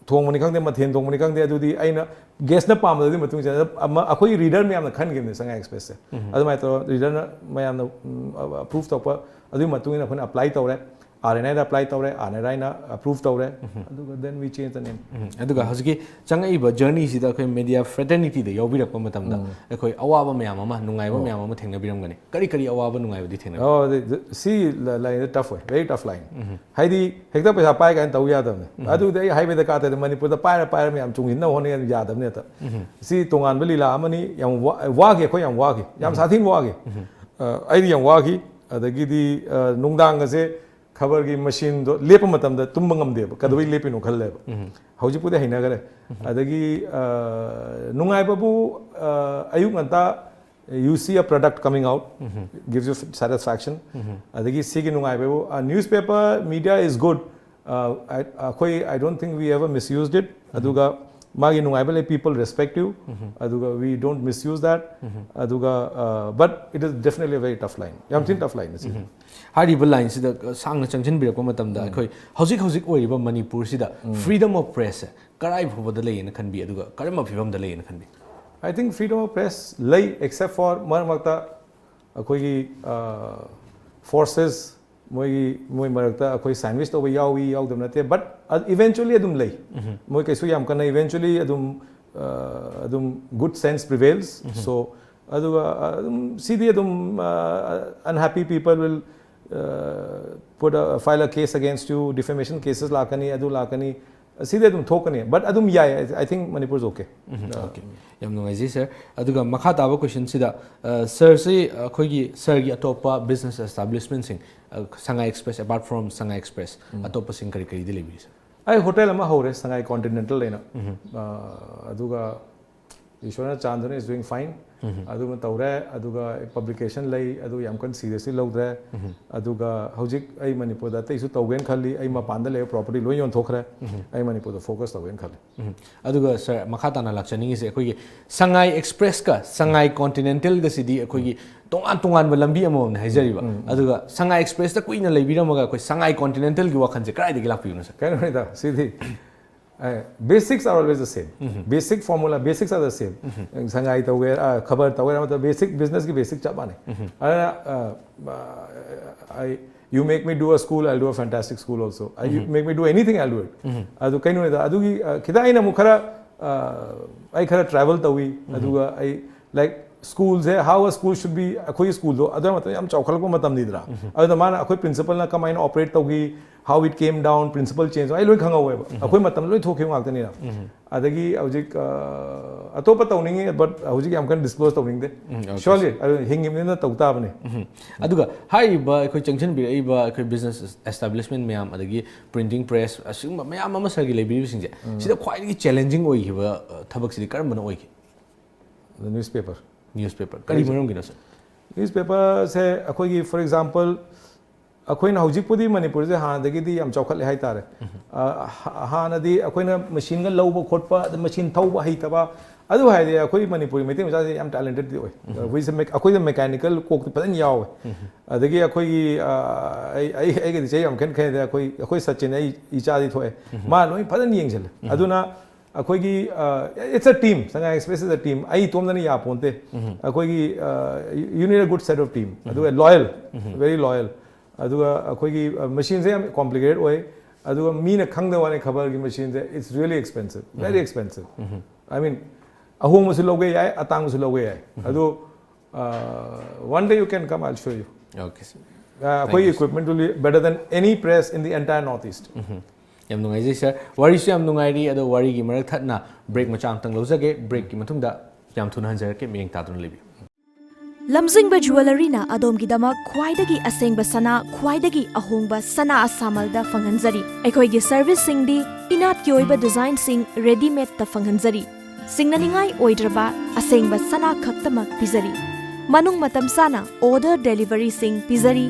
ꯊꯣꯡꯕꯅꯤ ꯈꯪꯗꯦ, ꯃꯊꯦꯜ ꯊꯣꯡꯕꯅꯤ ꯈꯪꯗꯦ, ꯑꯗꯨꯗꯤ ꯑꯩꯅ guestꯅ ꯄꯥꯝꯕꯗꯨꯒꯤ ꯃꯇꯨꯡ ꯏꯟꯅ ꯑꯃ ꯑꯩꯈꯣꯏꯒꯤ reader ꯃꯌꯥꯝꯅ ꯈꯟꯈꯤꯕꯅꯦ ꯁꯉꯥꯏ Expressꯁꯦ꯫ ꯑꯗꯨꯃꯥꯏꯅ ꯇꯧꯔꯒ readerꯅ ꯃꯌꯥꯝꯅ, ꯎꯝ, approve ꯇꯧꯔꯛꯄ, ꯑꯗꯨꯒꯤ ꯃꯇꯨꯡ ꯏꯟꯅ ꯑꯩꯈꯣꯏꯅ apply ꯇꯧꯔꯦ꯫ R N I the apply ꯇꯧꯔꯦ, R N I ꯅ approve ꯇꯧꯔꯦ, ꯑꯗꯨꯒ then we change the name. ꯎꯝ, ꯑꯗꯨꯒ ꯍꯧꯖꯤꯛꯀꯤ ꯆꯪꯉꯛꯏꯕ journey ꯁꯤꯗ ꯑꯩꯈꯣꯏ media fraternity ꯗ ꯌꯥꯎꯕꯤꯔꯛꯄ ꯃꯇꯝꯗ ꯑꯩꯈꯣꯏ ꯑꯋꯥꯕ ꯃꯌꯥꯝ ꯑꯃ, ꯅꯨꯡꯉꯥꯏꯕ ꯃꯌꯥꯝ ꯑꯃ ꯊꯦꯡꯅꯕꯤꯔꯝꯒꯅꯤ꯫ ꯀꯔꯤ ꯀꯔꯤ ꯑꯋꯥꯕ ꯅꯨꯡꯉꯥꯏꯕꯗꯤ ꯊꯦꯡꯅꯕꯤ? ꯑꯣ, the- the- ꯁꯤ line tough ꯑꯣꯏ, very tough line. ꯍꯥꯏꯗꯤ ꯍꯦꯛꯇ ꯄꯩꯁꯥ ꯄꯥꯏ ꯀꯥꯏꯅ ꯇꯧ ꯌꯥꯗꯕꯅꯦ꯫ ꯑꯗꯨꯗꯤ ꯑꯩ ꯍꯥꯏꯕꯗ ꯀꯥꯇꯗ ꯃꯅꯤꯄꯨꯔꯗ ꯄꯥꯏꯔ ꯄꯥꯏꯔ ꯃꯌꯥꯝ ꯆꯨꯡꯁꯤꯟꯅꯕ ꯍꯣꯠꯅ ꯌꯥꯗꯕꯅꯦ꯫ ꯁꯤ ꯇꯣꯉꯥꯟꯕ ꯂꯤꯂꯥ ꯑꯃꯅꯤ꯫ ꯌꯥꯝ ꯋꯥ- ꯋꯥꯈꯤ, ꯑꯩꯈꯣꯏ ꯌꯥꯝ ꯋꯥꯈꯤ, ꯌꯥꯝ ꯁꯥꯊꯤꯅ ꯋꯥꯈꯤ꯫ ꯑ, ꯑꯩꯗꯤ ꯌꯥꯝ ꯋꯥꯈꯤ꯫ ꯑꯗꯒꯤꯗꯤ ꯑ, ꯅꯨꯡꯗꯥꯡꯒꯁꯦ ꯈꯕꯔꯒꯤ ꯃꯁꯤꯟꯗꯣ ꯂꯦꯞꯄ ꯃꯇꯝꯗ ꯇꯨꯝꯕ ꯉꯝꯗꯦꯕ, ꯀꯩꯗꯧꯕꯩ ꯂꯦꯞꯄꯤꯅꯣ ꯈꯜꯂꯦꯕ꯫ ꯍꯧꯖꯤꯛꯄꯨꯗꯤ ꯍꯩꯅꯈꯔꯦ꯫ ꯑꯗꯒꯤ ꯑ, ꯅꯨꯡꯉꯥꯏꯕꯕꯨ ꯑ, ꯑꯌꯨꯛ ꯉꯟꯇꯥ you see a product coming out, gives you satisfaction. ꯑꯗꯒꯤ ꯁꯤꯒꯤ ꯅꯨꯡꯉꯥꯏꯕꯕꯨ, newspaper media is good. ꯑꯩꯈꯣꯏ, I don't think we ever misused it. ꯑꯗꯨꯒ ꯃꯥꯒꯤ ꯅꯨꯡꯉꯥꯏꯕ ꯂꯩ, people respect you. ꯑꯗꯨꯒ we don't misuse that. ꯑꯗꯨꯒ uh, but it is definitely a very tough line. ꯌꯥꯝ ꯊꯤꯅ tough line ꯁꯤ꯫ ꯍꯥꯏꯔꯤꯕ line ꯁꯤꯗ ꯁꯥꯡꯅ ꯆꯪꯁꯤꯟꯕꯤꯔꯛꯄ ꯃꯇꯝꯗ ꯑꯩꯈꯣꯏ ꯍꯧꯖꯤꯛ ꯍꯧꯖꯤꯛ ꯑꯣꯏꯔꯤꯕ ꯃꯅꯤꯄꯨꯔꯁꯤꯗ freedom of press ꯁꯦ ꯀꯔꯥꯏ ꯐꯥꯎꯕꯗ ꯂꯩꯌꯦꯅ ꯈꯟꯕꯤ, ꯑꯗꯨꯒ ꯀꯔꯝꯕ ꯐꯤꯕꯝꯗ ꯂꯩꯌꯦꯅ ꯈꯟꯕꯤ? I think freedom of press ꯂꯩ, except for ꯃꯔꯛ ꯃꯔꯛꯇ ꯑꯩꯈꯣꯏꯒꯤ forces, ꯃꯣꯏꯒꯤ ꯃꯣꯏ ꯃꯔꯛꯇ ꯑꯩꯈꯣꯏ sandwich ꯇꯧꯕ ꯌꯥꯎꯏ, ꯌꯥꯎꯗꯕ ꯅꯠꯇꯦ, but eventually ꯑꯗꯨꯝ ꯂꯩ꯫ ꯃꯣꯏ ꯀꯩꯁꯨ ꯌꯥꯝ ꯀꯟꯅ, eventually ꯑꯗꯨꯝ ꯑ, ꯑꯗꯨꯝ good sense prevails. So ꯑꯗꯨꯒ ꯑ, ꯑꯗꯨꯝ ꯁꯤꯗꯤ ꯑꯗꯨꯝ unhappy people will put a, file a case against you, defamation cases ꯂꯥꯛꯀꯅꯤ, ꯑꯗꯨ ꯂꯥꯛꯀꯅꯤ, ꯁꯤꯗꯤ ꯑꯗꯨꯝ ꯊꯣꯛꯀꯅꯤ, but ꯑꯗꯨꯝ ꯌꯥꯏ꯫ I think Manipur is okay. Okay, ꯌꯥꯝ ꯅꯨꯡꯉꯥꯏꯖꯩ sir꯫ ꯑꯗꯨꯒ ꯃꯈꯥ ꯇꯥꯕ question ꯁꯤꯗ sir ꯁꯤ ꯑꯩꯈꯣꯏꯒꯤ sir ꯒꯤ ꯑꯇꯣꯞꯄ business establishment ꯁꯤꯡ, Sangai Express, apart from Sangai Express, ꯑꯇꯣꯞꯄꯁꯤꯡ ꯀꯔꯤ ꯀꯔꯤꯗꯤ ꯂꯩꯕꯤꯔꯤ sir? ꯑꯩ hotel ꯑꯃ ꯍꯧꯔꯦ, Sangai Continental ꯍꯥꯏꯅ꯫ ꯑ, ꯑꯗꯨꯒ ꯏꯁꯣꯔꯅ ꯆꯥꯟꯗꯨꯅ is doing fine꯫ ꯑꯗꯨꯃ ꯇꯧꯔꯦ꯫ ꯑꯗꯨꯒ publication ꯂꯩ, ꯑꯗꯨ ꯌꯥꯝ ꯀꯟꯅ seriously ꯂꯧꯗ꯭ꯔꯦ꯫ ꯑꯗꯨꯒ ꯍꯧꯖꯤꯛ ꯑꯩ ꯃꯅꯤꯄꯨꯔꯗ ꯑꯇꯩꯁꯨ ꯇꯧꯒꯦꯅ ꯈꯜꯂꯤ꯫ ꯑꯩ ꯃꯄꯥꯟꯗ ꯂꯩꯕ property ꯂꯣꯏ ꯌꯣꯟꯊꯣꯛꯈ꯭ꯔꯦ꯫ ꯑꯩ ꯃꯅꯤꯄꯨꯔꯗ focus ꯇꯧꯒꯦꯅ ꯈꯜꯂꯤ꯫ ꯑꯗꯨꯒ sir, ꯃꯈꯥ ꯇꯥꯅ ꯂꯥꯛꯆꯅꯤꯡꯉꯤꯁꯦ ꯑꯩꯈꯣꯏꯒꯤ Sangai Express ꯀ Sangai Continental ꯒꯁꯤꯗꯤ ꯑꯩꯈꯣꯏꯒꯤ ꯇꯣꯉꯥꯟ ꯇꯣꯉꯥꯟꯕ ꯂꯝꯕꯤ ꯑꯃꯃꯝꯅꯤ ꯍꯥꯏꯖꯔꯤꯕ꯫ ꯑꯗꯨꯒ Sangai Express ꯇ ꯀꯨꯏꯅ ꯂꯩꯕꯤꯔꯝꯃꯒ ꯑꯩꯈꯣꯏ Sangai Continental ꯒꯤ ꯋꯥꯈꯜꯁꯦ ꯀꯗꯥꯏꯗꯒꯤ ꯂꯥꯛꯄꯤꯕꯅꯣ sir? ꯀꯩꯅꯣꯅꯤꯗ, ꯁꯤꯗꯤ basics are always the same. Basic formula, basics are the same. ꯁꯉꯥꯏ ꯇꯧꯒꯦꯔꯥ, ꯈꯕꯔ ꯇꯧꯒꯦꯔꯥ, ꯑꯃ ꯇꯧ-, basic business ꯀꯤ basic ꯆꯞ ꯃꯥꯟꯅꯩ꯫ ꯑꯗꯨꯅ ꯑ, ꯑ, ꯑꯩ You make me do a school, I'll do a fantastic school also. I, you make me do anything, I'll do it. ꯑꯗꯨ ꯀꯩꯅꯣꯗ ꯑꯗꯨꯒꯤ ꯑ, ꯈꯤꯇꯪ ꯑꯩꯅ ꯑꯃꯨꯛ ꯈꯔ ꯑ, ꯑꯩ ꯈꯔ ꯇ꯭ꯔꯥꯏꯕꯦꯜ ꯇꯧꯏ꯫ ꯑꯗꯨꯒ ꯑꯩ ꯂꯥꯏꯛ ꯁ꯭ꯀꯨꯜꯁꯦ, how a school should be, ꯑꯩꯈꯣꯏꯒꯤ ꯁ꯭ꯀꯨꯜꯗꯣ ꯑꯗꯨ ꯃꯇꯝꯗ ꯌꯥꯝ ꯆꯥꯎꯈꯠꯂꯛꯄ ꯃꯇꯝꯅꯤꯗꯅ꯫ ꯑꯗꯨꯗ ꯃꯥꯅ ꯑꯩꯈꯣꯏ ꯄ꯭ꯔꯤꯟꯁꯤꯄꯜꯅ ꯀꯃꯥꯏꯅ ꯑꯣꯄꯔꯦꯠ ꯇꯧꯈꯤ, how it came down, principal change, ꯑꯩ ꯂꯣꯏ ꯈꯪꯍꯧꯋꯦꯕ꯫ ꯑꯩꯈꯣꯏ ꯃꯇꯝ ꯂꯣꯏ ꯊꯣꯛꯈꯤꯕ ꯉꯥꯛꯇꯅꯤꯅ꯫ ꯑꯗꯒꯤ ꯍꯧꯖꯤꯛ ꯑ, ꯑꯇꯣꯞꯄ ꯇꯧꯅꯤꯡꯉꯤ, ꯕꯠ ꯍꯧꯖꯤꯛ ꯌꯥꯝ ꯀꯟꯅ ꯗꯤꯁꯀ꯭ꯂꯣꯖ ꯇꯧꯅꯤꯡꯗꯦ꯫ ꯁ꯭ꯌꯣꯔꯂꯤ ꯑꯗꯨ ꯍꯤꯡꯉꯤꯕꯅꯤꯅ ꯇꯧ ꯇꯥꯕꯅꯤ꯫ ꯑꯗꯨꯒ ꯍꯥꯏꯔꯤꯕ ꯑꯩꯈꯣꯏ ꯆꯪꯁꯤꯟꯕꯤꯔꯛꯏꯕ ꯑꯩꯈꯣꯏ ꯕꯤꯖꯤꯅꯦꯁ ꯑꯦꯁꯇꯥꯕ꯭ꯂꯤꯁꯃꯦꯟ ꯃꯌꯥꯝ, ꯑꯗꯒꯤ ꯄ꯭ꯔꯤꯟꯇꯤꯡ ꯄ꯭ꯔꯦꯁ, ꯑꯁꯤꯒꯨꯝꯕ ꯃꯌꯥꯝ ꯑꯃ ꯁꯥꯔꯒꯤ ꯂꯩꯕꯤꯔꯤꯕꯁꯤꯡꯁꯦ, ꯁꯤꯗ ꯈ꯭ꯋꯥꯏꯗꯒꯤ ꯆꯦꯂꯦꯟꯖꯤꯡ ꯑꯣꯏꯈꯤꯕ ꯑ, ꯊꯕꯛꯁꯤꯗꯤ ꯀꯔꯝꯕꯅ ꯑꯣꯏꯈꯤ? The newspaper. Newspaper. ꯀꯔꯤ ꯃꯔꯝꯒꯤꯅꯣ, ꯁꯥꯔ? ꯅ꯭ꯌꯨꯁꯄꯦꯄꯔꯁꯦ ꯑꯩꯈꯣꯏꯒꯤ, ꯐꯣꯔ ꯑꯦꯛꯖꯥꯝꯄꯜ, ꯑꯩꯈꯣꯏꯅ ꯍꯧꯖꯤꯛꯄꯨꯗꯤ ꯃꯅꯤꯄꯨꯔꯁꯦ ꯍꯥꯟꯅꯗꯒꯤꯗꯤ ꯌꯥꯝ ꯆꯥꯎꯈꯠꯂꯦ ꯍꯥꯏꯇꯥꯔꯦ꯫ ꯑ, ꯍ- ꯍꯥꯟꯅꯗꯤ ꯑꯩꯈꯣꯏꯅ ꯃꯦꯆꯤꯟꯒ ꯂꯧꯕ ꯈꯣꯠꯄ, ꯑꯗ ꯃꯦꯆꯤꯟ ꯊꯧꯕ ꯍꯩꯇꯕ, ꯑꯗꯨ ꯍꯥꯏꯔꯗꯤ ꯑꯩꯈꯣꯏ ꯃꯅꯤꯄꯨꯔꯤ ꯃꯩꯇꯩ ꯃꯆꯥꯁꯦ ꯌꯥꯝ ꯇꯦꯂꯦꯟꯇꯦꯗ ꯑꯣꯏ꯫ ꯑꯩꯈꯣꯏꯁꯦ ꯃꯦꯛ- ꯑꯩꯈꯣꯏꯗ ꯃꯦꯀꯥꯅꯤꯀꯦꯜ ꯀꯣꯛꯇꯤ ꯐꯖꯅ ꯌꯥꯎꯋꯦ꯫ ꯑꯗꯒꯤ ꯑꯩꯈꯣꯏꯒꯤ ꯑ, ꯑꯩ ꯑꯩ- ꯑꯩꯒꯗꯤ ꯆꯍꯤ ꯌꯥꯝ ꯈꯦꯠꯅ ꯈꯦꯠꯅꯗꯦ꯫ ꯑꯩꯈꯣꯏ ꯑꯩꯈꯣꯏ ꯁꯆꯤꯟ, ꯑꯩ ꯏꯆꯥꯗꯤ ꯊꯣꯛꯑꯦ꯫ ꯃꯥ ꯂꯣꯏ ꯐꯖꯅ ꯌꯦꯡꯁꯤꯜꯂꯦ꯫ ꯑꯗꯨꯅ ꯑꯩꯈꯣꯏꯒꯤ, it's a team, Sangai Express is a team. ꯑꯩ ꯏꯇꯣꯝꯗꯅ ꯌꯥꯄꯣꯟꯇꯦ꯫ ꯑꯩꯈꯣꯏꯒꯤ, you need a good set of team. ꯑꯗꯨꯒ ꯂꯣꯌꯦꯜ, ꯚꯦꯔꯤ ꯂꯣꯌꯦꯜ꯫ ꯑꯗꯨꯒ ꯑꯩꯈꯣꯏꯒꯤ ꯃꯦꯆꯤꯟꯁꯦ ꯌꯥꯝ ꯀꯣꯝꯄ꯭ꯂꯤꯀꯦꯇꯦꯠ ꯑꯣꯏ꯫ ꯑꯗꯨꯒ ꯃꯤꯅ ꯈꯪꯗꯕ ꯋꯥꯅꯤ, ꯈꯕꯔꯒꯤ ꯃꯦꯆꯤꯟꯁꯦ, it's really expensive, very expensive. I mean, ꯑꯍꯣꯡꯕꯁꯨ ꯂꯧꯒꯦ ꯌꯥꯏ, ꯑꯇꯥꯡꯕꯁꯨ ꯂꯧꯒꯦ ꯌꯥꯏ꯫ ꯑꯗꯨ, one day you can come, I'll show you. Okay, sir. ꯑ, ꯑꯩꯈꯣꯏꯒꯤ equipment will be better than any press in the entire Northeast. ꯌꯥꯝ ꯅꯨꯡꯉꯥꯏꯖꯩ, ꯁꯥꯔ꯫ ꯋꯥꯔꯤꯁꯨ ꯌꯥꯝ ꯅꯨꯡꯉꯥꯏꯔꯤ, ꯑꯗꯣ ꯋꯥꯔꯤꯒꯤ ꯃꯔꯛ ꯊꯠꯅ ꯕ꯭ꯔꯦꯛ ꯃꯆꯥ ꯑꯃꯇꯪ ꯂꯧꯖꯒꯦ꯫ ꯕ꯭ꯔꯦꯛꯀꯤ ꯃꯇꯨꯡꯗ ꯌꯥꯝ ꯊꯨꯅ ꯍꯟꯖꯔꯛꯀꯦ, ꯃꯤꯠꯌꯦꯡ ꯇꯥꯗꯨꯅ ꯂꯩꯕꯤꯌꯨ꯫ ꯂꯝꯖꯤꯡꯕ ꯖꯨꯋꯦꯂꯔꯤꯅ ꯑꯗꯣꯝꯒꯤꯗꯃꯛ ꯈ꯭ꯋꯥꯏꯗꯒꯤ ꯑꯁꯦꯡꯕ ꯁꯅꯥ, ꯈ꯭ꯋꯥꯏꯗꯒꯤ ꯑꯍꯣꯡꯕ ꯁꯅꯥ ꯑꯁꯥꯃꯜꯗ ꯐꯪꯍꯟꯖꯔꯤ꯫ ꯑꯩꯈꯣꯏꯒꯤ ꯁꯔꯚꯤꯁꯁꯤꯡꯗꯤ ꯏꯅꯥꯠꯀꯤ ꯑꯣꯏꯕ ꯗꯤꯖꯥꯏꯟꯁꯤꯡ ꯔꯦꯗꯤꯃꯦꯗꯇ ꯐꯪꯍꯟꯖꯔꯤ꯫ ꯁꯤꯡꯅꯅꯤꯡꯉꯥꯏ ꯑꯣꯏꯗ꯭ꯔꯕ ꯑꯁꯦꯡꯕ ꯁꯅꯥ ꯈꯛꯇꯃꯛ ꯄꯤꯖꯔꯤ꯫ ꯃꯅꯨꯡ ꯃꯇꯝ ꯆꯥꯅ ꯑꯣꯔꯗꯔ ꯗꯦꯂꯤꯚꯔꯤꯁꯤꯡ ꯄꯤꯖꯔꯤ꯫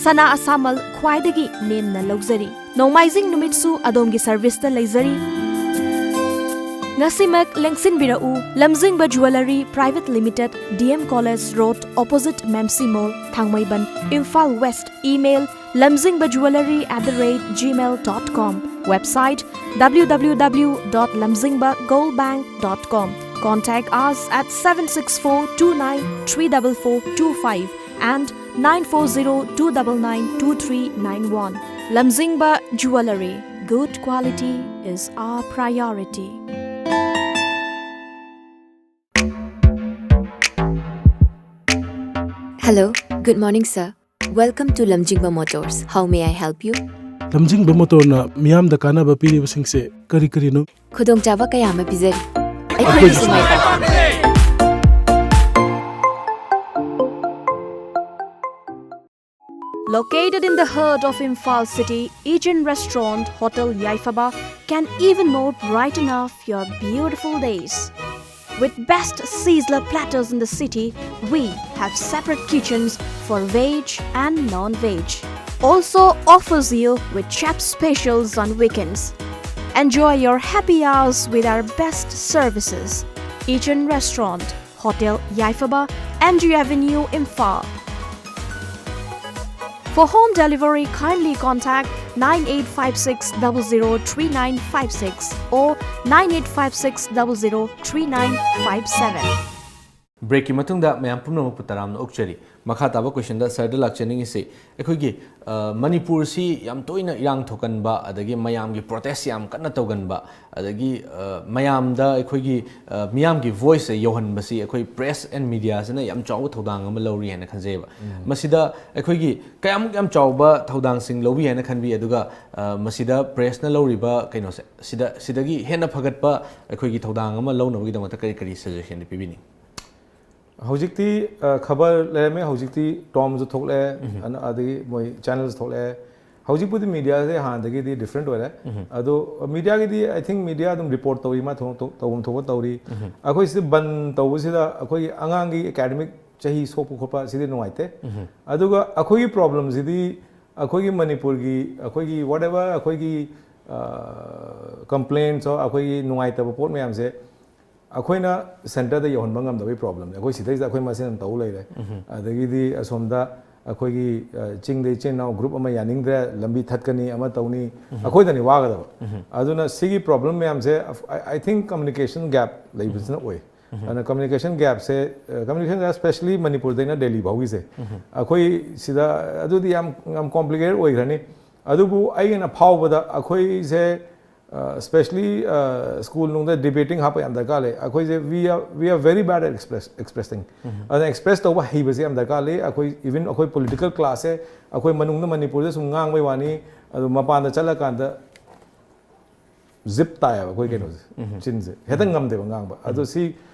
ꯁꯅꯥ ꯑꯁꯥꯃꯜ ꯈ꯭ꯋꯥꯏꯗꯒꯤ ꯅꯦꯝꯅ ꯂꯧꯖꯔꯤ꯫ ꯅꯣꯡꯃꯥꯏꯖꯤꯡ ꯅꯨꯃꯤꯠꯁꯨ ꯑꯗꯣꯝꯒꯤ ꯁꯔꯚꯤꯁꯇ ꯂꯩꯖꯔꯤ꯫ ꯉꯁꯤꯃꯛ ꯂꯦꯡꯁꯤꯟꯕꯤꯔꯛꯎ, Lamzingba jewellery private limited, D M college road, opposite ꯃꯦꯝꯁꯤ mall, Thangmeiband, Imphal west. Email, lamzingbajuwellery at the rate gmail dot com. Website, w w w dot lamzingba gold bank dot com. Contact us at seven six four two nine three double four two five and nine four zero two double nine two three nine one. Lamjingba Jewellery. Good quality is our priority. Hello, good morning, sir. Welcome to Lamjingba Motors. How may I help you? ꯂꯝꯖꯤꯡꯕ ꯃꯣꯇꯣꯔꯅ ꯃꯤꯌꯥꯝꯗ ꯀꯥꯟꯅꯕ ꯄꯤꯔꯤꯕꯁꯤꯡꯁꯦ ꯀꯔꯤ ꯀꯔꯤꯅꯣ? ꯈꯨꯗꯣꯡꯆꯥꯕ ꯀꯌꯥ ꯑꯃ ꯄꯤꯖꯔꯤ꯫ ꯑꯩꯈꯣꯏꯒꯤꯁꯨ ꯃꯥꯏ ꯄꯥꯛꯄ꯫ Located in the heart of Imphal city, Ijin Restaurant Hotel Yaifaba can even more brighten up your beautiful days. With best sizzler platters in the city, we have separate kitchens for veg and non-veg. Also offers you with chef specials on weekends. Enjoy your happy hours with our best services. Ijin Restaurant, Hotel Yaifaba, M G Avenue, Imphal. For home delivery, kindly contact nine eight five six double zero three nine five six or nine eight five six double zero three nine five seven. ꯕ꯭ꯔꯦꯛꯀꯤ ꯃꯇꯨꯡꯗ ꯃꯌꯥꯝ ꯄꯨꯝꯅꯃꯛꯄꯨ ꯇꯔꯥꯝꯅ ꯑꯣꯛꯆꯔꯤ꯫ ꯃꯈꯥ ꯇꯥꯕ ꯀꯣꯏꯁꯟꯗ ꯁꯔꯗ ꯂꯥꯛꯆꯅꯤꯡꯉꯤꯁꯤ, ꯑꯩꯈꯣꯏꯒꯤ ꯑ, ꯃꯅꯤꯄꯨꯔꯁꯤ ꯌꯥꯝ ꯇꯣꯏꯅ ꯏꯔꯥꯡ ꯊꯣꯛꯀꯟꯕ, ꯑꯗꯒꯤ ꯃꯌꯥꯝꯒꯤ ꯄ꯭ꯔꯣꯇꯦꯁ ꯌꯥꯝ ꯀꯟꯅ ꯇꯧꯒꯟꯕ, ꯑꯗꯒꯤ ꯑ, ꯃꯌꯥꯝꯗ ꯑꯩꯈꯣꯏꯒꯤ ꯑ, ꯃꯤꯌꯥꯝꯒꯤ ꯚꯣꯏꯁꯁꯦ ꯌꯧꯍꯟꯕꯁꯤ ꯑꯩꯈꯣꯏ ꯄ꯭ꯔꯦꯁ ꯑꯦꯟ ꯃꯤꯗꯤꯌꯥꯁꯤꯅ ꯌꯥꯝ ꯆꯥꯎꯕ ꯊꯧꯗꯥꯡ ꯑꯃ ꯂꯧꯔꯤ ꯍꯥꯏꯅ ꯈꯟꯖꯩꯑꯕ꯫ ꯃꯁꯤꯗ ꯑꯩꯈꯣꯏꯒꯤ ꯀꯌꯥꯃꯨꯛ ꯌꯥꯝ ꯆꯥꯎꯕ ꯊꯧꯗꯥꯡꯁꯤꯡ ꯂꯧꯕꯤ ꯍꯥꯏꯅ ꯈꯟꯕꯤ, ꯑꯗꯨꯒ ꯑ, ꯃꯁꯤꯗ ꯄ꯭ꯔꯦꯁꯅ ꯂꯧꯔꯤꯕ ꯀꯩꯅꯣꯁꯦ, ꯁꯤꯗ ꯁꯤꯗꯒꯤ ꯍꯦꯟꯅ ꯐꯒꯠꯄ ꯑꯩꯈꯣꯏꯒꯤ ꯊꯧꯗꯥꯡ ꯑꯃ ꯂꯧꯅꯕꯒꯤꯗꯃꯛꯇ ꯀꯔꯤ ꯀꯔꯤ ꯁꯖꯦꯁꯟꯗꯤ ꯄꯤꯕꯤꯅꯤ? ꯍꯧꯖꯤꯛꯇꯤ ꯑ, ꯈꯕꯔ ꯂꯩꯔꯝꯃꯦ, ꯍꯧꯖꯤꯛꯇꯤ ꯇꯣꯝꯁꯨ ꯊꯣꯛꯂꯛꯑꯦ, ꯑꯗꯒꯤ ꯃꯣꯏ ꯆꯦꯅꯦꯜꯁ ꯊꯣꯛꯂꯛꯑꯦ꯫ ꯍꯧꯖꯤꯛꯄꯨꯗꯤ ꯃꯤꯗꯤꯌꯥꯁꯦ ꯍꯥꯟꯅꯗꯒꯤꯗꯤ ꯗꯤꯐ꯭ꯔꯦꯟꯠ ꯑꯣꯏꯔꯦ꯫ ꯑꯗꯣ ꯃꯤꯗꯤꯌꯥꯒꯤꯗꯤ, ꯑꯥꯏ ꯊꯤꯡ, ꯃꯤꯗꯤꯌꯥ ꯑꯗꯨꯝ ꯔꯤꯄꯣꯔꯠ ꯇꯧꯔꯤ, ꯃꯥ ꯊꯣꯛ- ꯊꯣꯛ- ꯇꯧꯐꯝ ꯊꯣꯛꯄ ꯇꯧꯔꯤ꯫ ꯑꯩꯈꯣꯏ ꯁꯤꯗ ꯕꯟ ꯇꯧꯕꯁꯤꯗ ꯑꯩꯈꯣꯏꯒꯤ ꯑꯉꯥꯡꯒꯤ ꯑꯦꯀꯥꯗꯃꯤꯛ ꯆꯍꯤ ꯁꯣꯛꯄ ꯈꯣꯠꯄ ꯁꯤꯗꯤ ꯅꯨꯡꯉꯥꯏꯇꯦ꯫ ꯑꯗꯨꯒ ꯑꯩꯈꯣꯏꯒꯤ ꯄ꯭ꯔꯣꯕ꯭ꯂꯦꯝꯁꯤꯗꯤ ꯑꯩꯈꯣꯏꯒꯤ ꯃꯅꯤꯄꯨꯔꯒꯤ, ꯑꯩꯈꯣꯏꯒꯤ ꯋꯥꯠ ꯑꯦꯕꯔ, ꯑꯩꯈꯣꯏꯒꯤ ꯀꯝꯄ꯭ꯂꯦꯟꯁ, ꯑꯩꯈꯣꯏꯒꯤ ꯅꯨꯡꯉꯥꯏꯇꯕ ꯄꯣꯠ ꯃꯌꯥꯝꯁꯦ ꯑꯩꯈꯣꯏꯅ ꯁꯦꯟꯇꯔꯗ ꯌꯧꯍꯟꯕ ꯉꯝꯗꯕꯒꯤ ꯄ꯭ꯔꯣꯕ꯭ꯂꯦꯝꯅꯦ꯫ ꯑꯩꯈꯣꯏ ꯁꯤꯗꯩꯁꯤꯗ ꯑꯩꯈꯣꯏ ꯃꯁꯦꯟ ꯑꯗꯨꯝ ꯇꯧ ꯂꯩꯔꯦ꯫ ꯑꯗꯒꯤꯗꯤ ꯑꯁꯣꯝꯗ ꯑꯩꯈꯣꯏꯒꯤ ꯑ, ꯆꯤꯡꯗ ꯏꯆꯤꯟ ꯏꯅꯥꯎ ꯒ꯭ꯔꯨꯞ ꯑꯃ ꯌꯥꯅꯤꯡꯗ꯭ꯔꯦ, ꯂꯝꯕꯤ ꯊꯠꯀꯅꯤ, ꯑꯃ ꯇꯧꯅꯤ, ꯑꯩꯈꯣꯏꯗꯅꯤ ꯋꯥꯒꯗꯕ꯫ ꯑꯗꯨꯅ ꯁꯤꯒꯤ ꯄ꯭ꯔꯣꯕ꯭ꯂꯦꯝ ꯃꯌꯥꯝꯁꯦ, ꯑꯥꯏ ꯊꯤꯡ, ꯀꯝꯃꯨꯅꯤꯀꯦꯁꯟ ꯒꯦꯞ ꯂꯩꯕꯁꯤꯅ ꯑꯣꯏ꯫ ꯑꯗꯨꯅ ꯀꯝꯃ꯭ꯌꯨꯅꯤꯀꯦꯁꯟ ꯒꯦꯞꯁꯦ, ꯀꯝꯃ꯭ꯌꯨꯅꯤꯀꯦꯁꯟ ꯒꯦꯞ ꯁ꯭ꯄꯦꯁꯂꯤ ꯃꯅꯤꯄꯨꯔꯗꯩꯅ ꯗꯦꯜꯂꯤ ꯐꯥꯎꯒꯤꯁꯦ, ꯑꯩꯈꯣꯏ ꯁꯤꯗ ꯑꯗꯨꯗꯤ ꯌꯥꯝ ꯌꯥꯝ ꯀꯣꯝꯄ꯭ꯂꯤꯀꯦꯇꯦꯠ ꯑꯣꯏꯈ꯭ꯔꯅꯤ꯫ ꯑꯗꯨꯕꯨ ꯑꯩꯅ ꯐꯥꯎꯕꯗ ꯑꯩꯈꯣꯏꯁꯦ ꯁ꯭ꯄꯦꯁꯂꯤ ꯁ꯭ꯀꯨꯜ ꯅꯨꯡꯗ ꯗꯤꯕꯦꯇꯤꯡ ꯍꯥꯞꯄ ꯌꯥꯝ ꯗꯔꯀꯥꯔ ꯂꯩ꯫ ꯑꯩꯈꯣꯏꯁꯦ we are we are very bad at express expressing꯫ ꯑꯗꯨꯅ ꯑꯦꯛꯁꯄ꯭ꯔꯦꯁ ꯇꯧꯕ ꯍꯩꯕꯁꯦ ꯌꯥꯝ ꯗꯔꯀꯥꯔ ꯂꯩ꯫ ꯑꯩꯈꯣꯏ ꯏꯚꯟ ꯑꯩꯈꯣꯏ ꯄꯣꯂꯤꯇꯤꯀꯦꯜ ꯀ꯭ꯂꯥꯁꯁꯦ ꯑꯩꯈꯣꯏ ꯃꯅꯨꯡꯗ ꯃꯅꯤꯄꯨꯔꯗ ꯁꯨꯝ ꯉꯥꯡꯕꯩ ꯋꯥꯅꯤ, ꯑꯗꯨ ꯃꯄꯥꯟꯗ ꯆꯠꯂꯀꯥꯟꯗ ꯖꯤꯞ ꯇꯥꯏꯌꯦꯕ ꯑꯩꯈꯣꯏ ꯀꯩꯅꯣꯁꯦ, ꯆꯤꯟꯁꯦ ꯍꯦꯛꯇ ꯉꯝꯗꯦꯕ ꯉꯥꯡꯕ꯫ ꯑꯗꯣ ꯁꯤ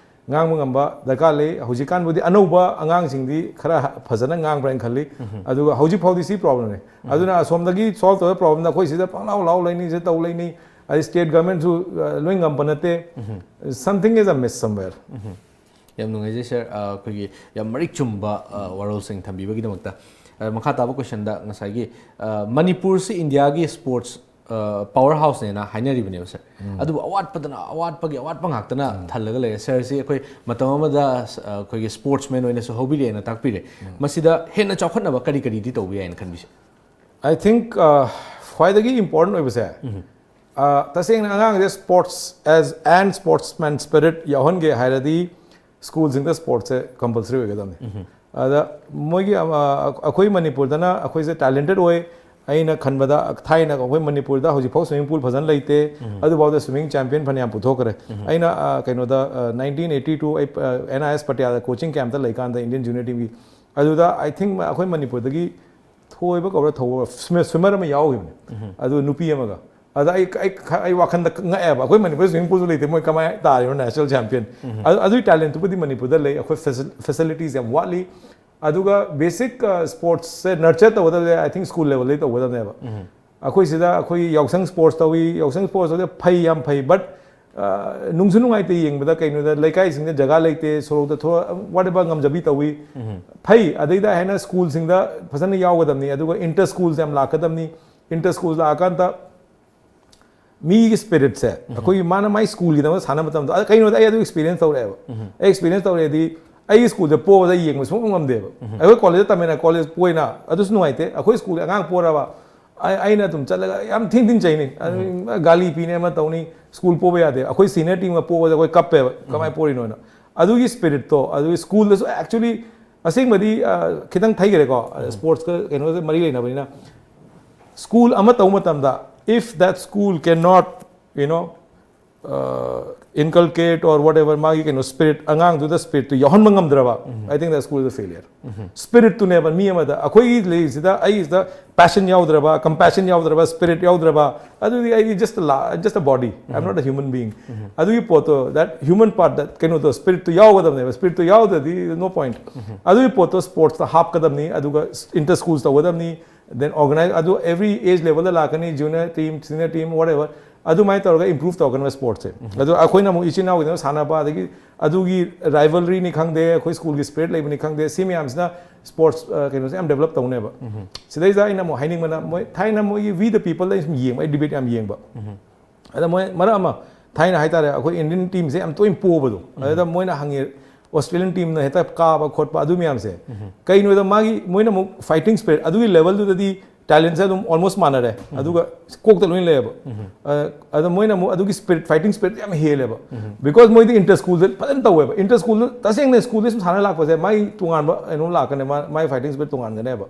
ꯉꯥꯡꯕ ꯉꯝꯕ ꯗꯔꯀꯥꯔ ꯂꯩ꯫ ꯍꯧꯖꯤꯛꯀꯥꯟꯕꯨꯗꯤ ꯑꯅꯧꯕ ꯑꯉꯥꯡꯁꯤꯡꯗꯤ ꯈꯔ ꯐꯖꯅ ꯉꯥꯡꯕ꯭ꯔꯥ ꯍꯥꯏꯅ ꯈꯜꯂꯤ꯫ ꯑꯗꯨꯒ ꯍꯧꯖꯤꯛ ꯐꯥꯎꯗꯤ ꯁꯤ ꯄ꯭ꯔꯣꯕ꯭ꯂꯦꯝꯅꯤ꯫ ꯑꯗꯨꯅ ꯑꯁꯣꯝꯗꯒꯤ ꯁꯣꯜꯕ ꯇꯧꯕ ꯄ꯭ꯔꯣꯕ꯭ꯂꯦꯝꯗ ꯑꯩꯈꯣꯏ ꯁꯤꯗ ꯄꯪꯂꯥꯎ ꯂꯥꯎ ꯂꯩꯅꯤ, ꯁꯤꯗ ꯇꯧ ꯂꯩꯅꯤ, ꯑꯗꯩ ꯁ꯭ꯇꯦꯠ ꯒꯚꯔꯟꯃꯦꯟꯠꯁꯨ ꯂꯣꯏ ꯉꯝꯕ ꯅꯠꯇꯦ꯫ Something is amiss somewhere꯫ ꯌꯥꯝ ꯅꯨꯡꯉꯥꯏꯖꯩ ꯁꯥꯔ, ꯑꯩꯈꯣꯏꯒꯤ ꯌꯥꯝ ꯃꯔꯤꯛ ꯆꯨꯝꯕ ꯋꯥꯔꯣꯜꯁꯤꯡ ꯊꯝꯕꯤꯕꯒꯤꯗꯃꯛꯇ꯫ ꯃꯈꯥ ꯇꯥꯕ ꯀꯣꯏꯁꯟꯗ ꯉꯁꯥꯏꯒꯤ ꯃꯅꯤꯄꯨꯔꯁꯤ ꯏꯟꯗꯤꯌꯥꯒꯤ ꯁ꯭ꯄꯣꯔꯠꯁ ꯄꯋꯥꯔ ꯍꯥꯎꯁꯅꯦꯅ ꯍꯥꯏꯅꯔꯤꯕꯅꯦꯕ ꯁꯥꯔ꯫ ꯑꯗꯨꯕꯨ ꯑꯋꯥꯠꯄꯗꯅ ꯑꯋꯥꯠꯄꯒꯤ ꯑꯋꯥꯠꯄ ꯉꯥꯛꯇꯅ ꯊꯜꯂꯒ ꯂꯩꯔꯦ꯫ ꯁꯥꯔꯁꯤ ꯑꯩꯈꯣꯏ ꯃꯇꯝ ꯑꯃꯗ ꯑꯩꯈꯣꯏꯒꯤ ꯁ꯭ꯄꯣꯔꯠꯁꯃꯦꯟ ꯑꯣꯏꯅꯁꯨ ꯍꯧꯕꯤꯔꯛꯑꯦꯅ ꯇꯥꯛꯄꯤꯔꯦ꯫ ꯃꯁꯤꯗ ꯍꯦꯟꯅ ꯆꯥꯎꯈꯠꯅꯕ ꯀꯔꯤ ꯀꯔꯤꯗꯤ ꯇꯧꯕ ꯌꯥꯏꯅ ꯈꯟꯕꯤꯁꯦ? I think ꯈ꯭ꯋꯥꯏꯗꯒꯤ ꯏꯝꯄꯣꯔꯇꯦꯟ ꯑꯣꯏꯕꯁꯦ, ꯇꯁꯦꯡꯅ ꯑꯉꯥꯡꯁꯦ sports as and sportsman spirit ꯌꯥꯎꯍꯟꯒꯦ ꯍꯥꯏꯔꯗꯤ ꯁ꯭ꯀꯨꯜꯁꯤꯡꯗ ꯁ꯭ꯄꯣꯔꯠꯁꯁꯦ ꯀꯝꯄꯜꯁꯔꯤ ꯑꯣꯏꯒꯗꯕꯅꯤ꯫ ꯑꯗ ꯃꯣꯏꯒꯤ ꯑꯩꯈꯣꯏ ꯃꯅꯤꯄꯨꯔꯗꯅ ꯑꯩꯈꯣꯏꯁꯦ ꯇꯦꯂꯦꯟꯇꯦꯠ ꯑꯣꯏ꯫ ꯑꯩꯅ ꯈꯟꯕꯗ ꯊꯥꯏꯅ ꯑꯩꯈꯣꯏ ꯃꯅꯤꯄꯨꯔꯗ ꯍꯧꯖꯤꯛꯐꯥꯎ swimming pool ꯐꯖꯅ ꯂꯩꯇꯦ꯫ ꯑꯗꯨꯐꯥꯎꯗ swimming champion ꯐꯅꯌꯥꯝ ꯄꯨꯊꯣꯛꯈ꯭ꯔꯦ꯫ ꯑꯩꯅ ꯀꯩꯅꯣꯗ nineteen eighty two ꯑꯩ NIS Patiala coaching camp ꯇ ꯂꯩꯀꯥꯟꯗ Indian junior team ꯒꯤ, ꯑꯗꯨꯗ I think ꯑꯩꯈꯣꯏ ꯃꯅꯤꯄꯨꯔꯗꯒꯤ ꯊꯣꯏꯕ ꯀꯧꯕ꯭ꯔꯥ ꯊꯧꯕ swimmer ꯑꯃ ꯌꯥꯎꯈꯤꯕꯅꯦ꯫ ꯑꯗꯨ ꯅꯨꯄꯤ ꯑꯃꯒ꯫ ꯑꯗ ꯑꯩ ꯑꯩ ꯑꯩ ꯋꯥꯈꯟꯗ ꯉꯛꯑꯦꯕ, ꯑꯩꯈꯣꯏ ꯃꯅꯤꯄꯨꯔ swimming pool ꯁꯨ ꯂꯩꯇꯦ, ꯃꯣꯏ ꯀꯃꯥꯏꯅ ꯇꯥꯔꯤꯅꯣ national champion? ꯑꯗꯨ ꯑꯗꯨꯒꯤ ꯇꯦꯂꯦꯟꯠꯇꯨꯕꯨꯗꯤ ꯃꯅꯤꯄꯨꯔꯗ ꯂꯩ, ꯑꯩꯈꯣꯏ facilities ꯌꯥꯝ ꯋꯥꯠꯂꯤ꯫ ꯑꯗꯨꯒ basic ꯁ꯭ꯄꯣꯔꯠꯁꯁꯦ ꯅꯔꯆꯔ ꯇꯧꯒꯗꯕꯁꯦ I think school level ꯗꯒꯤ ꯇꯧꯒꯗꯕꯅꯦꯕ꯫ ꯑꯩꯈꯣꯏ ꯁꯤꯗ ꯑꯩꯈꯣꯏ ꯌꯥꯎꯁꯪ ꯁ꯭ꯄꯣꯔꯠꯁ ꯇꯧꯏ, ꯌꯥꯎꯁꯪ ꯁ꯭ꯄꯣꯔꯠꯁ ꯇꯧꯕꯁꯦ ꯐꯩ, ꯌꯥꯝ ꯐꯩ, but ꯅꯨꯡꯁꯨ ꯅꯨꯡꯉꯥꯏꯇꯦ ꯌꯦꯡꯕꯗ꯫ ꯀꯩꯅꯣꯗ ꯂꯩꯀꯥꯏꯁꯤꯡꯗ ꯖꯒꯥ ꯂꯩꯇꯦ, ꯁꯣꯔꯣꯛꯇ ꯊꯣꯛꯑ whatever ꯉꯝꯖꯕꯤ ꯇꯧꯏ꯫ ꯐꯩ, ꯑꯗꯩꯗ ꯍꯦꯟꯅ ꯁ꯭ꯀꯨꯜꯁꯤꯡꯗ ꯐꯖꯅ ꯌꯥꯎꯒꯗꯕꯅꯤ꯫ ꯑꯗꯨꯒ ꯏꯟꯇꯔ ꯁ꯭ꯀꯨꯜꯁ ꯌꯥꯝ ꯂꯥꯛꯀꯗꯕꯅꯤ꯫ ꯏꯟꯇꯔ ꯁ꯭ꯀꯨꯜ ꯂꯥꯛꯑꯀꯥꯟꯗ ꯃꯤꯒꯤ ꯁ꯭ꯄꯤꯔꯤꯠꯁꯦ, ꯑꯩꯈꯣꯏꯒꯤ ꯃꯥꯅ ꯃꯥꯏ ꯁ꯭ꯀꯨꯜꯒꯤꯗꯃꯛ ꯁꯥꯟꯅꯕ ꯃꯇꯝꯗ, ꯑ, ꯀꯩꯅꯣꯗ ꯑꯩ ꯑꯗꯨ ꯑꯦꯛꯁꯄꯤꯔꯤꯌꯦꯟꯁ ꯇꯧꯔꯛꯑꯦꯕ꯫ ꯑꯩ ꯑꯦꯛꯁꯄꯤꯔꯤꯌꯦꯟꯁ ꯇꯧꯔꯛꯑꯦꯗꯤ ꯑꯩꯒꯤ ꯁ꯭ꯀꯨꯜꯗ ꯄꯣꯕꯗ ꯌꯦꯡꯕ ꯁꯨꯡꯉꯝ ꯉꯝꯗꯦꯕ꯫ ꯑꯩꯈꯣꯏ ꯀꯣꯂꯦꯖꯇ ꯇꯝꯃꯤꯟꯅ ꯀꯣꯂꯦꯖ ꯄꯣꯏꯅ ꯑꯗꯨꯁꯨ ꯅꯨꯡꯉꯥꯏꯇꯦ꯫ ꯑꯩꯈꯣꯏ ꯁ꯭ꯀꯨꯜꯒꯤ ꯑꯉꯥꯡ ꯄꯣꯔꯕ, ꯑꯩ- ꯑꯩꯅ ꯑꯗꯨꯝ ꯆꯠꯂꯒ ꯌꯥꯝ ꯊꯤꯟ ꯊꯤꯟ ꯆꯩꯅꯤ꯫ ꯑꯗꯨ ꯒꯥꯂꯤ ꯄꯤꯅꯦ, ꯑꯃ ꯇꯧꯅꯤ꯫ ꯁ꯭ꯀꯨꯜ ꯄꯣꯕ ꯌꯥꯗꯦ꯫ ꯑꯩꯈꯣꯏ ꯁꯤꯅꯤꯌꯔ ꯇꯤꯝꯒ ꯄꯣꯕꯗ ꯑꯩꯈꯣꯏ ꯀꯞꯄꯦꯕ, ꯀꯃꯥꯏꯅ ꯄꯣꯔꯤꯅꯣꯅ꯫ ꯑꯗꯨꯒꯤ ꯁ꯭ꯄꯤꯔꯤꯠꯇꯣ, ꯑꯗꯨꯒꯤ ꯁ꯭ꯀꯨꯜꯗꯁꯨ ꯑꯦꯛꯆꯨꯋꯦꯂꯤ ꯑꯁꯦꯡꯕꯗꯤ ꯑ, ꯈꯤꯇꯪ ꯊꯩꯈꯔꯦꯀꯣ, ꯁ꯭ꯄꯣꯔꯠꯁꯀ ꯀꯩꯅꯣꯒ ꯃꯔꯤ ꯂꯩꯅꯕꯅꯤꯅ꯫ ꯁ꯭ꯀꯨꯜ ꯑꯃ ꯇꯧꯕ ꯃꯇꯝꯗ, if that school cannot, you know, inculcate or whatever, ꯃꯥꯒꯤ ꯀꯩꯅꯣ ꯁ꯭ꯄꯤꯔꯤꯠ, ꯑꯉꯥꯡꯗꯨꯗ ꯁ꯭ꯄꯤꯔꯤꯠꯇꯨ ꯌꯥꯎꯍꯟꯕ ꯉꯝꯗ꯭ꯔꯕ, I think that school is a failure. ꯁ꯭ꯄꯤꯔꯤꯠꯇꯨꯅꯦꯕ ꯃꯤ ꯑꯃꯗ, ꯑꯩꯈꯣꯏꯒꯤ ꯂꯩꯔꯤꯁꯤꯗ, ꯑꯩꯁꯤꯗ ꯄꯦꯁꯟ ꯌꯥꯎꯗ꯭ꯔꯕ, ꯀꯝꯄꯦꯁꯟ ꯌꯥꯎꯗ꯭ꯔꯕ, ꯁ꯭ꯄꯤꯔꯤꯠ ꯌꯥꯎꯗ꯭ꯔꯕ, ꯑꯗꯨꯗꯤ ꯑꯩꯗꯤ just a la- just a body, I'm not a human being. ꯑꯗꯨꯒꯤ ꯄꯣꯠꯇꯣ, that human part, that ꯀꯩꯅꯣꯗꯣ, ꯁ꯭ꯄꯤꯔꯤꯠꯇꯨ ꯌꯥꯎꯒꯗꯕꯅꯦꯕ꯫ ꯁ꯭ꯄꯤꯔꯤꯠꯇꯨ ꯌꯥꯎꯗ꯭ꯔꯗꯤ no point. ꯑꯗꯨꯒꯤ ꯄꯣꯠꯇꯣ ꯁ꯭ꯄꯣꯔꯠꯁꯇ ꯍꯥꯞꯀꯗꯕꯅꯤ, ꯑꯗꯨꯒ ꯏꯟꯇꯔ ꯁ꯭ꯀꯨꯜꯁ ꯇꯧꯒꯗꯕꯅꯤ, then organize, ꯑꯗꯨ every age levelꯗ ꯂꯥꯛꯀꯅꯤ, junior team, senior team, whatever. ꯑꯗꯨꯃꯥꯏꯅ ꯇꯧꯔꯒ improve ꯇꯧꯔꯛꯀꯅꯤ ꯁ꯭ꯄꯣꯔꯠꯁꯦ꯫ ꯑꯗꯣ ꯑꯩꯈꯣꯏꯅ ꯑꯃꯨꯛ ꯏꯆꯤꯟ ꯏꯅꯥꯎꯒꯤꯗꯃꯛ ꯁꯥꯟꯅꯕ, ꯑꯗꯒꯤ ꯑꯗꯨꯒꯤ ꯔꯥꯏꯕꯜꯔꯤꯅꯤ ꯈꯪꯗꯦ, ꯑꯩꯈꯣꯏ ꯁ꯭ꯀꯨꯜꯒꯤ ꯁ꯭ꯄꯤꯔꯤꯠ ꯂꯩꯕꯅꯤ ꯈꯪꯗꯦ, ꯁꯤ ꯃꯌꯥꯝꯁꯤꯅ ꯁ꯭ꯄꯣꯔꯠꯁ, ꯑ, ꯀꯩꯅꯣꯁꯦ ꯌꯥꯝ ꯗꯦꯕꯂꯞ ꯇꯧꯅꯦꯕ꯫ ꯁꯤꯗꯩꯁꯤꯗ ꯑꯩꯅ ꯑꯃꯨꯛ ꯍꯥꯏꯅꯤꯡꯕꯅ, ꯃꯣꯏ ꯊꯥꯏꯅ ꯃꯣꯏꯒꯤ We the People ꯑꯩ ꯁꯨꯝ ꯌꯦꯡꯕ, ꯑꯩ ꯗꯤꯕꯦꯠ ꯌꯥꯝ ꯌꯦꯡꯕ꯫ ꯑꯗ ꯃꯣꯏ ꯃꯔꯛ ꯑꯃ ꯊꯥꯏꯅ ꯍꯥꯏꯇꯥꯔꯦ, ꯑꯩꯈꯣꯏ ꯏꯟꯗꯤꯌꯟ ꯇꯤꯝꯁꯦ ꯌꯥꯝ ꯇꯣꯏꯅ ꯄꯣꯕꯗꯣ, ꯑꯗꯨꯗ ꯃꯣꯏꯅ ꯍꯪꯉꯦ, "ꯑꯣꯁꯇ꯭ꯔꯦꯂꯤꯌꯟ ꯇꯤꯝꯅ ꯍꯦꯛꯇ ꯀꯥꯕ ꯈꯣꯠꯄ ꯑꯗꯨ ꯃꯌꯥꯝꯁꯦ ꯀꯩꯅꯣꯗ ꯃꯥꯒꯤ, ꯃꯣꯏꯅ ꯑꯃꯨꯛ ꯐꯥꯏꯇꯤꯡ ꯁ꯭ꯄꯤꯔꯤꯠ ꯑꯗꯨꯒꯤ ꯂꯦꯚꯦꯜꯗꯨꯗꯗꯤ ꯇꯦꯂꯦꯟꯁꯦ ꯑꯗꯨꯝ ꯑꯣꯜꯃꯣꯁ ꯃꯥꯟꯅꯔꯦ, ꯑꯗꯨꯒ ꯀꯣꯛꯇ ꯂꯣꯏ ꯂꯩꯌꯦꯕ꯫ ꯑ, ꯑꯗ ꯃꯣꯏꯅ ꯑꯃꯨꯛ ꯑꯗꯨꯒꯤ ꯁ꯭ꯄꯤꯔꯤꯠ, ꯐꯥꯏꯇꯤꯡ ꯁ꯭ꯄꯤꯔꯤꯠ ꯌꯥꯝ ꯍꯦꯜꯂꯦꯕ꯫ ꯕꯤꯀꯣꯁ ꯃꯣꯏꯗꯤ ꯏꯟꯇꯔ ꯁ꯭ꯀꯨꯜꯗ ꯐꯖꯅ ꯇꯧꯋꯦꯕ꯫ ꯏꯟꯇꯔ ꯁ꯭ꯀꯨꯜꯗ, ꯇꯁꯦꯡꯅ ꯁ꯭ꯀꯨꯜꯗ ꯁꯨꯝ ꯁꯥꯟꯅ ꯂꯥꯛꯄꯁꯦ ꯃꯥꯒꯤ ꯇꯣꯉꯥꯟꯕ ꯀꯩꯅꯣ ꯂꯥꯛꯀꯅꯤ, ꯃꯥ- ꯃꯥꯒꯤ ꯐꯥꯏꯇꯤꯡ ꯁ꯭ꯄꯤꯔꯤꯠ ꯇꯣꯉꯥꯟꯒꯅꯦꯕ꯫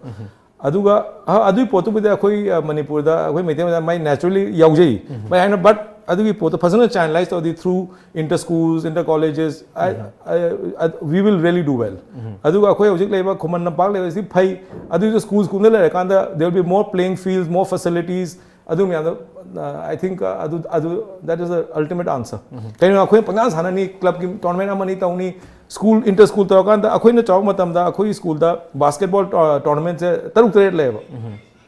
ꯑꯗꯨꯒ ꯑ- ꯑꯗꯨꯒꯤ ꯄꯣꯠꯇꯨꯕꯨꯗꯤ ꯑꯩꯈꯣꯏ, ꯑ, ꯃꯅꯤꯄꯨꯔꯗ ꯑꯩꯈꯣꯏ ꯃꯩꯇꯩ ꯃꯆꯥ ꯃꯥꯏ ꯅꯦꯆꯔꯦꯂꯤ ꯌꯥꯎꯖꯩ꯫ ꯃꯥꯏ ꯍꯥꯏꯅ, but ꯑꯗꯨꯒꯤ ꯄꯣꯠꯇꯣ ꯐꯖꯅ ꯆꯦꯅꯦꯂꯥꯏꯁ ꯇꯧꯔꯗꯤ through inter schools, inter colleges, I- I- I- we will really do well. ꯑꯗꯨꯒ ꯑꯩꯈꯣꯏ ꯍꯧꯖꯤꯛ ꯂꯩꯕ ꯈꯨꯃꯟ ꯂꯝꯄꯥꯛ ꯂꯩꯕꯁꯤ ꯐꯩ꯫ ꯑꯗꯨꯒꯤꯁꯨ ꯁ꯭ꯀꯨꯜ ꯁ꯭ꯀꯨꯜꯗ ꯂꯩꯔꯀꯥꯟꯗ there will be more playing fields, more facilities, ꯑꯗꯨ ꯃꯌꯥꯝꯗꯣ, ꯑ, I think, ꯑ, ꯑꯗꯨ ꯑꯗꯨ that is the ultimate answer. ꯀꯩꯅꯣ, ꯑꯩꯈꯣꯏꯅ ꯄꯪꯁꯥꯟ ꯁꯥꯟꯅꯅꯤ, ꯀ꯭ꯂꯕꯀꯤ ꯇꯣꯔꯅꯥꯃꯦꯟ ꯑꯃꯅꯤ ꯇꯧꯅꯤ, ꯁ꯭ꯀꯨꯜ, ꯏꯟꯇꯔ ꯁ꯭ꯀꯨꯜ ꯇꯧꯔꯀꯥꯟꯗ ꯑꯩꯈꯣꯏꯅ ꯆꯥꯎꯔꯛꯄ ꯃꯇꯝꯗ ꯑꯩꯈꯣꯏꯒꯤ ꯁ꯭ꯀꯨꯜꯗ ꯕꯥꯁꯀꯦꯠꯕꯣꯜ ꯇꯣꯔꯅꯥꯃꯦꯟꯁꯦ ꯇꯔꯨꯛ ꯇꯔꯦꯠ ꯂꯩꯌꯦꯕ꯫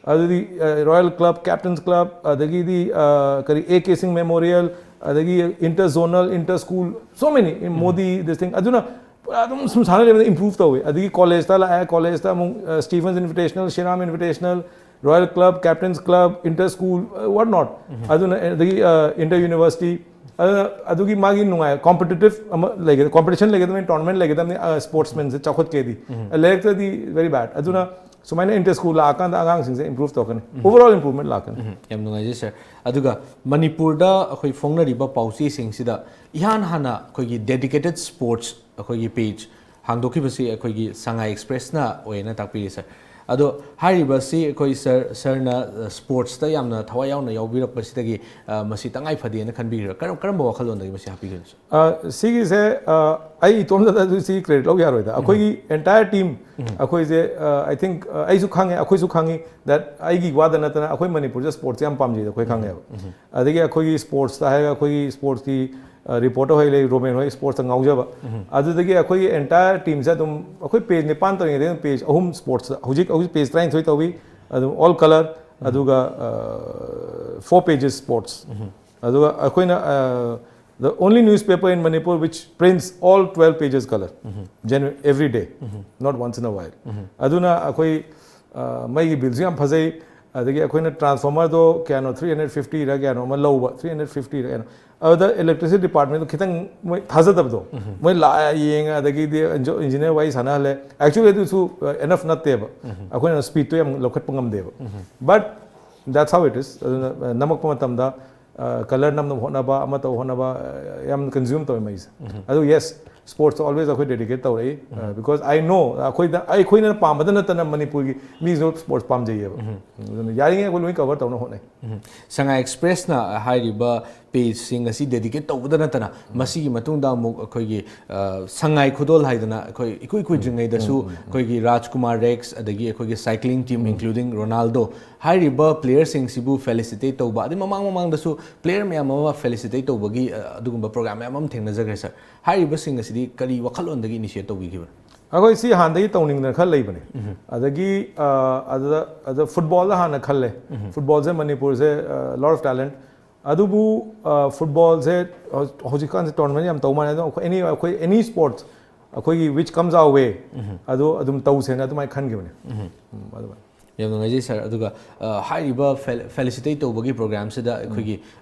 ꯑꯗꯨꯗꯤ ꯔꯣꯌꯦꯜ ꯀ꯭ꯂꯕ, ꯀꯦꯞꯇꯟꯁ ꯀ꯭ꯂꯕ, ꯑꯗꯒꯤꯗꯤ, ꯑ, ꯀꯔꯤ, ꯑꯦ ꯀꯦ ꯁꯤꯡ ꯃꯦꯃꯣꯔꯤꯌꯦꯜ, ꯑꯗꯒꯤ inter zonal, inter school, so many, Modi, this thing, ꯑꯗꯨꯅ ꯄꯨꯔꯥ ꯑꯗꯨꯝ ꯁꯨꯝ ꯁꯥꯟꯅ ꯂꯩꯕꯗ ꯏꯝꯄ꯭ꯔꯨꯚ ꯇꯧꯋꯤ꯫ ꯑꯗꯒꯤ ꯀꯣꯂꯦꯖꯇ ꯂꯥꯛꯑꯦ, ꯀꯣꯂꯦꯖꯇ ꯑꯃꯨꯛ, ꯑ, Stephens invitational, Sriram invitational, royal club, captains club, inter school, what not, ꯑꯗꯨꯅ ꯑꯗꯒꯤ, ꯑ, ꯏꯟꯇꯔ ꯌꯨꯅꯤꯚꯔꯁꯤꯇꯤ, ꯑꯗꯨꯅ ꯑꯗꯨꯒꯤ ꯃꯥꯒꯤ ꯅꯨꯡꯉꯥꯏ, ꯀꯣꯝꯄꯤꯇꯤꯇꯤꯞ ꯑꯃ ꯂꯩꯒꯗ-, ꯀꯣꯝꯄꯤꯇꯤꯁꯟ ꯂꯩꯒꯗꯕꯅꯤ, ꯇꯣꯔꯅꯥꯃꯦꯟ ꯂꯩꯒꯗꯕꯅꯤ, ꯑ, ꯁ꯭ꯄꯣꯔꯠꯁꯃꯦꯟꯁꯦ ꯆꯥꯎꯈꯠꯀꯦꯗꯤ꯫ ꯂꯩꯔꯛꯇ꯭ꯔꯗꯤ very bad꯫ ꯑꯗꯨꯅ ꯁꯨꯃꯥꯏꯅ ꯏꯟꯇꯔ ꯁ꯭ꯀꯨꯜ ꯂꯥꯛꯑꯀꯥꯟꯗ ꯑꯉꯥꯡꯁꯤꯡꯁꯦ ꯏꯝꯄ꯭ꯔꯨꯚ ꯇꯧꯔꯛꯀꯅꯤ, ꯑꯣꯚꯔ ꯑꯣꯜ ꯏꯝꯄ꯭ꯔꯨꯚꯃꯦꯟ ꯂꯥꯛꯀꯅꯤ꯫ ꯎꯝ, ꯌꯥꯝ ꯅꯨꯡꯉꯥꯏꯖꯩ ꯁꯥꯔ꯫ ꯑꯗꯨꯒ ꯃꯅꯤꯄꯨꯔꯗ ꯑꯩꯈꯣꯏ ꯐꯣꯡꯅꯔꯤꯕ ꯄꯥꯎꯆꯦꯁꯤꯡꯁꯤꯗ ꯏꯍꯥꯟ ꯍꯥꯟꯅ ꯑꯩꯈꯣꯏꯒꯤ ꯗꯦꯗꯤꯀꯦꯇꯦꯠ ꯁ꯭ꯄꯣꯔꯠꯁ ꯑꯩꯈꯣꯏꯒꯤ ꯄꯦꯖ ꯍꯥꯡꯗꯣꯛꯈꯤꯕꯁꯤ ꯑꯩꯈꯣꯏꯒꯤ ꯁꯉꯥꯏ ꯑꯦꯛꯁꯄ꯭ꯔꯦꯁꯅ ꯑꯣꯏꯅ ꯇꯥꯛꯄꯤꯔꯤ ꯁꯥꯔ꯫ ꯑꯗꯣ ꯍꯥꯏꯔꯤꯕꯁꯤ ꯑꯩꯈꯣꯏ ꯁꯥꯔ, ꯁꯥꯔꯅ ꯁ꯭ꯄꯣꯔꯠꯁꯇ ꯌꯥꯝꯅ ꯊꯋꯥꯏ ꯌꯥꯎꯅ ꯌꯥꯎꯕꯤꯔꯛꯄꯁꯤꯗꯒꯤ, ꯑ, ꯃꯁꯤ ꯇꯉꯥꯏ ꯐꯗꯦꯅ ꯈꯟꯕꯤꯔꯤꯔꯥ? ꯀꯔꯝ-, ꯀꯔꯝꯕ ꯋꯥꯈꯜꯂꯣꯟꯗꯒꯤ ꯃꯁꯤ ꯍꯥꯞꯄꯤꯈꯤꯕꯅꯣ ꯁꯥꯔ? ꯑ, ꯁꯤꯒꯤꯁꯦ, ꯑ, ꯑꯩ ꯏꯇꯣꯝꯇꯗ ꯑꯗꯨ ꯁꯤ ꯀ꯭ꯔꯦꯗꯤꯠ ꯂꯧ ꯌꯥꯔꯣꯏꯗ꯫ ꯑꯩꯈꯣꯏꯒꯤ ꯑꯦꯟꯇꯥꯌꯔ ꯇꯤꯝ, ꯑꯩꯈꯣꯏꯁꯦ, ꯑꯥꯏ ꯊꯤꯡꯛ, ꯑꯩꯁꯨ ꯈꯪꯉꯦ, ꯑꯩꯈꯣꯏꯁꯨ ꯈꯪꯉꯤ that ꯑꯩꯒꯤ ꯋꯥꯗ ꯅꯠꯇꯅ ꯑꯩꯈꯣꯏ ꯃꯅꯤꯄꯨꯔꯁꯦ ꯁ꯭ꯄꯣꯔꯠꯁꯦ ꯌꯥꯝ ꯄꯥꯝꯖꯩꯗ ꯑꯩꯈꯣꯏ ꯈꯪꯉꯦꯕ꯫ ꯑꯗꯒꯤ ꯑꯩꯈꯣꯏꯒꯤ ꯁ꯭ꯄꯣꯔꯠꯁꯇ ꯍꯥꯏꯔꯒ ꯑꯩꯈꯣꯏꯒꯤ ꯁ꯭ꯄꯣꯔꯠꯁꯀꯤ ꯔꯤꯄꯣꯔꯇꯔ ꯍꯣꯏ ꯂꯩ, ꯔꯣꯃꯦꯟ ꯍꯣꯏ ꯁ꯭ꯄꯣꯔꯠꯁꯇ ꯉꯥꯎꯖꯕ꯫ ꯑꯗꯨꯗꯒꯤ ꯑꯩꯈꯣꯏꯒꯤ ꯑꯦꯟꯇꯥꯌꯔ ꯇꯤꯝꯁꯦ ꯑꯗꯨꯝ ꯑꯩꯈꯣꯏ ꯄꯦꯖ ꯅꯤꯄꯥꯟ ꯇꯧꯔꯤꯉꯩꯗꯒꯤ ꯑꯗꯨꯝ ꯄꯦꯖ ꯑꯍꯨꯝ ꯁ꯭ꯄꯣꯔꯠꯁꯇ, ꯍꯧꯖꯤꯛ ꯍꯧꯖꯤꯛ ꯄꯦꯖ ꯇꯔꯥꯅꯤꯊꯣꯏ ꯇꯧꯏ, ꯑꯗꯨꯝ ꯑꯣꯜ ꯀꯂꯔ, ꯑꯗꯨꯒ ꯐꯣꯔ ꯄꯦꯖꯦꯁ ꯁ꯭ꯄꯣꯔꯠꯁ꯫ ꯑꯗꯨꯒ ꯑꯩꯈꯣꯏꯅ, uh, the only newspaper in Manipur which prints all twelve pages color, genuine, every day, not once in a while. ꯑꯗꯨꯅ ꯑꯩꯈꯣꯏ, uh, ꯃꯩꯒꯤ ꯕꯤꯜꯁꯨ ꯌꯥꯝ ꯐꯖꯩ, ꯑꯗꯒꯤ ꯑꯩꯈꯣꯏꯅ ꯇ꯭ꯔꯥꯟꯁꯐꯣꯔꯃꯔꯗꯣ ꯀꯌꯥꯅꯣ, ꯊ꯭ꯔꯤ ꯍꯟꯗ꯭ꯔꯦꯠ ꯐꯤꯐꯇꯤꯔ ꯀꯌꯥꯅꯣ ꯑꯃ ꯂꯧꯕ, ꯊ꯭ꯔꯤ ꯍꯟꯗ꯭ꯔꯦꯠ ꯐꯤꯐꯇꯤꯔ ꯀꯌꯥꯅꯣ, ꯑꯗꯨꯗ ꯏꯂꯦꯛꯇ꯭ꯔꯤꯁꯤꯇꯤ ꯗꯤꯄꯥꯔꯠꯃꯦꯟꯗꯣ ꯈꯤꯇꯪ ꯃꯣꯏ ꯊꯥꯖꯗꯕꯗꯣ, ꯃꯣꯏ ꯂꯥꯛꯑ ꯌꯦꯡꯉ ꯑꯗꯒꯤꯗꯤ ꯏꯟꯖꯤꯅꯤꯌꯔ ꯋꯥꯔꯤ ꯁꯥꯟꯅꯍꯜꯂꯦ꯫ ꯑꯦꯛꯆꯨꯋꯦꯂꯤ ꯑꯗꯨꯁꯨ ꯑꯦꯅꯐ ꯅꯠꯇꯦꯕ, ꯑꯩꯈꯣꯏꯅ ꯁ꯭ꯄꯤꯠꯇꯣ ꯌꯥꯝ ꯂꯧꯈꯠꯄ ꯉꯝꯗꯦꯕ꯫ But that's how it is. ꯑꯗꯨꯅ, uh, ꯅꯝꯃꯛꯄ ꯃꯇꯝꯗ, uh, ꯀꯂꯔ ꯅꯝꯅꯕ ꯍꯣꯠꯅꯕ, ꯑꯃ ꯇꯧ ꯍꯣꯠꯅꯕ, uh, ꯌꯥꯝ ꯀꯟꯖ꯭ꯌꯨꯝ ꯇꯧꯋꯦ ꯃꯩꯁꯦ꯫ ꯑꯗꯨ ꯌꯦꯁ, ꯁ꯭ꯄꯣꯔꯠꯁ ꯑꯣꯜꯋꯦꯁ ꯑꯩꯈꯣꯏ ꯗꯦꯗꯤꯀꯦꯠ ꯇꯧꯔꯛꯏ, uh, because I know ꯑꯩꯈꯣꯏꯗ, ꯑꯩꯈꯣꯏꯅ ꯄꯥꯝꯕꯗ ꯅꯠꯇꯅ ꯃꯅꯤꯄꯨꯔꯒꯤ ꯃꯤꯁꯨ ꯁ꯭ꯄꯣꯔꯠꯁ ꯄꯥꯝꯖꯩꯌꯦꯕ꯫ ꯑꯗꯨꯅ ꯌꯥꯔꯤꯉꯩ ꯑꯩꯈꯣꯏ ꯂꯣꯏ ꯀꯚꯔ ꯇꯧꯅꯕ ꯍꯣꯠꯅꯩ꯫ ꯁꯉꯥꯏ ꯑꯦꯛꯁꯄ꯭ꯔꯦꯁꯅ ꯍꯥꯏꯔꯤꯕ ꯄꯦꯖꯁꯤꯡ ꯑꯁꯤ ꯗꯦꯗꯤꯀꯦꯠ ꯇꯧꯕꯗ ꯅꯠꯇꯅ, ꯃꯁꯤꯒꯤ ꯃꯇꯨꯡꯗ ꯑꯃꯨꯛ ꯑꯩꯈꯣꯏꯒꯤ, ꯑ, ꯁꯉꯥꯏ ꯈꯨꯗꯣꯜ ꯍꯥꯏꯗꯅ ꯑꯩꯈꯣꯏ ꯏꯀꯨꯏ ꯀꯨꯏꯗ꯭ꯔꯤꯉꯩꯗꯁꯨ ꯑꯩꯈꯣꯏꯒꯤ ꯔꯥꯖꯀꯨꯃꯥꯔ ꯔꯦꯛꯁ, ꯑꯗꯒꯤ ꯑꯩꯈꯣꯏꯒꯤ ꯁꯥꯏꯀ꯭ꯂꯤꯡ ꯇꯤꯝ, ꯏꯟꯀ꯭ꯂꯨꯗꯤꯡ ꯔꯣꯅꯥꯜꯗꯣ, ꯍꯥꯏꯔꯤꯕ ꯄ꯭ꯂꯦꯌꯔꯁꯤꯡꯁꯤꯕꯨ ꯐꯦꯂꯤꯁꯤꯇꯦꯠ ꯇꯧꯕ, ꯑꯗꯩ ꯃꯃꯥꯡ ꯃꯃꯥꯡꯗꯁꯨ ꯄ꯭ꯂꯦꯌꯔ ꯃꯌꯥꯝ ꯑꯃ ꯐꯦꯂꯤꯁꯤꯇꯦꯠ ꯇꯧꯕꯒꯤ, ꯑ, ꯑꯗꯨꯒꯨꯝꯕ ꯄ꯭ꯔꯣꯒ꯭ꯔꯥꯝ ꯃꯌꯥꯝ ꯑꯃ ꯊꯦꯡꯅꯖꯈ꯭ꯔꯦ ꯁꯥꯔ꯫ ꯍꯥꯏꯔꯤꯕꯁꯤꯡ ꯑꯁꯤꯗꯤ ꯀꯔꯤ ꯋꯥꯈꯜꯂꯣꯟꯗꯒꯤ ꯏꯅꯤꯁꯤꯌꯦꯠ ꯇꯧꯕꯤꯈꯤꯕꯅꯣ? ꯑꯩꯈꯣꯏ ꯁꯤ ꯍꯥꯟꯅꯗꯒꯤ ꯇꯧꯅꯤꯡꯗꯅ ꯈꯔ ꯂꯩꯕꯅꯦ꯫ ꯑꯗꯒꯤ, ꯑ, ꯑꯗꯨꯗ, ꯑꯗꯨꯗ ꯐꯨꯠꯕꯣꯜꯗ ꯍꯥꯟꯅ ꯈꯜꯂꯦ꯫ ꯐꯨꯠꯕꯣꯜꯁꯦ ꯃꯅꯤꯄꯨꯔꯁꯦ, ꯑ, lot of talent꯫ ꯑꯗꯨꯕꯨ, ꯑ, ꯐꯨꯠꯕꯣꯜꯁꯦ ꯍꯧ-, ꯍꯧꯖꯤꯛꯀꯥꯟꯁꯦ ꯇꯣꯔꯅꯥꯃꯦꯟ ꯌꯥꯝ ꯇꯧ ꯃꯥꯜꯂꯦ꯫ ꯑꯗꯣ ꯑꯩꯈꯣꯏ ꯑꯦꯅꯤ, ꯑꯩꯈꯣꯏ ꯑꯦꯅꯤ ꯁ꯭ꯄꯣꯔꯠꯁ ꯑꯩꯈꯣꯏꯒꯤ which comes our way, ꯑꯗꯣ ꯑꯗꯨꯝ ꯇꯧꯁꯦꯅ ꯑꯗꯨꯃꯥꯏꯅ ꯈꯟꯈꯤꯕꯅꯦ꯫ ꯎꯝ, ꯑꯗꯨꯃꯥꯏꯅ꯫ ꯌꯥꯝ ꯅꯨꯡꯉꯥꯏꯖꯩ ꯁꯥꯔ꯫ ꯑꯗꯨꯒ ꯑ, ꯍꯥꯏꯔꯤꯕ ꯐꯦ- ꯐꯦꯂꯤꯁꯤꯇꯦꯠ ꯇꯧꯕꯒꯤ ꯄ꯭ꯔꯣꯒ꯭ꯔꯥꯝꯁꯤꯗ ꯑꯩꯈꯣꯏꯒꯤ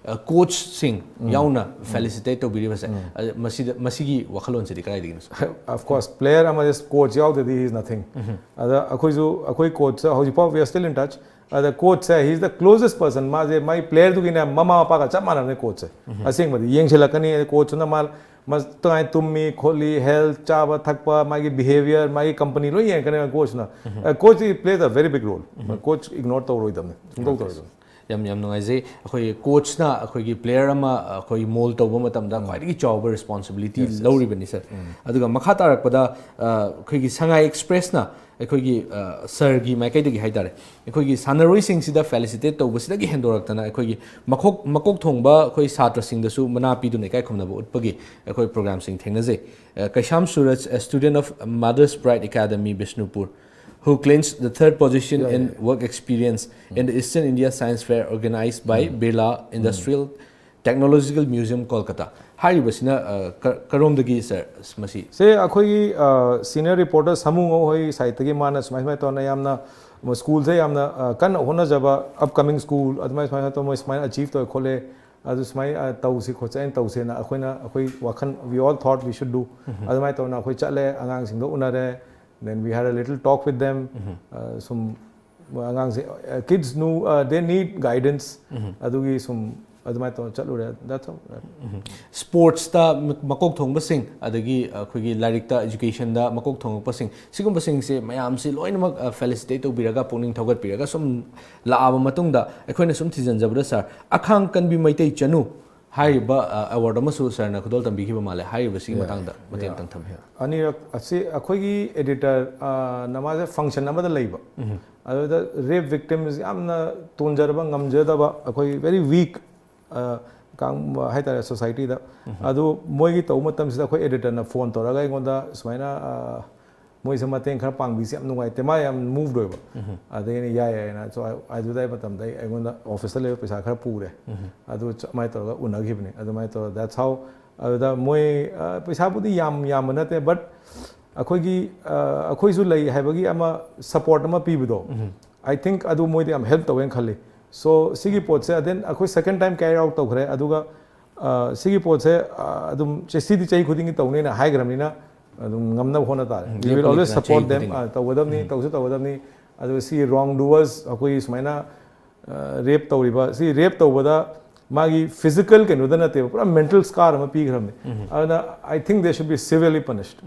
ꯀꯣꯆꯁꯤꯡ ꯌꯥꯎꯅ ꯐꯦꯂꯤꯁꯤꯇꯦꯠ ꯇꯧꯕꯤꯔꯤꯕꯁꯦ, ꯑ, ꯃꯁꯤꯗ, ꯃꯁꯤꯒꯤ ꯋꯥꯈꯜꯂꯣꯟꯁꯤꯗꯤ ꯀꯗꯥꯏꯗꯒꯤꯅꯣ ꯁꯥꯔ? Of course, player ꯑꯃꯗꯤ ꯀꯣꯆ ꯌꯥꯎꯗ꯭ꯔꯗꯤ he is nothing. ꯑꯗ ꯑꯩꯈꯣꯏꯁꯨ, ꯑꯩꯈꯣꯏ ꯀꯣꯆꯁꯦ ꯍꯧꯖꯤꯛꯐꯥꯎ we are still in touch. ꯑꯗ ꯀꯣꯆꯁꯦ, he is the closest person. ꯃꯥꯁꯦ ꯃꯥꯏ ꯄ꯭ꯂꯦꯌꯔꯗꯨꯒꯤꯅꯦ, ꯃꯃꯥ ꯃꯄꯥꯒ ꯆꯞ ꯃꯥꯟꯅꯕꯅꯦ ꯀꯣꯆꯁꯦ꯫ ꯑꯁꯦꯡꯕꯗꯤ ꯌꯦꯡꯁꯤꯜꯂꯛꯀꯅꯤ꯫ ꯀꯣꯆꯇꯨꯅ ꯃꯥ ꯃꯥ ꯀꯃꯥꯏꯅ ꯇꯨꯝꯃꯤ ꯈꯣꯠꯂꯤ, ꯍꯦꯜꯊ, ꯆꯥꯕ ꯊꯛꯄ, ꯃꯥꯒꯤ ꯕꯤꯍꯦꯕꯤꯌꯔ, ꯃꯥꯒꯤ ꯀꯝꯄꯅꯤ ꯂꯣꯏ ꯌꯦꯡꯉꯛꯀꯅꯦꯕ ꯀꯣꯆꯅ꯫ Coach plays a very big role. Coach ignore ꯇꯧꯔꯣꯏꯗꯕꯅꯤ, ꯁꯨꯡꯇꯧ ꯇꯧꯔꯣꯏꯗꯕꯅꯤ꯫ ꯌꯥꯝ ꯌꯥꯝ ꯅꯨꯡꯉꯥꯏꯖꯩ꯫ ꯑꯩꯈꯣꯏꯒꯤ ꯀꯣꯆꯅ ꯑꯩꯈꯣꯏꯒꯤ ꯄ꯭ꯂꯦꯌꯔ ꯑꯃ ꯑꯩꯈꯣꯏꯒꯤ ꯃꯣꯜ ꯇꯧꯕ ꯃꯇꯝꯗ ꯈ꯭ꯋꯥꯏꯗꯒꯤ ꯆꯥꯎꯕ ꯔꯦꯁꯄꯣꯟꯁꯤꯕꯤꯂꯤꯇꯤ ꯂꯧꯔꯤꯕꯅꯤ ꯁꯥꯔ꯫ ꯑꯗꯨꯒ ꯃꯈꯥ ꯇꯥꯔꯛꯄꯗ, ꯑ, ꯑꯩꯈꯣꯏꯒꯤ ꯁꯉꯥꯏ ꯑꯦꯛꯁꯄ꯭ꯔꯦꯁꯅ ꯑꯩꯈꯣꯏꯒꯤ, ꯑ, ꯁꯥꯔꯒꯤ ꯃꯥꯏꯀꯩꯗꯒꯤ ꯍꯥꯏꯇꯥꯔꯦ, ꯑꯩꯈꯣꯏꯒꯤ ꯁꯥꯟꯅꯔꯣꯏꯁꯤꯡꯁꯤꯗ ꯐꯦꯂꯤꯁꯤꯇꯦꯠ ꯇꯧꯕꯁꯤꯗꯒꯤ ꯍꯦꯟꯗꯣꯔꯛꯇꯅ ꯑꯩꯈꯣꯏꯒꯤ ꯃꯀꯣꯛ ꯃꯀꯣꯛ ꯊꯣꯡꯕ ꯑꯩꯈꯣꯏ ꯁꯥꯇ꯭ꯔꯁꯤꯡꯗꯁꯨ ꯃꯅꯥ ꯄꯤꯗꯨꯅ ꯏꯀꯥꯏ ꯈꯨꯝꯅꯕ ꯎꯠꯄꯒꯤ ꯑꯩꯈꯣꯏ ꯄ꯭ꯔꯣꯒ꯭ꯔꯥꯝꯁꯤꯡ ꯊꯦꯡꯅꯖꯩ꯫ ꯑ, ꯀꯩꯁꯥꯝ ꯁꯨꯔꯖ, a student of Mother's Pride Academy, Bishnupur, who clinched the third position in work experience in the Eastern India Science Fair organized by Birla Industrial Technological Museum, Kolkata. ꯍꯥꯏꯔꯤꯕꯁꯤꯅ, ꯑ, ꯀ- ꯀꯔꯣꯝꯗꯒꯤ ꯁꯥꯔ ꯃꯁꯤ? ꯁꯦ, ꯑꯩꯈꯣꯏꯒꯤ ꯁꯤꯅꯤꯌꯔ ꯔꯤꯄꯣꯔꯇꯔ ꯁꯥꯃꯨꯉꯧ ꯍꯣꯏ ꯁꯥꯏꯠꯇꯒꯤ ꯃꯥꯅ ꯁꯨꯃꯥꯏ ꯁꯨꯃꯥꯏꯅ ꯇꯧꯅ ꯌꯥꯝꯅ ꯁ꯭ꯀꯨꯜꯁꯦ ꯌꯥꯝꯅ, ꯑ, ꯀꯟꯅ ꯍꯣꯠꯅꯖꯕ, ꯑꯞꯀꯃꯤꯡ ꯁ꯭ꯀꯨꯜ ꯑꯗꯨꯃꯥꯏ ꯁꯨꯃꯥꯏꯅ ꯇꯧ, ꯃꯣꯏ ꯁꯨꯃꯥꯏꯅ ꯑꯆꯤꯞ ꯇꯧꯋꯦ ꯈꯣꯠꯂꯦ, ꯑꯗꯨ ꯁꯨꯃꯥꯏꯅ, ꯑ, ꯇꯧꯁꯤ ꯈꯣꯠꯁꯤ ꯍꯥꯏꯅ ꯇꯧꯁꯦꯅ ꯑꯩꯈꯣꯏꯅ, ꯑꯩꯈꯣꯏ ꯋꯥꯈꯜ, we all thought we should do. ꯑꯗꯨꯃꯥꯏꯅ ꯇꯧꯅ ꯑꯩꯈꯣꯏ ꯆꯠꯂꯦ, ꯑꯉꯥꯡꯁꯤꯡꯗꯣ ꯎꯅꯔꯦ, then we had a little talk with them. ꯑ, ꯁꯨꯝ ꯑꯉꯥꯡꯁꯦ, ꯀꯤꯠꯁ ꯅꯨ ꯗꯦ ꯅꯤꯗ ꯒꯥꯏꯗꯦꯟꯁ, ꯑꯗꯨꯒꯤ ꯁꯨꯝ ꯑꯗꯨꯃꯥꯏꯅ ꯇꯧꯔ ꯆꯠꯂꯨꯔꯦ꯫ That's all. ꯁ꯭ꯄꯣꯔꯠꯁꯇ ꯃꯀꯣꯛ ꯊꯣꯡꯕꯁꯤꯡ, ꯑꯗꯒꯤ ꯑꯩꯈꯣꯏꯒꯤ ꯂꯥꯏꯔꯤꯛꯇ, ꯏꯖꯨꯀꯦꯁꯟꯗ ꯃꯀꯣꯛ ꯊꯣꯡꯉꯛꯄꯁꯤꯡ, ꯁꯤꯒꯨꯝꯕꯁꯤꯡꯁꯦ ꯃꯌꯥꯝꯁꯤ ꯂꯣꯏꯅꯃꯛ, ꯑ, ꯐꯦꯂꯤꯁꯤꯇꯦꯠ ꯇꯧꯕꯤꯔꯒ, ꯄꯨꯛꯅꯤꯡ ꯊꯧꯒꯠꯄꯤꯔꯒ ꯁꯨꯝ ꯂꯥꯛꯑꯕ ꯃꯇꯨꯡꯗ, ꯑꯩꯈꯣꯏꯅ ꯁꯨꯝ ꯊꯤꯖꯤꯟꯖꯕꯗ ꯁꯥꯔ, ꯑꯈꯥꯡ ꯀꯟꯕꯤ ꯃꯩꯇꯩ ꯆꯅꯨ ꯍꯥꯏꯔꯤꯕ, ꯑ, ꯑꯦꯋꯥꯔꯗ ꯑꯃꯁꯨ ꯁꯥꯔꯅ ꯈꯨꯗꯣꯜ ꯇꯝꯕꯤꯈꯤꯕ ꯃꯥꯜꯂꯦ꯫ ꯍꯥꯏꯔꯤꯕꯁꯤꯒꯤ ꯃꯇꯥꯡꯗ ꯃꯇꯦꯛ ꯑꯃꯇꯪ ꯊꯝꯕꯤꯌꯨ꯫ ꯑꯅꯤꯔꯛ ꯑꯁꯤ ꯑꯩꯈꯣꯏꯒꯤ ꯑꯦꯗꯤꯇꯔ, ꯑ, ꯅꯃꯥꯁꯦ ꯐꯪꯁꯟ ꯑꯃꯗ ꯂꯩꯕ, ꯑꯗꯨꯗ ꯔꯦꯞ ꯚꯤꯛꯇꯤꯝꯁ ꯌꯥꯝꯅ ꯇꯣꯟꯖꯔꯕ, ꯉꯝꯖꯗꯕ, ꯑꯩꯈꯣꯏ ꯚꯦꯔꯤ ꯋꯤꯛ ꯍꯥꯏꯇꯥꯔꯦ ꯁꯣꯁꯥꯏꯇꯤꯗ꯫ ꯑꯗꯨ ꯃꯣꯏꯒꯤ ꯇꯧꯕ ꯃꯇꯝꯁꯤꯗ ꯑꯩꯈꯣꯏ ꯑꯦꯗꯤꯇꯔꯅ ꯐꯣꯟ ꯇꯧꯔꯒ ꯑꯩꯉꯣꯟꯗ ꯁꯨꯃꯥꯏꯅ, ꯑ, ꯃꯣꯏꯁꯦ ꯃꯇꯦꯡ ꯈꯔ ꯄꯥꯡꯕꯤꯁꯦ ꯌꯥꯝ ꯅꯨꯡꯉꯥꯏꯇꯦ, ꯃꯥ ꯌꯥꯝ ꯃꯨꯚ ꯑꯣꯏꯕ꯫ ꯑꯗꯩ ꯑꯩꯅ ꯌꯥꯏ ꯌꯥꯏꯅ, so, ꯑꯗꯨꯗꯥꯏ ꯃꯇꯝꯗ ꯑꯩ, ꯑꯩꯉꯣꯟꯗ ꯑꯣꯐꯤꯁꯇ ꯂꯩꯕ ꯄꯩꯁꯥ ꯈꯔ ꯄꯨꯔꯦ, ꯑꯗꯨ ꯑꯗꯨꯃꯥꯏꯅ ꯇꯧꯔꯒ ꯎꯅꯈꯤꯕꯅꯤ꯫ ꯑꯗꯨꯃꯥꯏꯅ ꯇꯧꯔꯒ that's how. ꯑꯗꯨꯗ ꯃꯣꯏ, ꯑ, ꯄꯩꯁꯥꯕꯨꯗꯤ ꯌꯥꯝ ꯌꯥꯝꯕ ꯅꯠꯇꯦ, but ꯑꯩꯈꯣꯏꯒꯤ, ꯑ, ꯑꯩꯈꯣꯏꯁꯨ ꯂꯩ ꯍꯥꯏꯕꯒꯤ ꯑꯃ ꯁꯄꯣꯔꯠ ꯑꯃ ꯄꯤꯕꯗꯣ, I think ꯑꯗꯨ ꯃꯣꯏꯗ ꯌꯥꯝ help ꯇꯧꯋꯦꯅ ꯈꯜꯂꯤ꯫ So ꯁꯤꯒꯤ ꯄꯣꯠꯁꯦ then ꯑꯩꯈꯣꯏ second time carry out ꯇꯧꯈ꯭ꯔꯦ꯫ ꯑꯗꯨꯒ ꯑ, ꯁꯤꯒꯤ ꯄꯣꯠꯁꯦ ꯑ, ꯑꯗꯨꯝ ꯆꯦ-, ꯁꯤꯗꯤ ꯆꯍꯤ ꯈꯨꯗꯤꯡꯒꯤ ꯇꯧꯅꯦꯅ ꯍꯥꯏꯈ꯭ꯔꯕꯅꯤꯅ ꯑꯗꯨꯝ ꯉꯝꯅꯕ ꯍꯣꯠꯅ ꯇꯥꯔꯦ꯫ We will always support them. ꯑ, ꯇꯧꯒꯗꯕꯅꯤ, ꯇꯧꯁꯨ ꯇꯧꯒꯗꯕꯅꯤ꯫ ꯑꯗꯨꯒ ꯁꯤ wrong doers, ꯑꯩꯈꯣꯏꯒꯤ ꯁꯨꯃꯥꯏꯅ ꯔꯦꯞ ꯇꯧꯔꯤꯕ, ꯁꯤ ꯔꯦꯞ ꯇꯧꯕꯗ ꯃꯥꯒꯤ physical ꯀꯩꯅꯣꯗ ꯅꯠꯇꯦꯕ, ꯄꯨꯔꯥ mental scar ꯑꯃ ꯄꯤꯈ꯭ꯔꯕꯅꯤ꯫ ꯑꯗꯨꯅ I think they should be severely punished,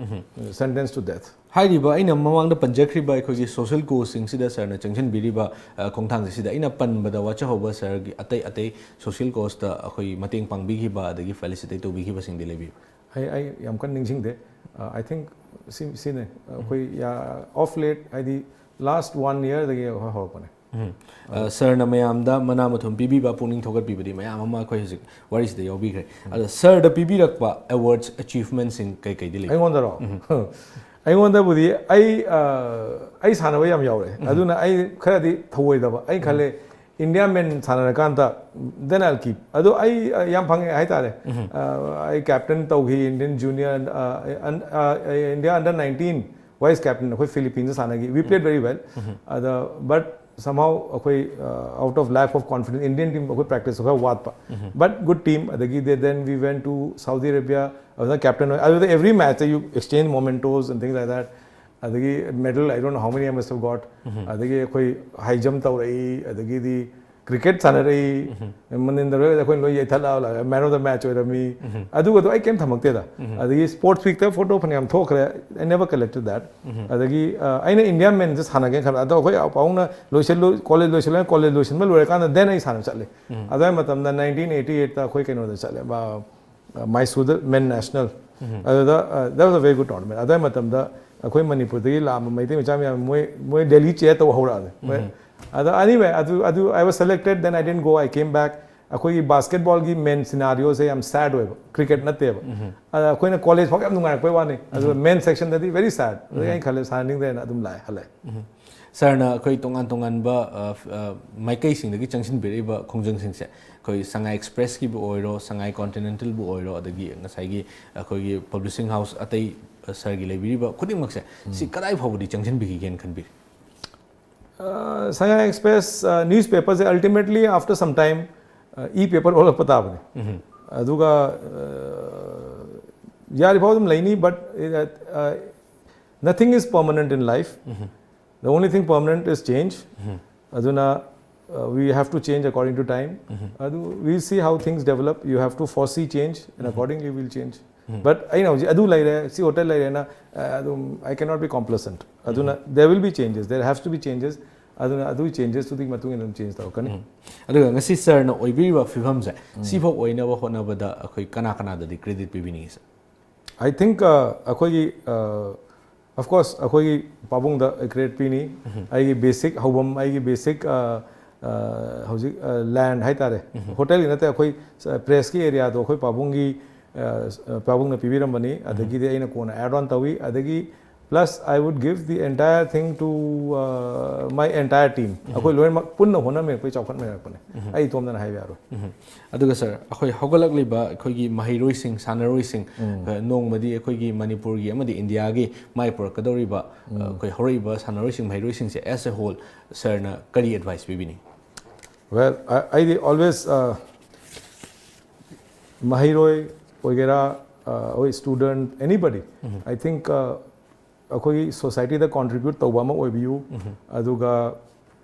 sentenced to death. ꯍꯥꯏꯔꯤꯕ ꯑꯩꯅ ꯃꯃꯥꯡꯗ ꯄꯟꯖꯈ꯭ꯔꯤꯕ ꯑꯩꯈꯣꯏꯒꯤ social causeꯁꯤꯡꯁꯤꯗ ꯁꯥꯔꯅ ꯆꯪꯁꯤꯟꯕꯤꯔꯤꯕ ꯑ, ꯈꯣꯡꯊꯥꯡꯁꯤꯗ ꯑꯩꯅ ꯄꯟꯕꯗ ꯋꯥꯠꯆꯍꯧꯕ ꯁꯥꯔꯒꯤ ꯑꯇꯩ ꯑꯇꯩ social causeꯇ ꯑꯩꯈꯣꯏ ꯃꯇꯦꯡ ꯄꯥꯡꯕꯤꯈꯤꯕ ꯑꯗꯒꯤ felicitate ꯇꯧꯕꯤꯈꯤꯕꯁꯤꯡꯗꯤ ꯂꯩꯕꯤꯕ꯭ꯔꯥ? ꯑꯩ ꯑꯩ ꯌꯥꯝ ꯀꯟꯅ ꯅꯤꯡꯁꯤꯡꯗꯦ꯫ ꯑ, I think ꯁꯤ ꯁꯤꯅꯦ ꯑꯩꯈꯣꯏ of late, ꯍꯥꯏꯗꯤ last one yearꯗꯒꯤ ꯑꯩꯈꯣꯏ ꯍꯧꯔꯛꯄꯅꯦ꯫ ꯎꯝ꯫ ꯑ, ꯁꯥꯔꯅ ꯃꯌꯥꯝꯗ ꯃꯅꯥ ꯃꯊꯨꯝ ꯄꯤꯕꯤꯕ, ꯄꯨꯛꯅꯤꯡ ꯊꯧꯒꯠꯄꯤꯕꯗꯤ ꯃꯌꯥꯝ ꯑꯃ ꯑꯩꯈꯣꯏ ꯍꯧꯖꯤꯛ ꯋꯥꯔꯤꯁꯤꯗ ꯌꯥꯎꯕꯤꯈ꯭ꯔꯦ꯫ ꯑꯗꯣ ꯁꯥꯔꯗ ꯄꯤꯕꯤꯔꯛꯄ awards, achievementꯁꯤꯡ ꯀꯩ ꯀꯩꯗꯤ ꯂꯩ? ꯑꯩꯉꯣꯟꯗꯔꯣ? ꯑꯩꯉꯣꯟꯗꯕꯨꯗꯤ ꯑꯩ ꯑ, ꯑꯩ ꯁꯥꯟꯅꯕ ꯌꯥꯝ ꯌꯥꯎꯔꯦ꯫ ꯑꯗꯨꯅ ꯑꯩ ꯈꯔꯗꯤ ꯊꯧꯑꯣꯏꯗꯕ ꯑꯩ ꯈꯜꯂꯦ꯫ India men ꯁꯥꯟꯅꯔꯀꯥꯟꯗ then I'll keep꯫ ꯑꯗꯣ ꯑꯩ ꯑ, ꯌꯥꯝ ꯐꯪꯉꯦ ꯍꯥꯏꯇꯥꯔꯦ꯫ ꯑ, ꯑꯩ captain ꯇꯧꯈꯤ Indian junior, ꯑ, un-, ꯑ, India under nineteen vice captain ꯑꯩꯈꯣꯏ Philippines ꯁꯥꯟꯅꯈꯤ꯫ We played very well꯫ ꯑꯗ but somehow ꯑꯩꯈꯣꯏ out of lack of confidence Indian team ꯑꯩꯈꯣꯏ practice ꯈꯔ ꯋꯥꯠꯄ꯫ But good team꯫ ꯑꯗꯒꯤ then we went to Saudi Arabia꯫ ꯑꯗꯨꯅ captain ꯑꯣꯏ꯫ ꯑꯗꯨꯗ every match you exchange mementos and things like that꯫ ꯑꯗꯒꯤ medal, I don't know how many I must have got꯫ ꯑꯗꯒꯤ ꯑꯩꯈꯣꯏ high jump ꯇꯧꯔꯛꯏ, ꯑꯗꯒꯤꯗꯤ cricket ꯁꯥꯟꯅꯔꯛꯏ꯫ ꯃꯅꯤꯟꯗ ꯂꯣꯏ ꯑꯩꯈꯣꯏ ꯂꯣꯏ ꯌꯩꯊꯠꯂꯛꯑ man of the match ꯑꯣꯏꯔꯝꯃꯤ꯫ ꯑꯗꯨꯒꯗꯣ ꯑꯩ ꯀꯩꯝ ꯊꯝꯃꯛꯇꯦꯗ꯫ ꯑꯗꯒꯤ sports weekꯇ photo ꯐꯅꯌꯥꯝ ꯊꯣꯛꯈ꯭ꯔꯦ꯫ I never collected that꯫ ꯑꯗꯒꯤ ꯑ, ꯑꯩꯅ India menꯁꯦ ꯁꯥꯟꯅꯒꯦꯅ ꯈꯟꯕ꯫ ꯑꯗꯣ ꯑꯩꯈꯣꯏ ꯄꯥꯕꯨꯡꯅ ꯂꯣꯏꯁꯤꯜꯂꯨ, college ꯂꯣꯏꯁꯤꯜꯂꯨ, college ꯂꯣꯏꯁꯤꯟꯕ ꯂꯣꯏꯔꯀꯥꯟꯗ then ꯑꯩ ꯁꯥꯟꯅꯕ ꯆꯠꯂꯦ꯫ ꯑꯗꯨꯋꯥꯏ ꯃꯇꯝꯗ nineteen eighty eightꯇ ꯑꯩꯈꯣꯏ ꯀꯩꯅꯣꯗ ꯆꯠꯂꯦ, ꯃ-, ꯃꯥꯏꯁꯨꯔꯗ men national꯫ ꯑꯗꯨꯗ, ꯑ, that was a very good tournament꯫ ꯑꯗꯨꯋꯥꯏ ꯃꯇꯝꯗ ꯑꯩꯈꯣꯏ ꯃꯅꯤꯄꯨꯔꯗꯒꯤ ꯂꯥꯛꯑꯝꯕ ꯃꯩꯇꯩ ꯃꯆꯥ ꯃꯌꯥꯝ ꯃꯣꯏ, ꯃꯣꯏ Delhi cheer ꯇꯧꯕ ꯍꯧꯔꯛꯑꯕꯅꯤ꯫ ꯃꯣꯏ, ꯑꯗ anyway, ꯑꯗꯨ, ꯑꯗꯨ I was selected, then I didn't go, I came back꯫ ꯑꯩꯈꯣꯏꯒꯤ basketballꯒꯤ men scenarioꯁꯦ ꯌꯥꯝ sad ꯑꯣꯏꯕ, cricket ꯅꯠꯇꯦꯕ꯫ ꯑꯗ ꯑꯩꯈꯣꯏꯅ college ꯐꯥꯎ ꯌꯥꯝ ꯅꯨꯡꯉꯥꯏꯔꯛꯄꯩ ꯋꯥꯅꯤ꯫ ꯑꯗꯨꯒ men sectionꯗꯗꯤ very sad꯫ ꯑꯗꯨꯗꯒꯤ ꯑꯩꯅ ꯈꯜꯂꯦ ꯁꯥꯟꯅꯅꯤꯡꯗ꯭ꯔꯦꯅ ꯑꯗꯨꯝ ꯂꯥꯛꯑꯦ, ꯍꯜꯂꯛꯑꯦ꯫ ꯁꯥꯔꯅ ꯑꯩꯈꯣꯏ ꯇꯣꯉꯥꯟ ꯇꯣꯉꯥꯟꯕ, ꯑ, ꯑ, ꯃꯥꯏꯀꯩꯁꯤꯡꯗꯒꯤ ꯆꯪꯁꯤꯟꯕꯤꯔꯛꯏꯕ ꯈꯣꯡꯖꯪꯁꯤꯡꯁꯦ, ꯑꯩꯈꯣꯏ ꯁꯉꯥꯏ Expressꯀꯤꯕꯨ ꯑꯣꯏꯔꯣ, ꯁꯉꯥꯏ Continentalꯕꯨ ꯑꯣꯏꯔꯣ, ꯑꯗꯒꯤ ꯉꯁꯥꯏꯒꯤ ꯑꯩꯈꯣꯏꯒꯤ publishing house ꯑꯇꯩ, ꯑ, ꯁꯥꯔꯒꯤ ꯂꯩꯕꯤꯔꯤꯕ ꯈꯨꯗꯤꯡꯃꯛꯁꯦ, ꯁꯤ ꯀꯗꯥꯏ ꯐꯥꯎꯕꯗꯤ ꯆꯪꯁꯤꯟꯕꯤꯈꯤꯒꯦꯅ ꯈꯟꯕꯤꯔꯤ? Sangay Express newspaperꯁꯦ ultimately after some time e-paper ꯑꯣꯜꯂꯛꯄ ꯇꯥꯕꯅꯤ꯫ ꯑꯗꯨꯒ ꯌꯥꯔꯤꯐꯥꯎ ꯑꯗꯨꯝ ꯂꯩꯅꯤ, but nothing is permanent in life. The only thing permanent is change. ꯑꯗꯨꯅ we have to change according to time. ꯑꯗꯨ we see how things develop. You have to foresee change and accordingly we'll change. But ꯑꯩꯅ ꯍꯧꯖꯤꯛ ꯑꯗꯨ ꯂꯩꯔꯦ, ꯁꯤ hotel ꯂꯩꯔꯦꯅ ꯑꯗꯨꯝ I cannot be complacent. ꯑꯗꯨꯅ there will be changes, there has to be changes. ꯑꯗꯨꯅ ꯑꯗꯨꯒꯤ changesꯇꯨꯒꯤ ꯃꯇꯨꯡ ꯏꯟꯅ ꯑꯗꯨꯝ change ꯇꯧꯔꯛꯀꯅꯤ꯫ ꯑꯗꯨꯒ ꯉꯁꯤ ꯁꯥꯔꯅ ꯑꯣꯏꯕꯤꯔꯤꯕ ꯐꯤꯕꯝꯁꯦ ꯁꯤꯐꯥꯎ ꯑꯣꯏꯅꯕ ꯍꯣꯠꯅꯕꯗ ꯑꯩꯈꯣꯏ ꯀꯅꯥ ꯀꯅꯥꯗꯗꯤ credit ꯄꯤꯕꯤꯅꯤꯡꯉꯤ ꯁꯥꯔ? I think ꯑꯩꯈꯣꯏꯒꯤ of course ꯑꯩꯈꯣꯏꯒꯤ ꯄꯥꯕꯨꯡꯗ credit ꯄꯤꯅꯤ꯫ ꯑꯩꯒꯤ basic ꯍꯧꯐꯝ, ꯑꯩꯒꯤ basic ꯍꯧꯖꯤꯛ land ꯍꯥꯏꯇꯥꯔꯦ, ꯍꯣꯇꯦꯜꯒꯤ ꯅꯠꯇꯦ, ꯑꯩꯈꯣꯏ pressꯀꯤ areaꯗꯣ ꯑꯩꯈꯣꯏ ꯄꯥꯕꯨꯡꯒꯤ ꯄꯥꯕꯨꯡꯅ ꯄꯤꯕꯤꯔꯝꯕꯅꯤ꯫ ꯑꯗꯒꯤꯗꯤ ꯑꯩꯅ ꯀꯣꯟꯅ add on ꯇꯧꯏ꯫ ꯑꯗꯒꯤ plus I would give the entire thing to my entire team. ꯑꯩꯈꯣꯏ ꯂꯣꯏꯅꯃꯛ ꯄꯨꯟꯅ ꯍꯣꯠꯅꯃꯤꯔꯛꯄꯩ ꯆꯥꯎꯈꯠꯃꯤꯔꯛꯄꯅꯦ꯫ ꯑꯩ ꯏꯇꯣꯝꯗꯅ ꯍꯥꯏꯕ ꯌꯥꯔꯣꯏ꯫ ꯑꯗꯨꯒ ꯁꯥꯔ, ꯑꯩꯈꯣꯏ ꯍꯧꯒꯠꯂꯛꯂꯤꯕ ꯑꯩꯈꯣꯏꯒꯤ ꯃꯍꯩꯔꯣꯏꯁꯤꯡ, ꯁꯥꯟꯅꯔꯣꯏꯁꯤꯡ, ꯅꯣꯡꯃꯗꯤ ꯑꯩꯈꯣꯏꯒꯤ ꯃꯅꯤꯄꯨꯔꯒꯤ ꯑꯃꯗꯤ ꯏꯟꯗꯤꯌꯥꯒꯤ ꯃꯥꯏ ꯄꯨꯔꯛꯀꯗꯧꯔꯤꯕ ꯑꯩꯈꯣꯏ ꯍꯧꯔꯛꯏꯕ ꯁꯥꯟꯅꯔꯣꯏꯁꯤꯡ, ꯃꯍꯩꯔꯣꯏꯁꯤꯡꯁꯦ as a whole ꯁꯥꯔꯅ ꯀꯔꯤ advice ꯄꯤꯕꯤꯅꯤꯡꯉꯤ? Well, ꯑꯩꯗꯤ always ꯃꯍꯩꯔꯣꯏ ꯑꯣꯏꯒꯦꯔꯥ, ꯑꯩꯈꯣꯏ student, anybody, I think ꯑꯩꯈꯣꯏꯒꯤ societyꯗ contribute ꯇꯧꯕ ꯑꯃ ꯑꯣꯏꯕꯤꯌꯨ꯫ ꯑꯗꯨꯒ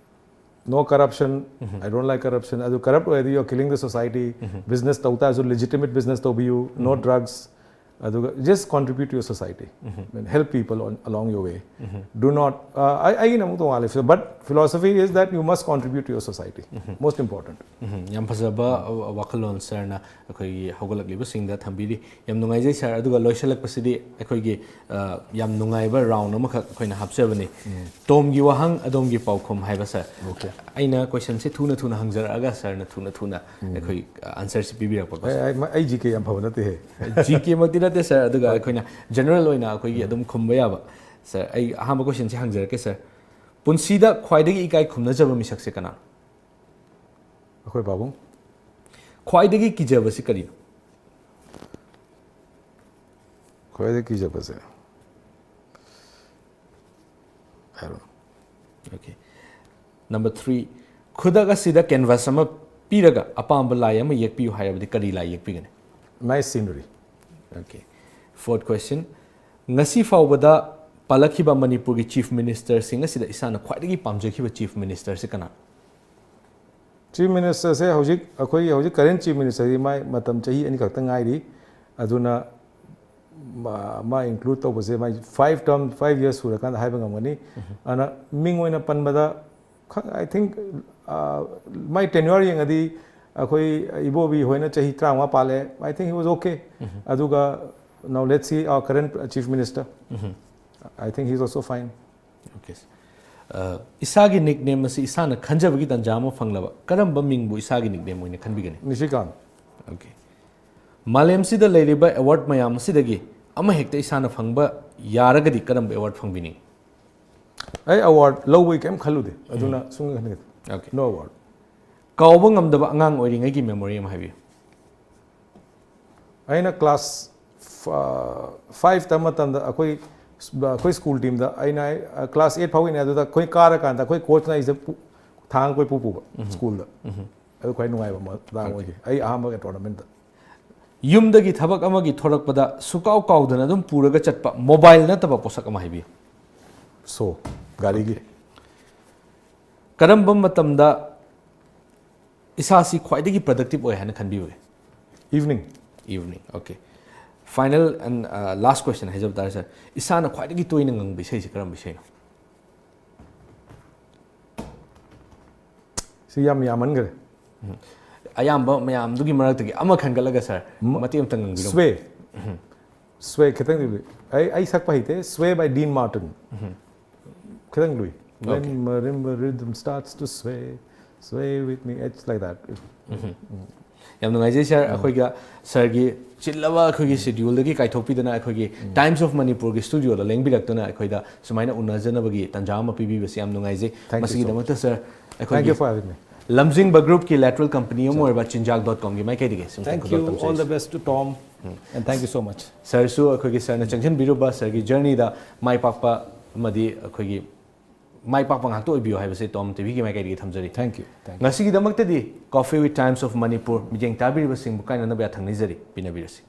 no corruption. I don't like corruption. ꯑꯗꯨ corrupt ꯑꯣꯏꯔꯗꯤ you are killing the society. Business ꯇꯧ ꯇꯥꯔꯁꯨ legitimate business ꯇꯧꯕꯤꯌꯨ, no drugs. ꯑꯗꯨꯒ just contribute to your society. Help people on, along your way. Do not, ꯑꯩꯒꯤꯅ ꯑꯃꯨꯛ ꯇꯣꯉꯥꯜꯂꯦ, but philosophy is that you must contribute to your society. Most important. ꯎꯝ, ꯌꯥꯝ ꯐꯖꯕ ꯋꯥꯈꯜꯂꯣꯟ ꯁꯥꯔꯅ ꯑꯩꯈꯣꯏꯒꯤ ꯍꯧꯒꯠꯂꯛꯂꯤꯕꯁꯤꯡꯗ ꯊꯝꯕꯤꯔꯤ꯫ ꯌꯥꯝ ꯅꯨꯡꯉꯥꯏꯖꯩ ꯁꯥꯔ꯫ ꯑꯗꯨꯒ ꯂꯣꯏꯁꯤꯜꯂꯛꯄꯁꯤꯗꯤ ꯑꯩꯈꯣꯏꯒꯤ ꯌꯥꯝ ꯅꯨꯡꯉꯥꯏꯕ round ꯑꯃꯈꯛ ꯑꯩꯈꯣꯏꯅ ꯍꯥꯞꯆꯕꯅꯤ꯫ ꯇꯣꯝꯒꯤ ꯋꯥꯍꯪ, ꯑꯗꯣꯝꯒꯤ ꯄꯥꯎꯈꯨꯝ ꯍꯥꯏꯕ ꯁꯥꯔ꯫ ꯑꯩꯅ questionꯁꯦ ꯊꯨꯅ ꯊꯨꯅ ꯍꯪꯖꯔꯛꯑꯒ ꯁꯥꯔꯅ ꯊꯨꯅ ꯊꯨꯅ ꯑꯩꯈꯣꯏ answerꯁꯦ ꯄꯤꯕꯤꯔꯛꯄꯀꯣ ꯁꯥꯔ꯫ ꯑꯩ G K ꯌꯥꯝ ꯐꯕ ꯅꯠꯇꯦꯍꯦ꯫ G K ꯃꯛꯇꯤ ꯅꯠꯇꯦ ꯁꯥꯔ, ꯑꯗꯨꯒ ꯑꯩꯈꯣꯏꯅ general ꯑꯣꯏꯅ ꯑꯩꯈꯣꯏꯒꯤ ꯑꯗꯨꯝ ꯈꯨꯝꯕ ꯌꯥꯕ꯫ ꯁꯥꯔ, ꯑꯩ ꯑꯍꯥꯟꯕ questionꯁꯦ ꯍꯪꯖꯔꯛꯀꯦ ꯁꯥꯔ꯫ ꯄꯨꯟꯁꯤꯗ ꯈ꯭ꯋꯥꯏꯗꯒꯤ ꯏꯀꯥꯏ ꯈꯨꯝꯅꯖꯕ ꯃꯤꯁꯛꯁꯦ ꯀꯅꯥꯅꯣ? ꯑꯩꯈꯣꯏ ꯄꯥꯕꯨꯡ꯫ ꯈ꯭ꯋꯥꯏꯗꯒꯤ ꯀꯤꯖꯕꯁꯤ ꯀꯔꯤꯅꯣ? ꯈ꯭ꯋꯥꯏꯗꯒꯤ ꯀꯤꯖꯕꯁꯦ, I don't know. Okay. Number three, ꯈꯨꯗꯛ ꯑꯁꯤꯗ canvas ꯑꯃ ꯄꯤꯔꯒ ꯑꯄꯥꯝꯕ ꯂꯥꯏ ꯑꯃ ꯌꯦꯛꯄꯤꯌꯨ ꯍꯥꯏꯔꯕꯗꯤ ꯀꯔꯤ ꯂꯥꯏ ꯌꯦꯛꯄꯤꯒꯅꯤ? Nice scenery. Okay. Fourth question, ꯉꯁꯤ ꯐꯥꯎꯕꯗ ꯄꯥꯜꯂꯛꯈꯤꯕ ꯃꯅꯤꯄꯨꯔꯒꯤ Chief Ministerꯁꯤꯡ ꯑꯁꯤꯗ ꯏꯁꯥꯅ ꯈ꯭ꯋꯥꯏꯗꯒꯤ ꯄꯥꯝꯖꯈꯤꯕ Chief Ministerꯁꯤ ꯀꯅꯥ? Chief Ministerꯁꯦ ꯍꯧꯖꯤꯛ ꯑꯩꯈꯣꯏꯒꯤ ꯍꯧꯖꯤꯛ current Chief Ministerꯗꯤ ꯃꯥꯏ ꯃꯇꯝ ꯆꯍꯤ ꯑꯅꯤꯈꯛꯇ ꯉꯥꯏꯔꯤ꯫ ꯑꯗꯨꯅ ꯃꯥ include ꯇꯧꯕꯁꯦ ꯃꯥꯏ five term, five years ꯁꯨꯔꯀꯥꯟꯗ ꯍꯥꯏꯕ ꯉꯝꯒꯅꯤ꯫ ꯑꯗꯨꯅ ꯃꯤꯡ ꯑꯣꯏꯅ ꯄꯟꯕꯗ I think ꯃꯥꯏ tenure ꯌꯦꯡꯉꯗꯤ ꯑꯩꯈꯣꯏ ꯏꯕꯣꯕꯤ ꯍꯣꯏꯅ ꯆꯍꯤ ꯇꯔꯥꯃꯉꯥ ꯄꯥꯜꯂꯦ꯫ I think he was okay. ꯑꯗꯨꯒ now let's see our current Chief Minister. I think he's also fine. Okay. ꯏꯁꯥꯒꯤ nickname ꯑꯁꯤ ꯏꯁꯥꯅ ꯈꯟꯖꯕꯒꯤ ꯇꯥꯟꯖꯥ ꯑꯃ ꯐꯪꯂꯕ ꯀꯔꯝꯕ ꯃꯤꯡꯕꯨ ꯏꯁꯥꯒꯤ nickname ꯑꯣꯏꯅ ꯈꯟꯕꯤꯒꯅꯤ? Nishikant. Okay. ꯃꯥꯂꯦꯝꯁꯤꯗ ꯂꯩꯔꯤꯕ award ꯃꯌꯥꯝ ꯑꯁꯤꯗꯒꯤ ꯑꯃꯍꯦꯛꯇ ꯏꯁꯥꯅ ꯐꯪꯕ ꯌꯥꯔꯒꯗꯤ ꯀꯔꯝꯕ award ꯐꯪꯕꯤꯅꯤꯡ? ꯑꯩ award ꯂꯧꯕꯒꯤ ꯀꯩꯝ ꯈꯜꯂꯨꯗꯦ, ꯑꯗꯨꯅ ꯁꯨꯡꯈꯟ ꯈꯟꯗꯦ꯫ Okay. No award. ꯀꯥꯎꯕ ꯉꯝꯗꯕ ꯑꯉꯥꯡ ꯑꯣꯏꯔꯤꯉꯩꯒꯤ memory ꯑꯃ ꯍꯥꯏꯕꯤꯌꯨ꯫ ꯑꯩꯅ class five ꯇꯝꯕ ꯃꯇꯝꯗ ꯑꯩꯈꯣꯏ ꯑꯩꯈꯣꯏ school teamꯗ ꯑꯩꯅ class eight ꯐꯥꯎꯒꯤꯅꯦ꯫ ꯑꯗꯨꯗ ꯑꯩꯈꯣꯏ ꯀꯥꯔꯀꯥꯟꯗ ꯑꯩꯈꯣꯏ coachꯅ ꯑꯩꯁꯦ ꯊꯥꯡ ꯀꯣꯏ ꯄꯨ ꯄꯨꯕ schoolꯗ꯫ ꯑꯗꯨ ꯈ꯭ꯋꯥꯏ ꯅꯨꯡꯉꯥꯏꯕ ꯃꯇꯥꯡ ꯑꯣꯏꯈꯤ ꯑꯩ ꯑꯍꯥꯟꯕ tournamentꯇ꯫ ꯌꯨꯝꯗꯒꯤ ꯊꯕꯛ ꯑꯃꯒꯤ ꯊꯣꯔꯛꯄꯗ ꯁꯨꯀꯥꯎ ꯀꯥꯎꯗꯅ ꯑꯗꯨꯝ ꯄꯨꯔꯒ ꯆꯠꯄ mobile ꯅꯠꯇꯕ ꯄꯣꯠꯁꯛ ꯑꯃ ꯍꯥꯏꯕꯤꯌꯨ꯫ So, ꯒꯥꯔꯤꯒꯤ꯫ ꯀꯔꯝꯕ ꯃꯇꯝꯗ ꯏꯁꯥꯁꯤ ꯈ꯭ꯋꯥꯏꯗꯒꯤ productive ꯑꯣꯏ ꯍꯥꯏꯅ ꯈꯟꯕꯤꯕꯒꯦ? Evening. Evening. Okay. Final and last question ꯍꯥꯏꯖꯕ ꯇꯥꯔꯦ sir, ꯏꯁꯥꯅ ꯈ꯭ꯋꯥꯏꯗꯒꯤ ꯇꯣꯏꯅ ꯉꯪꯕ ꯏꯁꯩꯁꯤ ꯀꯔꯝꯕ ꯏꯁꯩꯅꯣ? ꯁꯤ ꯌꯥꯝ ꯌꯥꯝꯃꯟꯈ꯭ꯔꯦ꯫ ꯑꯌꯥꯝꯕ ꯃꯌꯥꯝꯗꯨꯒꯤ ꯃꯔꯛꯇꯒꯤ ꯑꯃ ꯈꯟꯒꯠꯂꯒ sir ꯃꯇꯦꯛ ꯑꯃꯇ ꯉꯪꯕꯤꯔꯝꯃꯨ꯫ Sway. Sway ꯈꯤꯇꯪꯗꯤ ꯂꯨꯏ꯫ ꯑꯩ ꯑꯩ ꯁꯛꯄ ꯍꯩꯇꯦ꯫ Sway by Dean Martin. ꯈꯤꯇꯪ ꯂꯨꯏ꯫ When Okay. marimba rhythm starts to sway, sway with me. It's like that. ꯌꯥꯝ ꯅꯨꯡꯉꯥꯏꯖꯩ sir, ꯑꯩꯈꯣꯏꯒ sirꯒꯤ ꯆꯤꯜꯂꯕ ꯑꯩꯈꯣꯏꯒꯤ scheduleꯗꯒꯤ ꯀꯥꯏꯊꯣꯛꯄꯤꯗꯅ ꯑꯩꯈꯣꯏꯒꯤ Times of Manipurꯒꯤ studioꯗ ꯂꯦꯡꯕꯤꯔꯛꯇꯨꯅ ꯑꯩꯈꯣꯏꯗ ꯁꯨꯃꯥꯏꯅ ꯎꯅꯖꯅꯕꯒꯤ ꯇꯥꯟꯖꯥ ꯑꯃ ꯄꯤꯕꯤꯕꯁꯦ ꯌꯥꯝ ꯅꯨꯡꯉꯥꯏꯖꯩ꯫ Thank you so ꯃꯁꯤꯒꯤꯗꯃꯛꯇ sir, Thank you for having me. ꯂꯝꯖꯤꯡꯕ groupꯀꯤ lateral company ꯑꯃ ꯑꯣꯏꯔꯕ ꯆꯤꯟꯖꯥꯛ dot comꯒꯤ ꯃꯥꯏꯀꯩꯗꯒꯤ ꯁꯨꯝ Thank ꯊꯥꯒꯠꯄ you. All ꯇꯝꯖꯔꯤ꯫ The best to Tom. And thank you so much. Sirꯁꯨ ꯑꯩꯈꯣꯏꯒꯤ sirꯅ ꯆꯪꯁꯤꯟꯕꯤꯔꯨꯕ sirꯒꯤ journeyꯗ ꯃꯥꯏ ꯄꯥꯛꯄ ꯑꯃꯗꯤ ꯑꯩꯈꯣꯏꯒꯤ ꯃꯥꯏ ꯄꯥꯛꯄ ꯉꯥꯛꯇ ꯑꯣꯏꯕꯤꯌꯨ ꯍꯥꯏꯕꯁꯦ ꯇꯣꯝ ꯇꯤꯚꯤꯒꯤ ꯃꯥꯏꯀꯩꯗꯒꯤ ꯊꯝꯖꯔꯤ꯫ Thank you. Thank you. ꯉꯁꯤꯒꯤꯗꯃꯛꯇꯗꯤ Coffee with Times of Manipur ꯃꯤꯠꯌꯦꯡ ꯇꯥꯕꯤꯔꯤꯕꯁꯤꯡꯕꯨ ꯀꯥꯏꯅꯅꯕ ꯌꯥꯊꯪ ꯅꯤꯖꯔꯤ꯫ ꯄꯤꯅꯕꯤꯔꯁꯤ꯫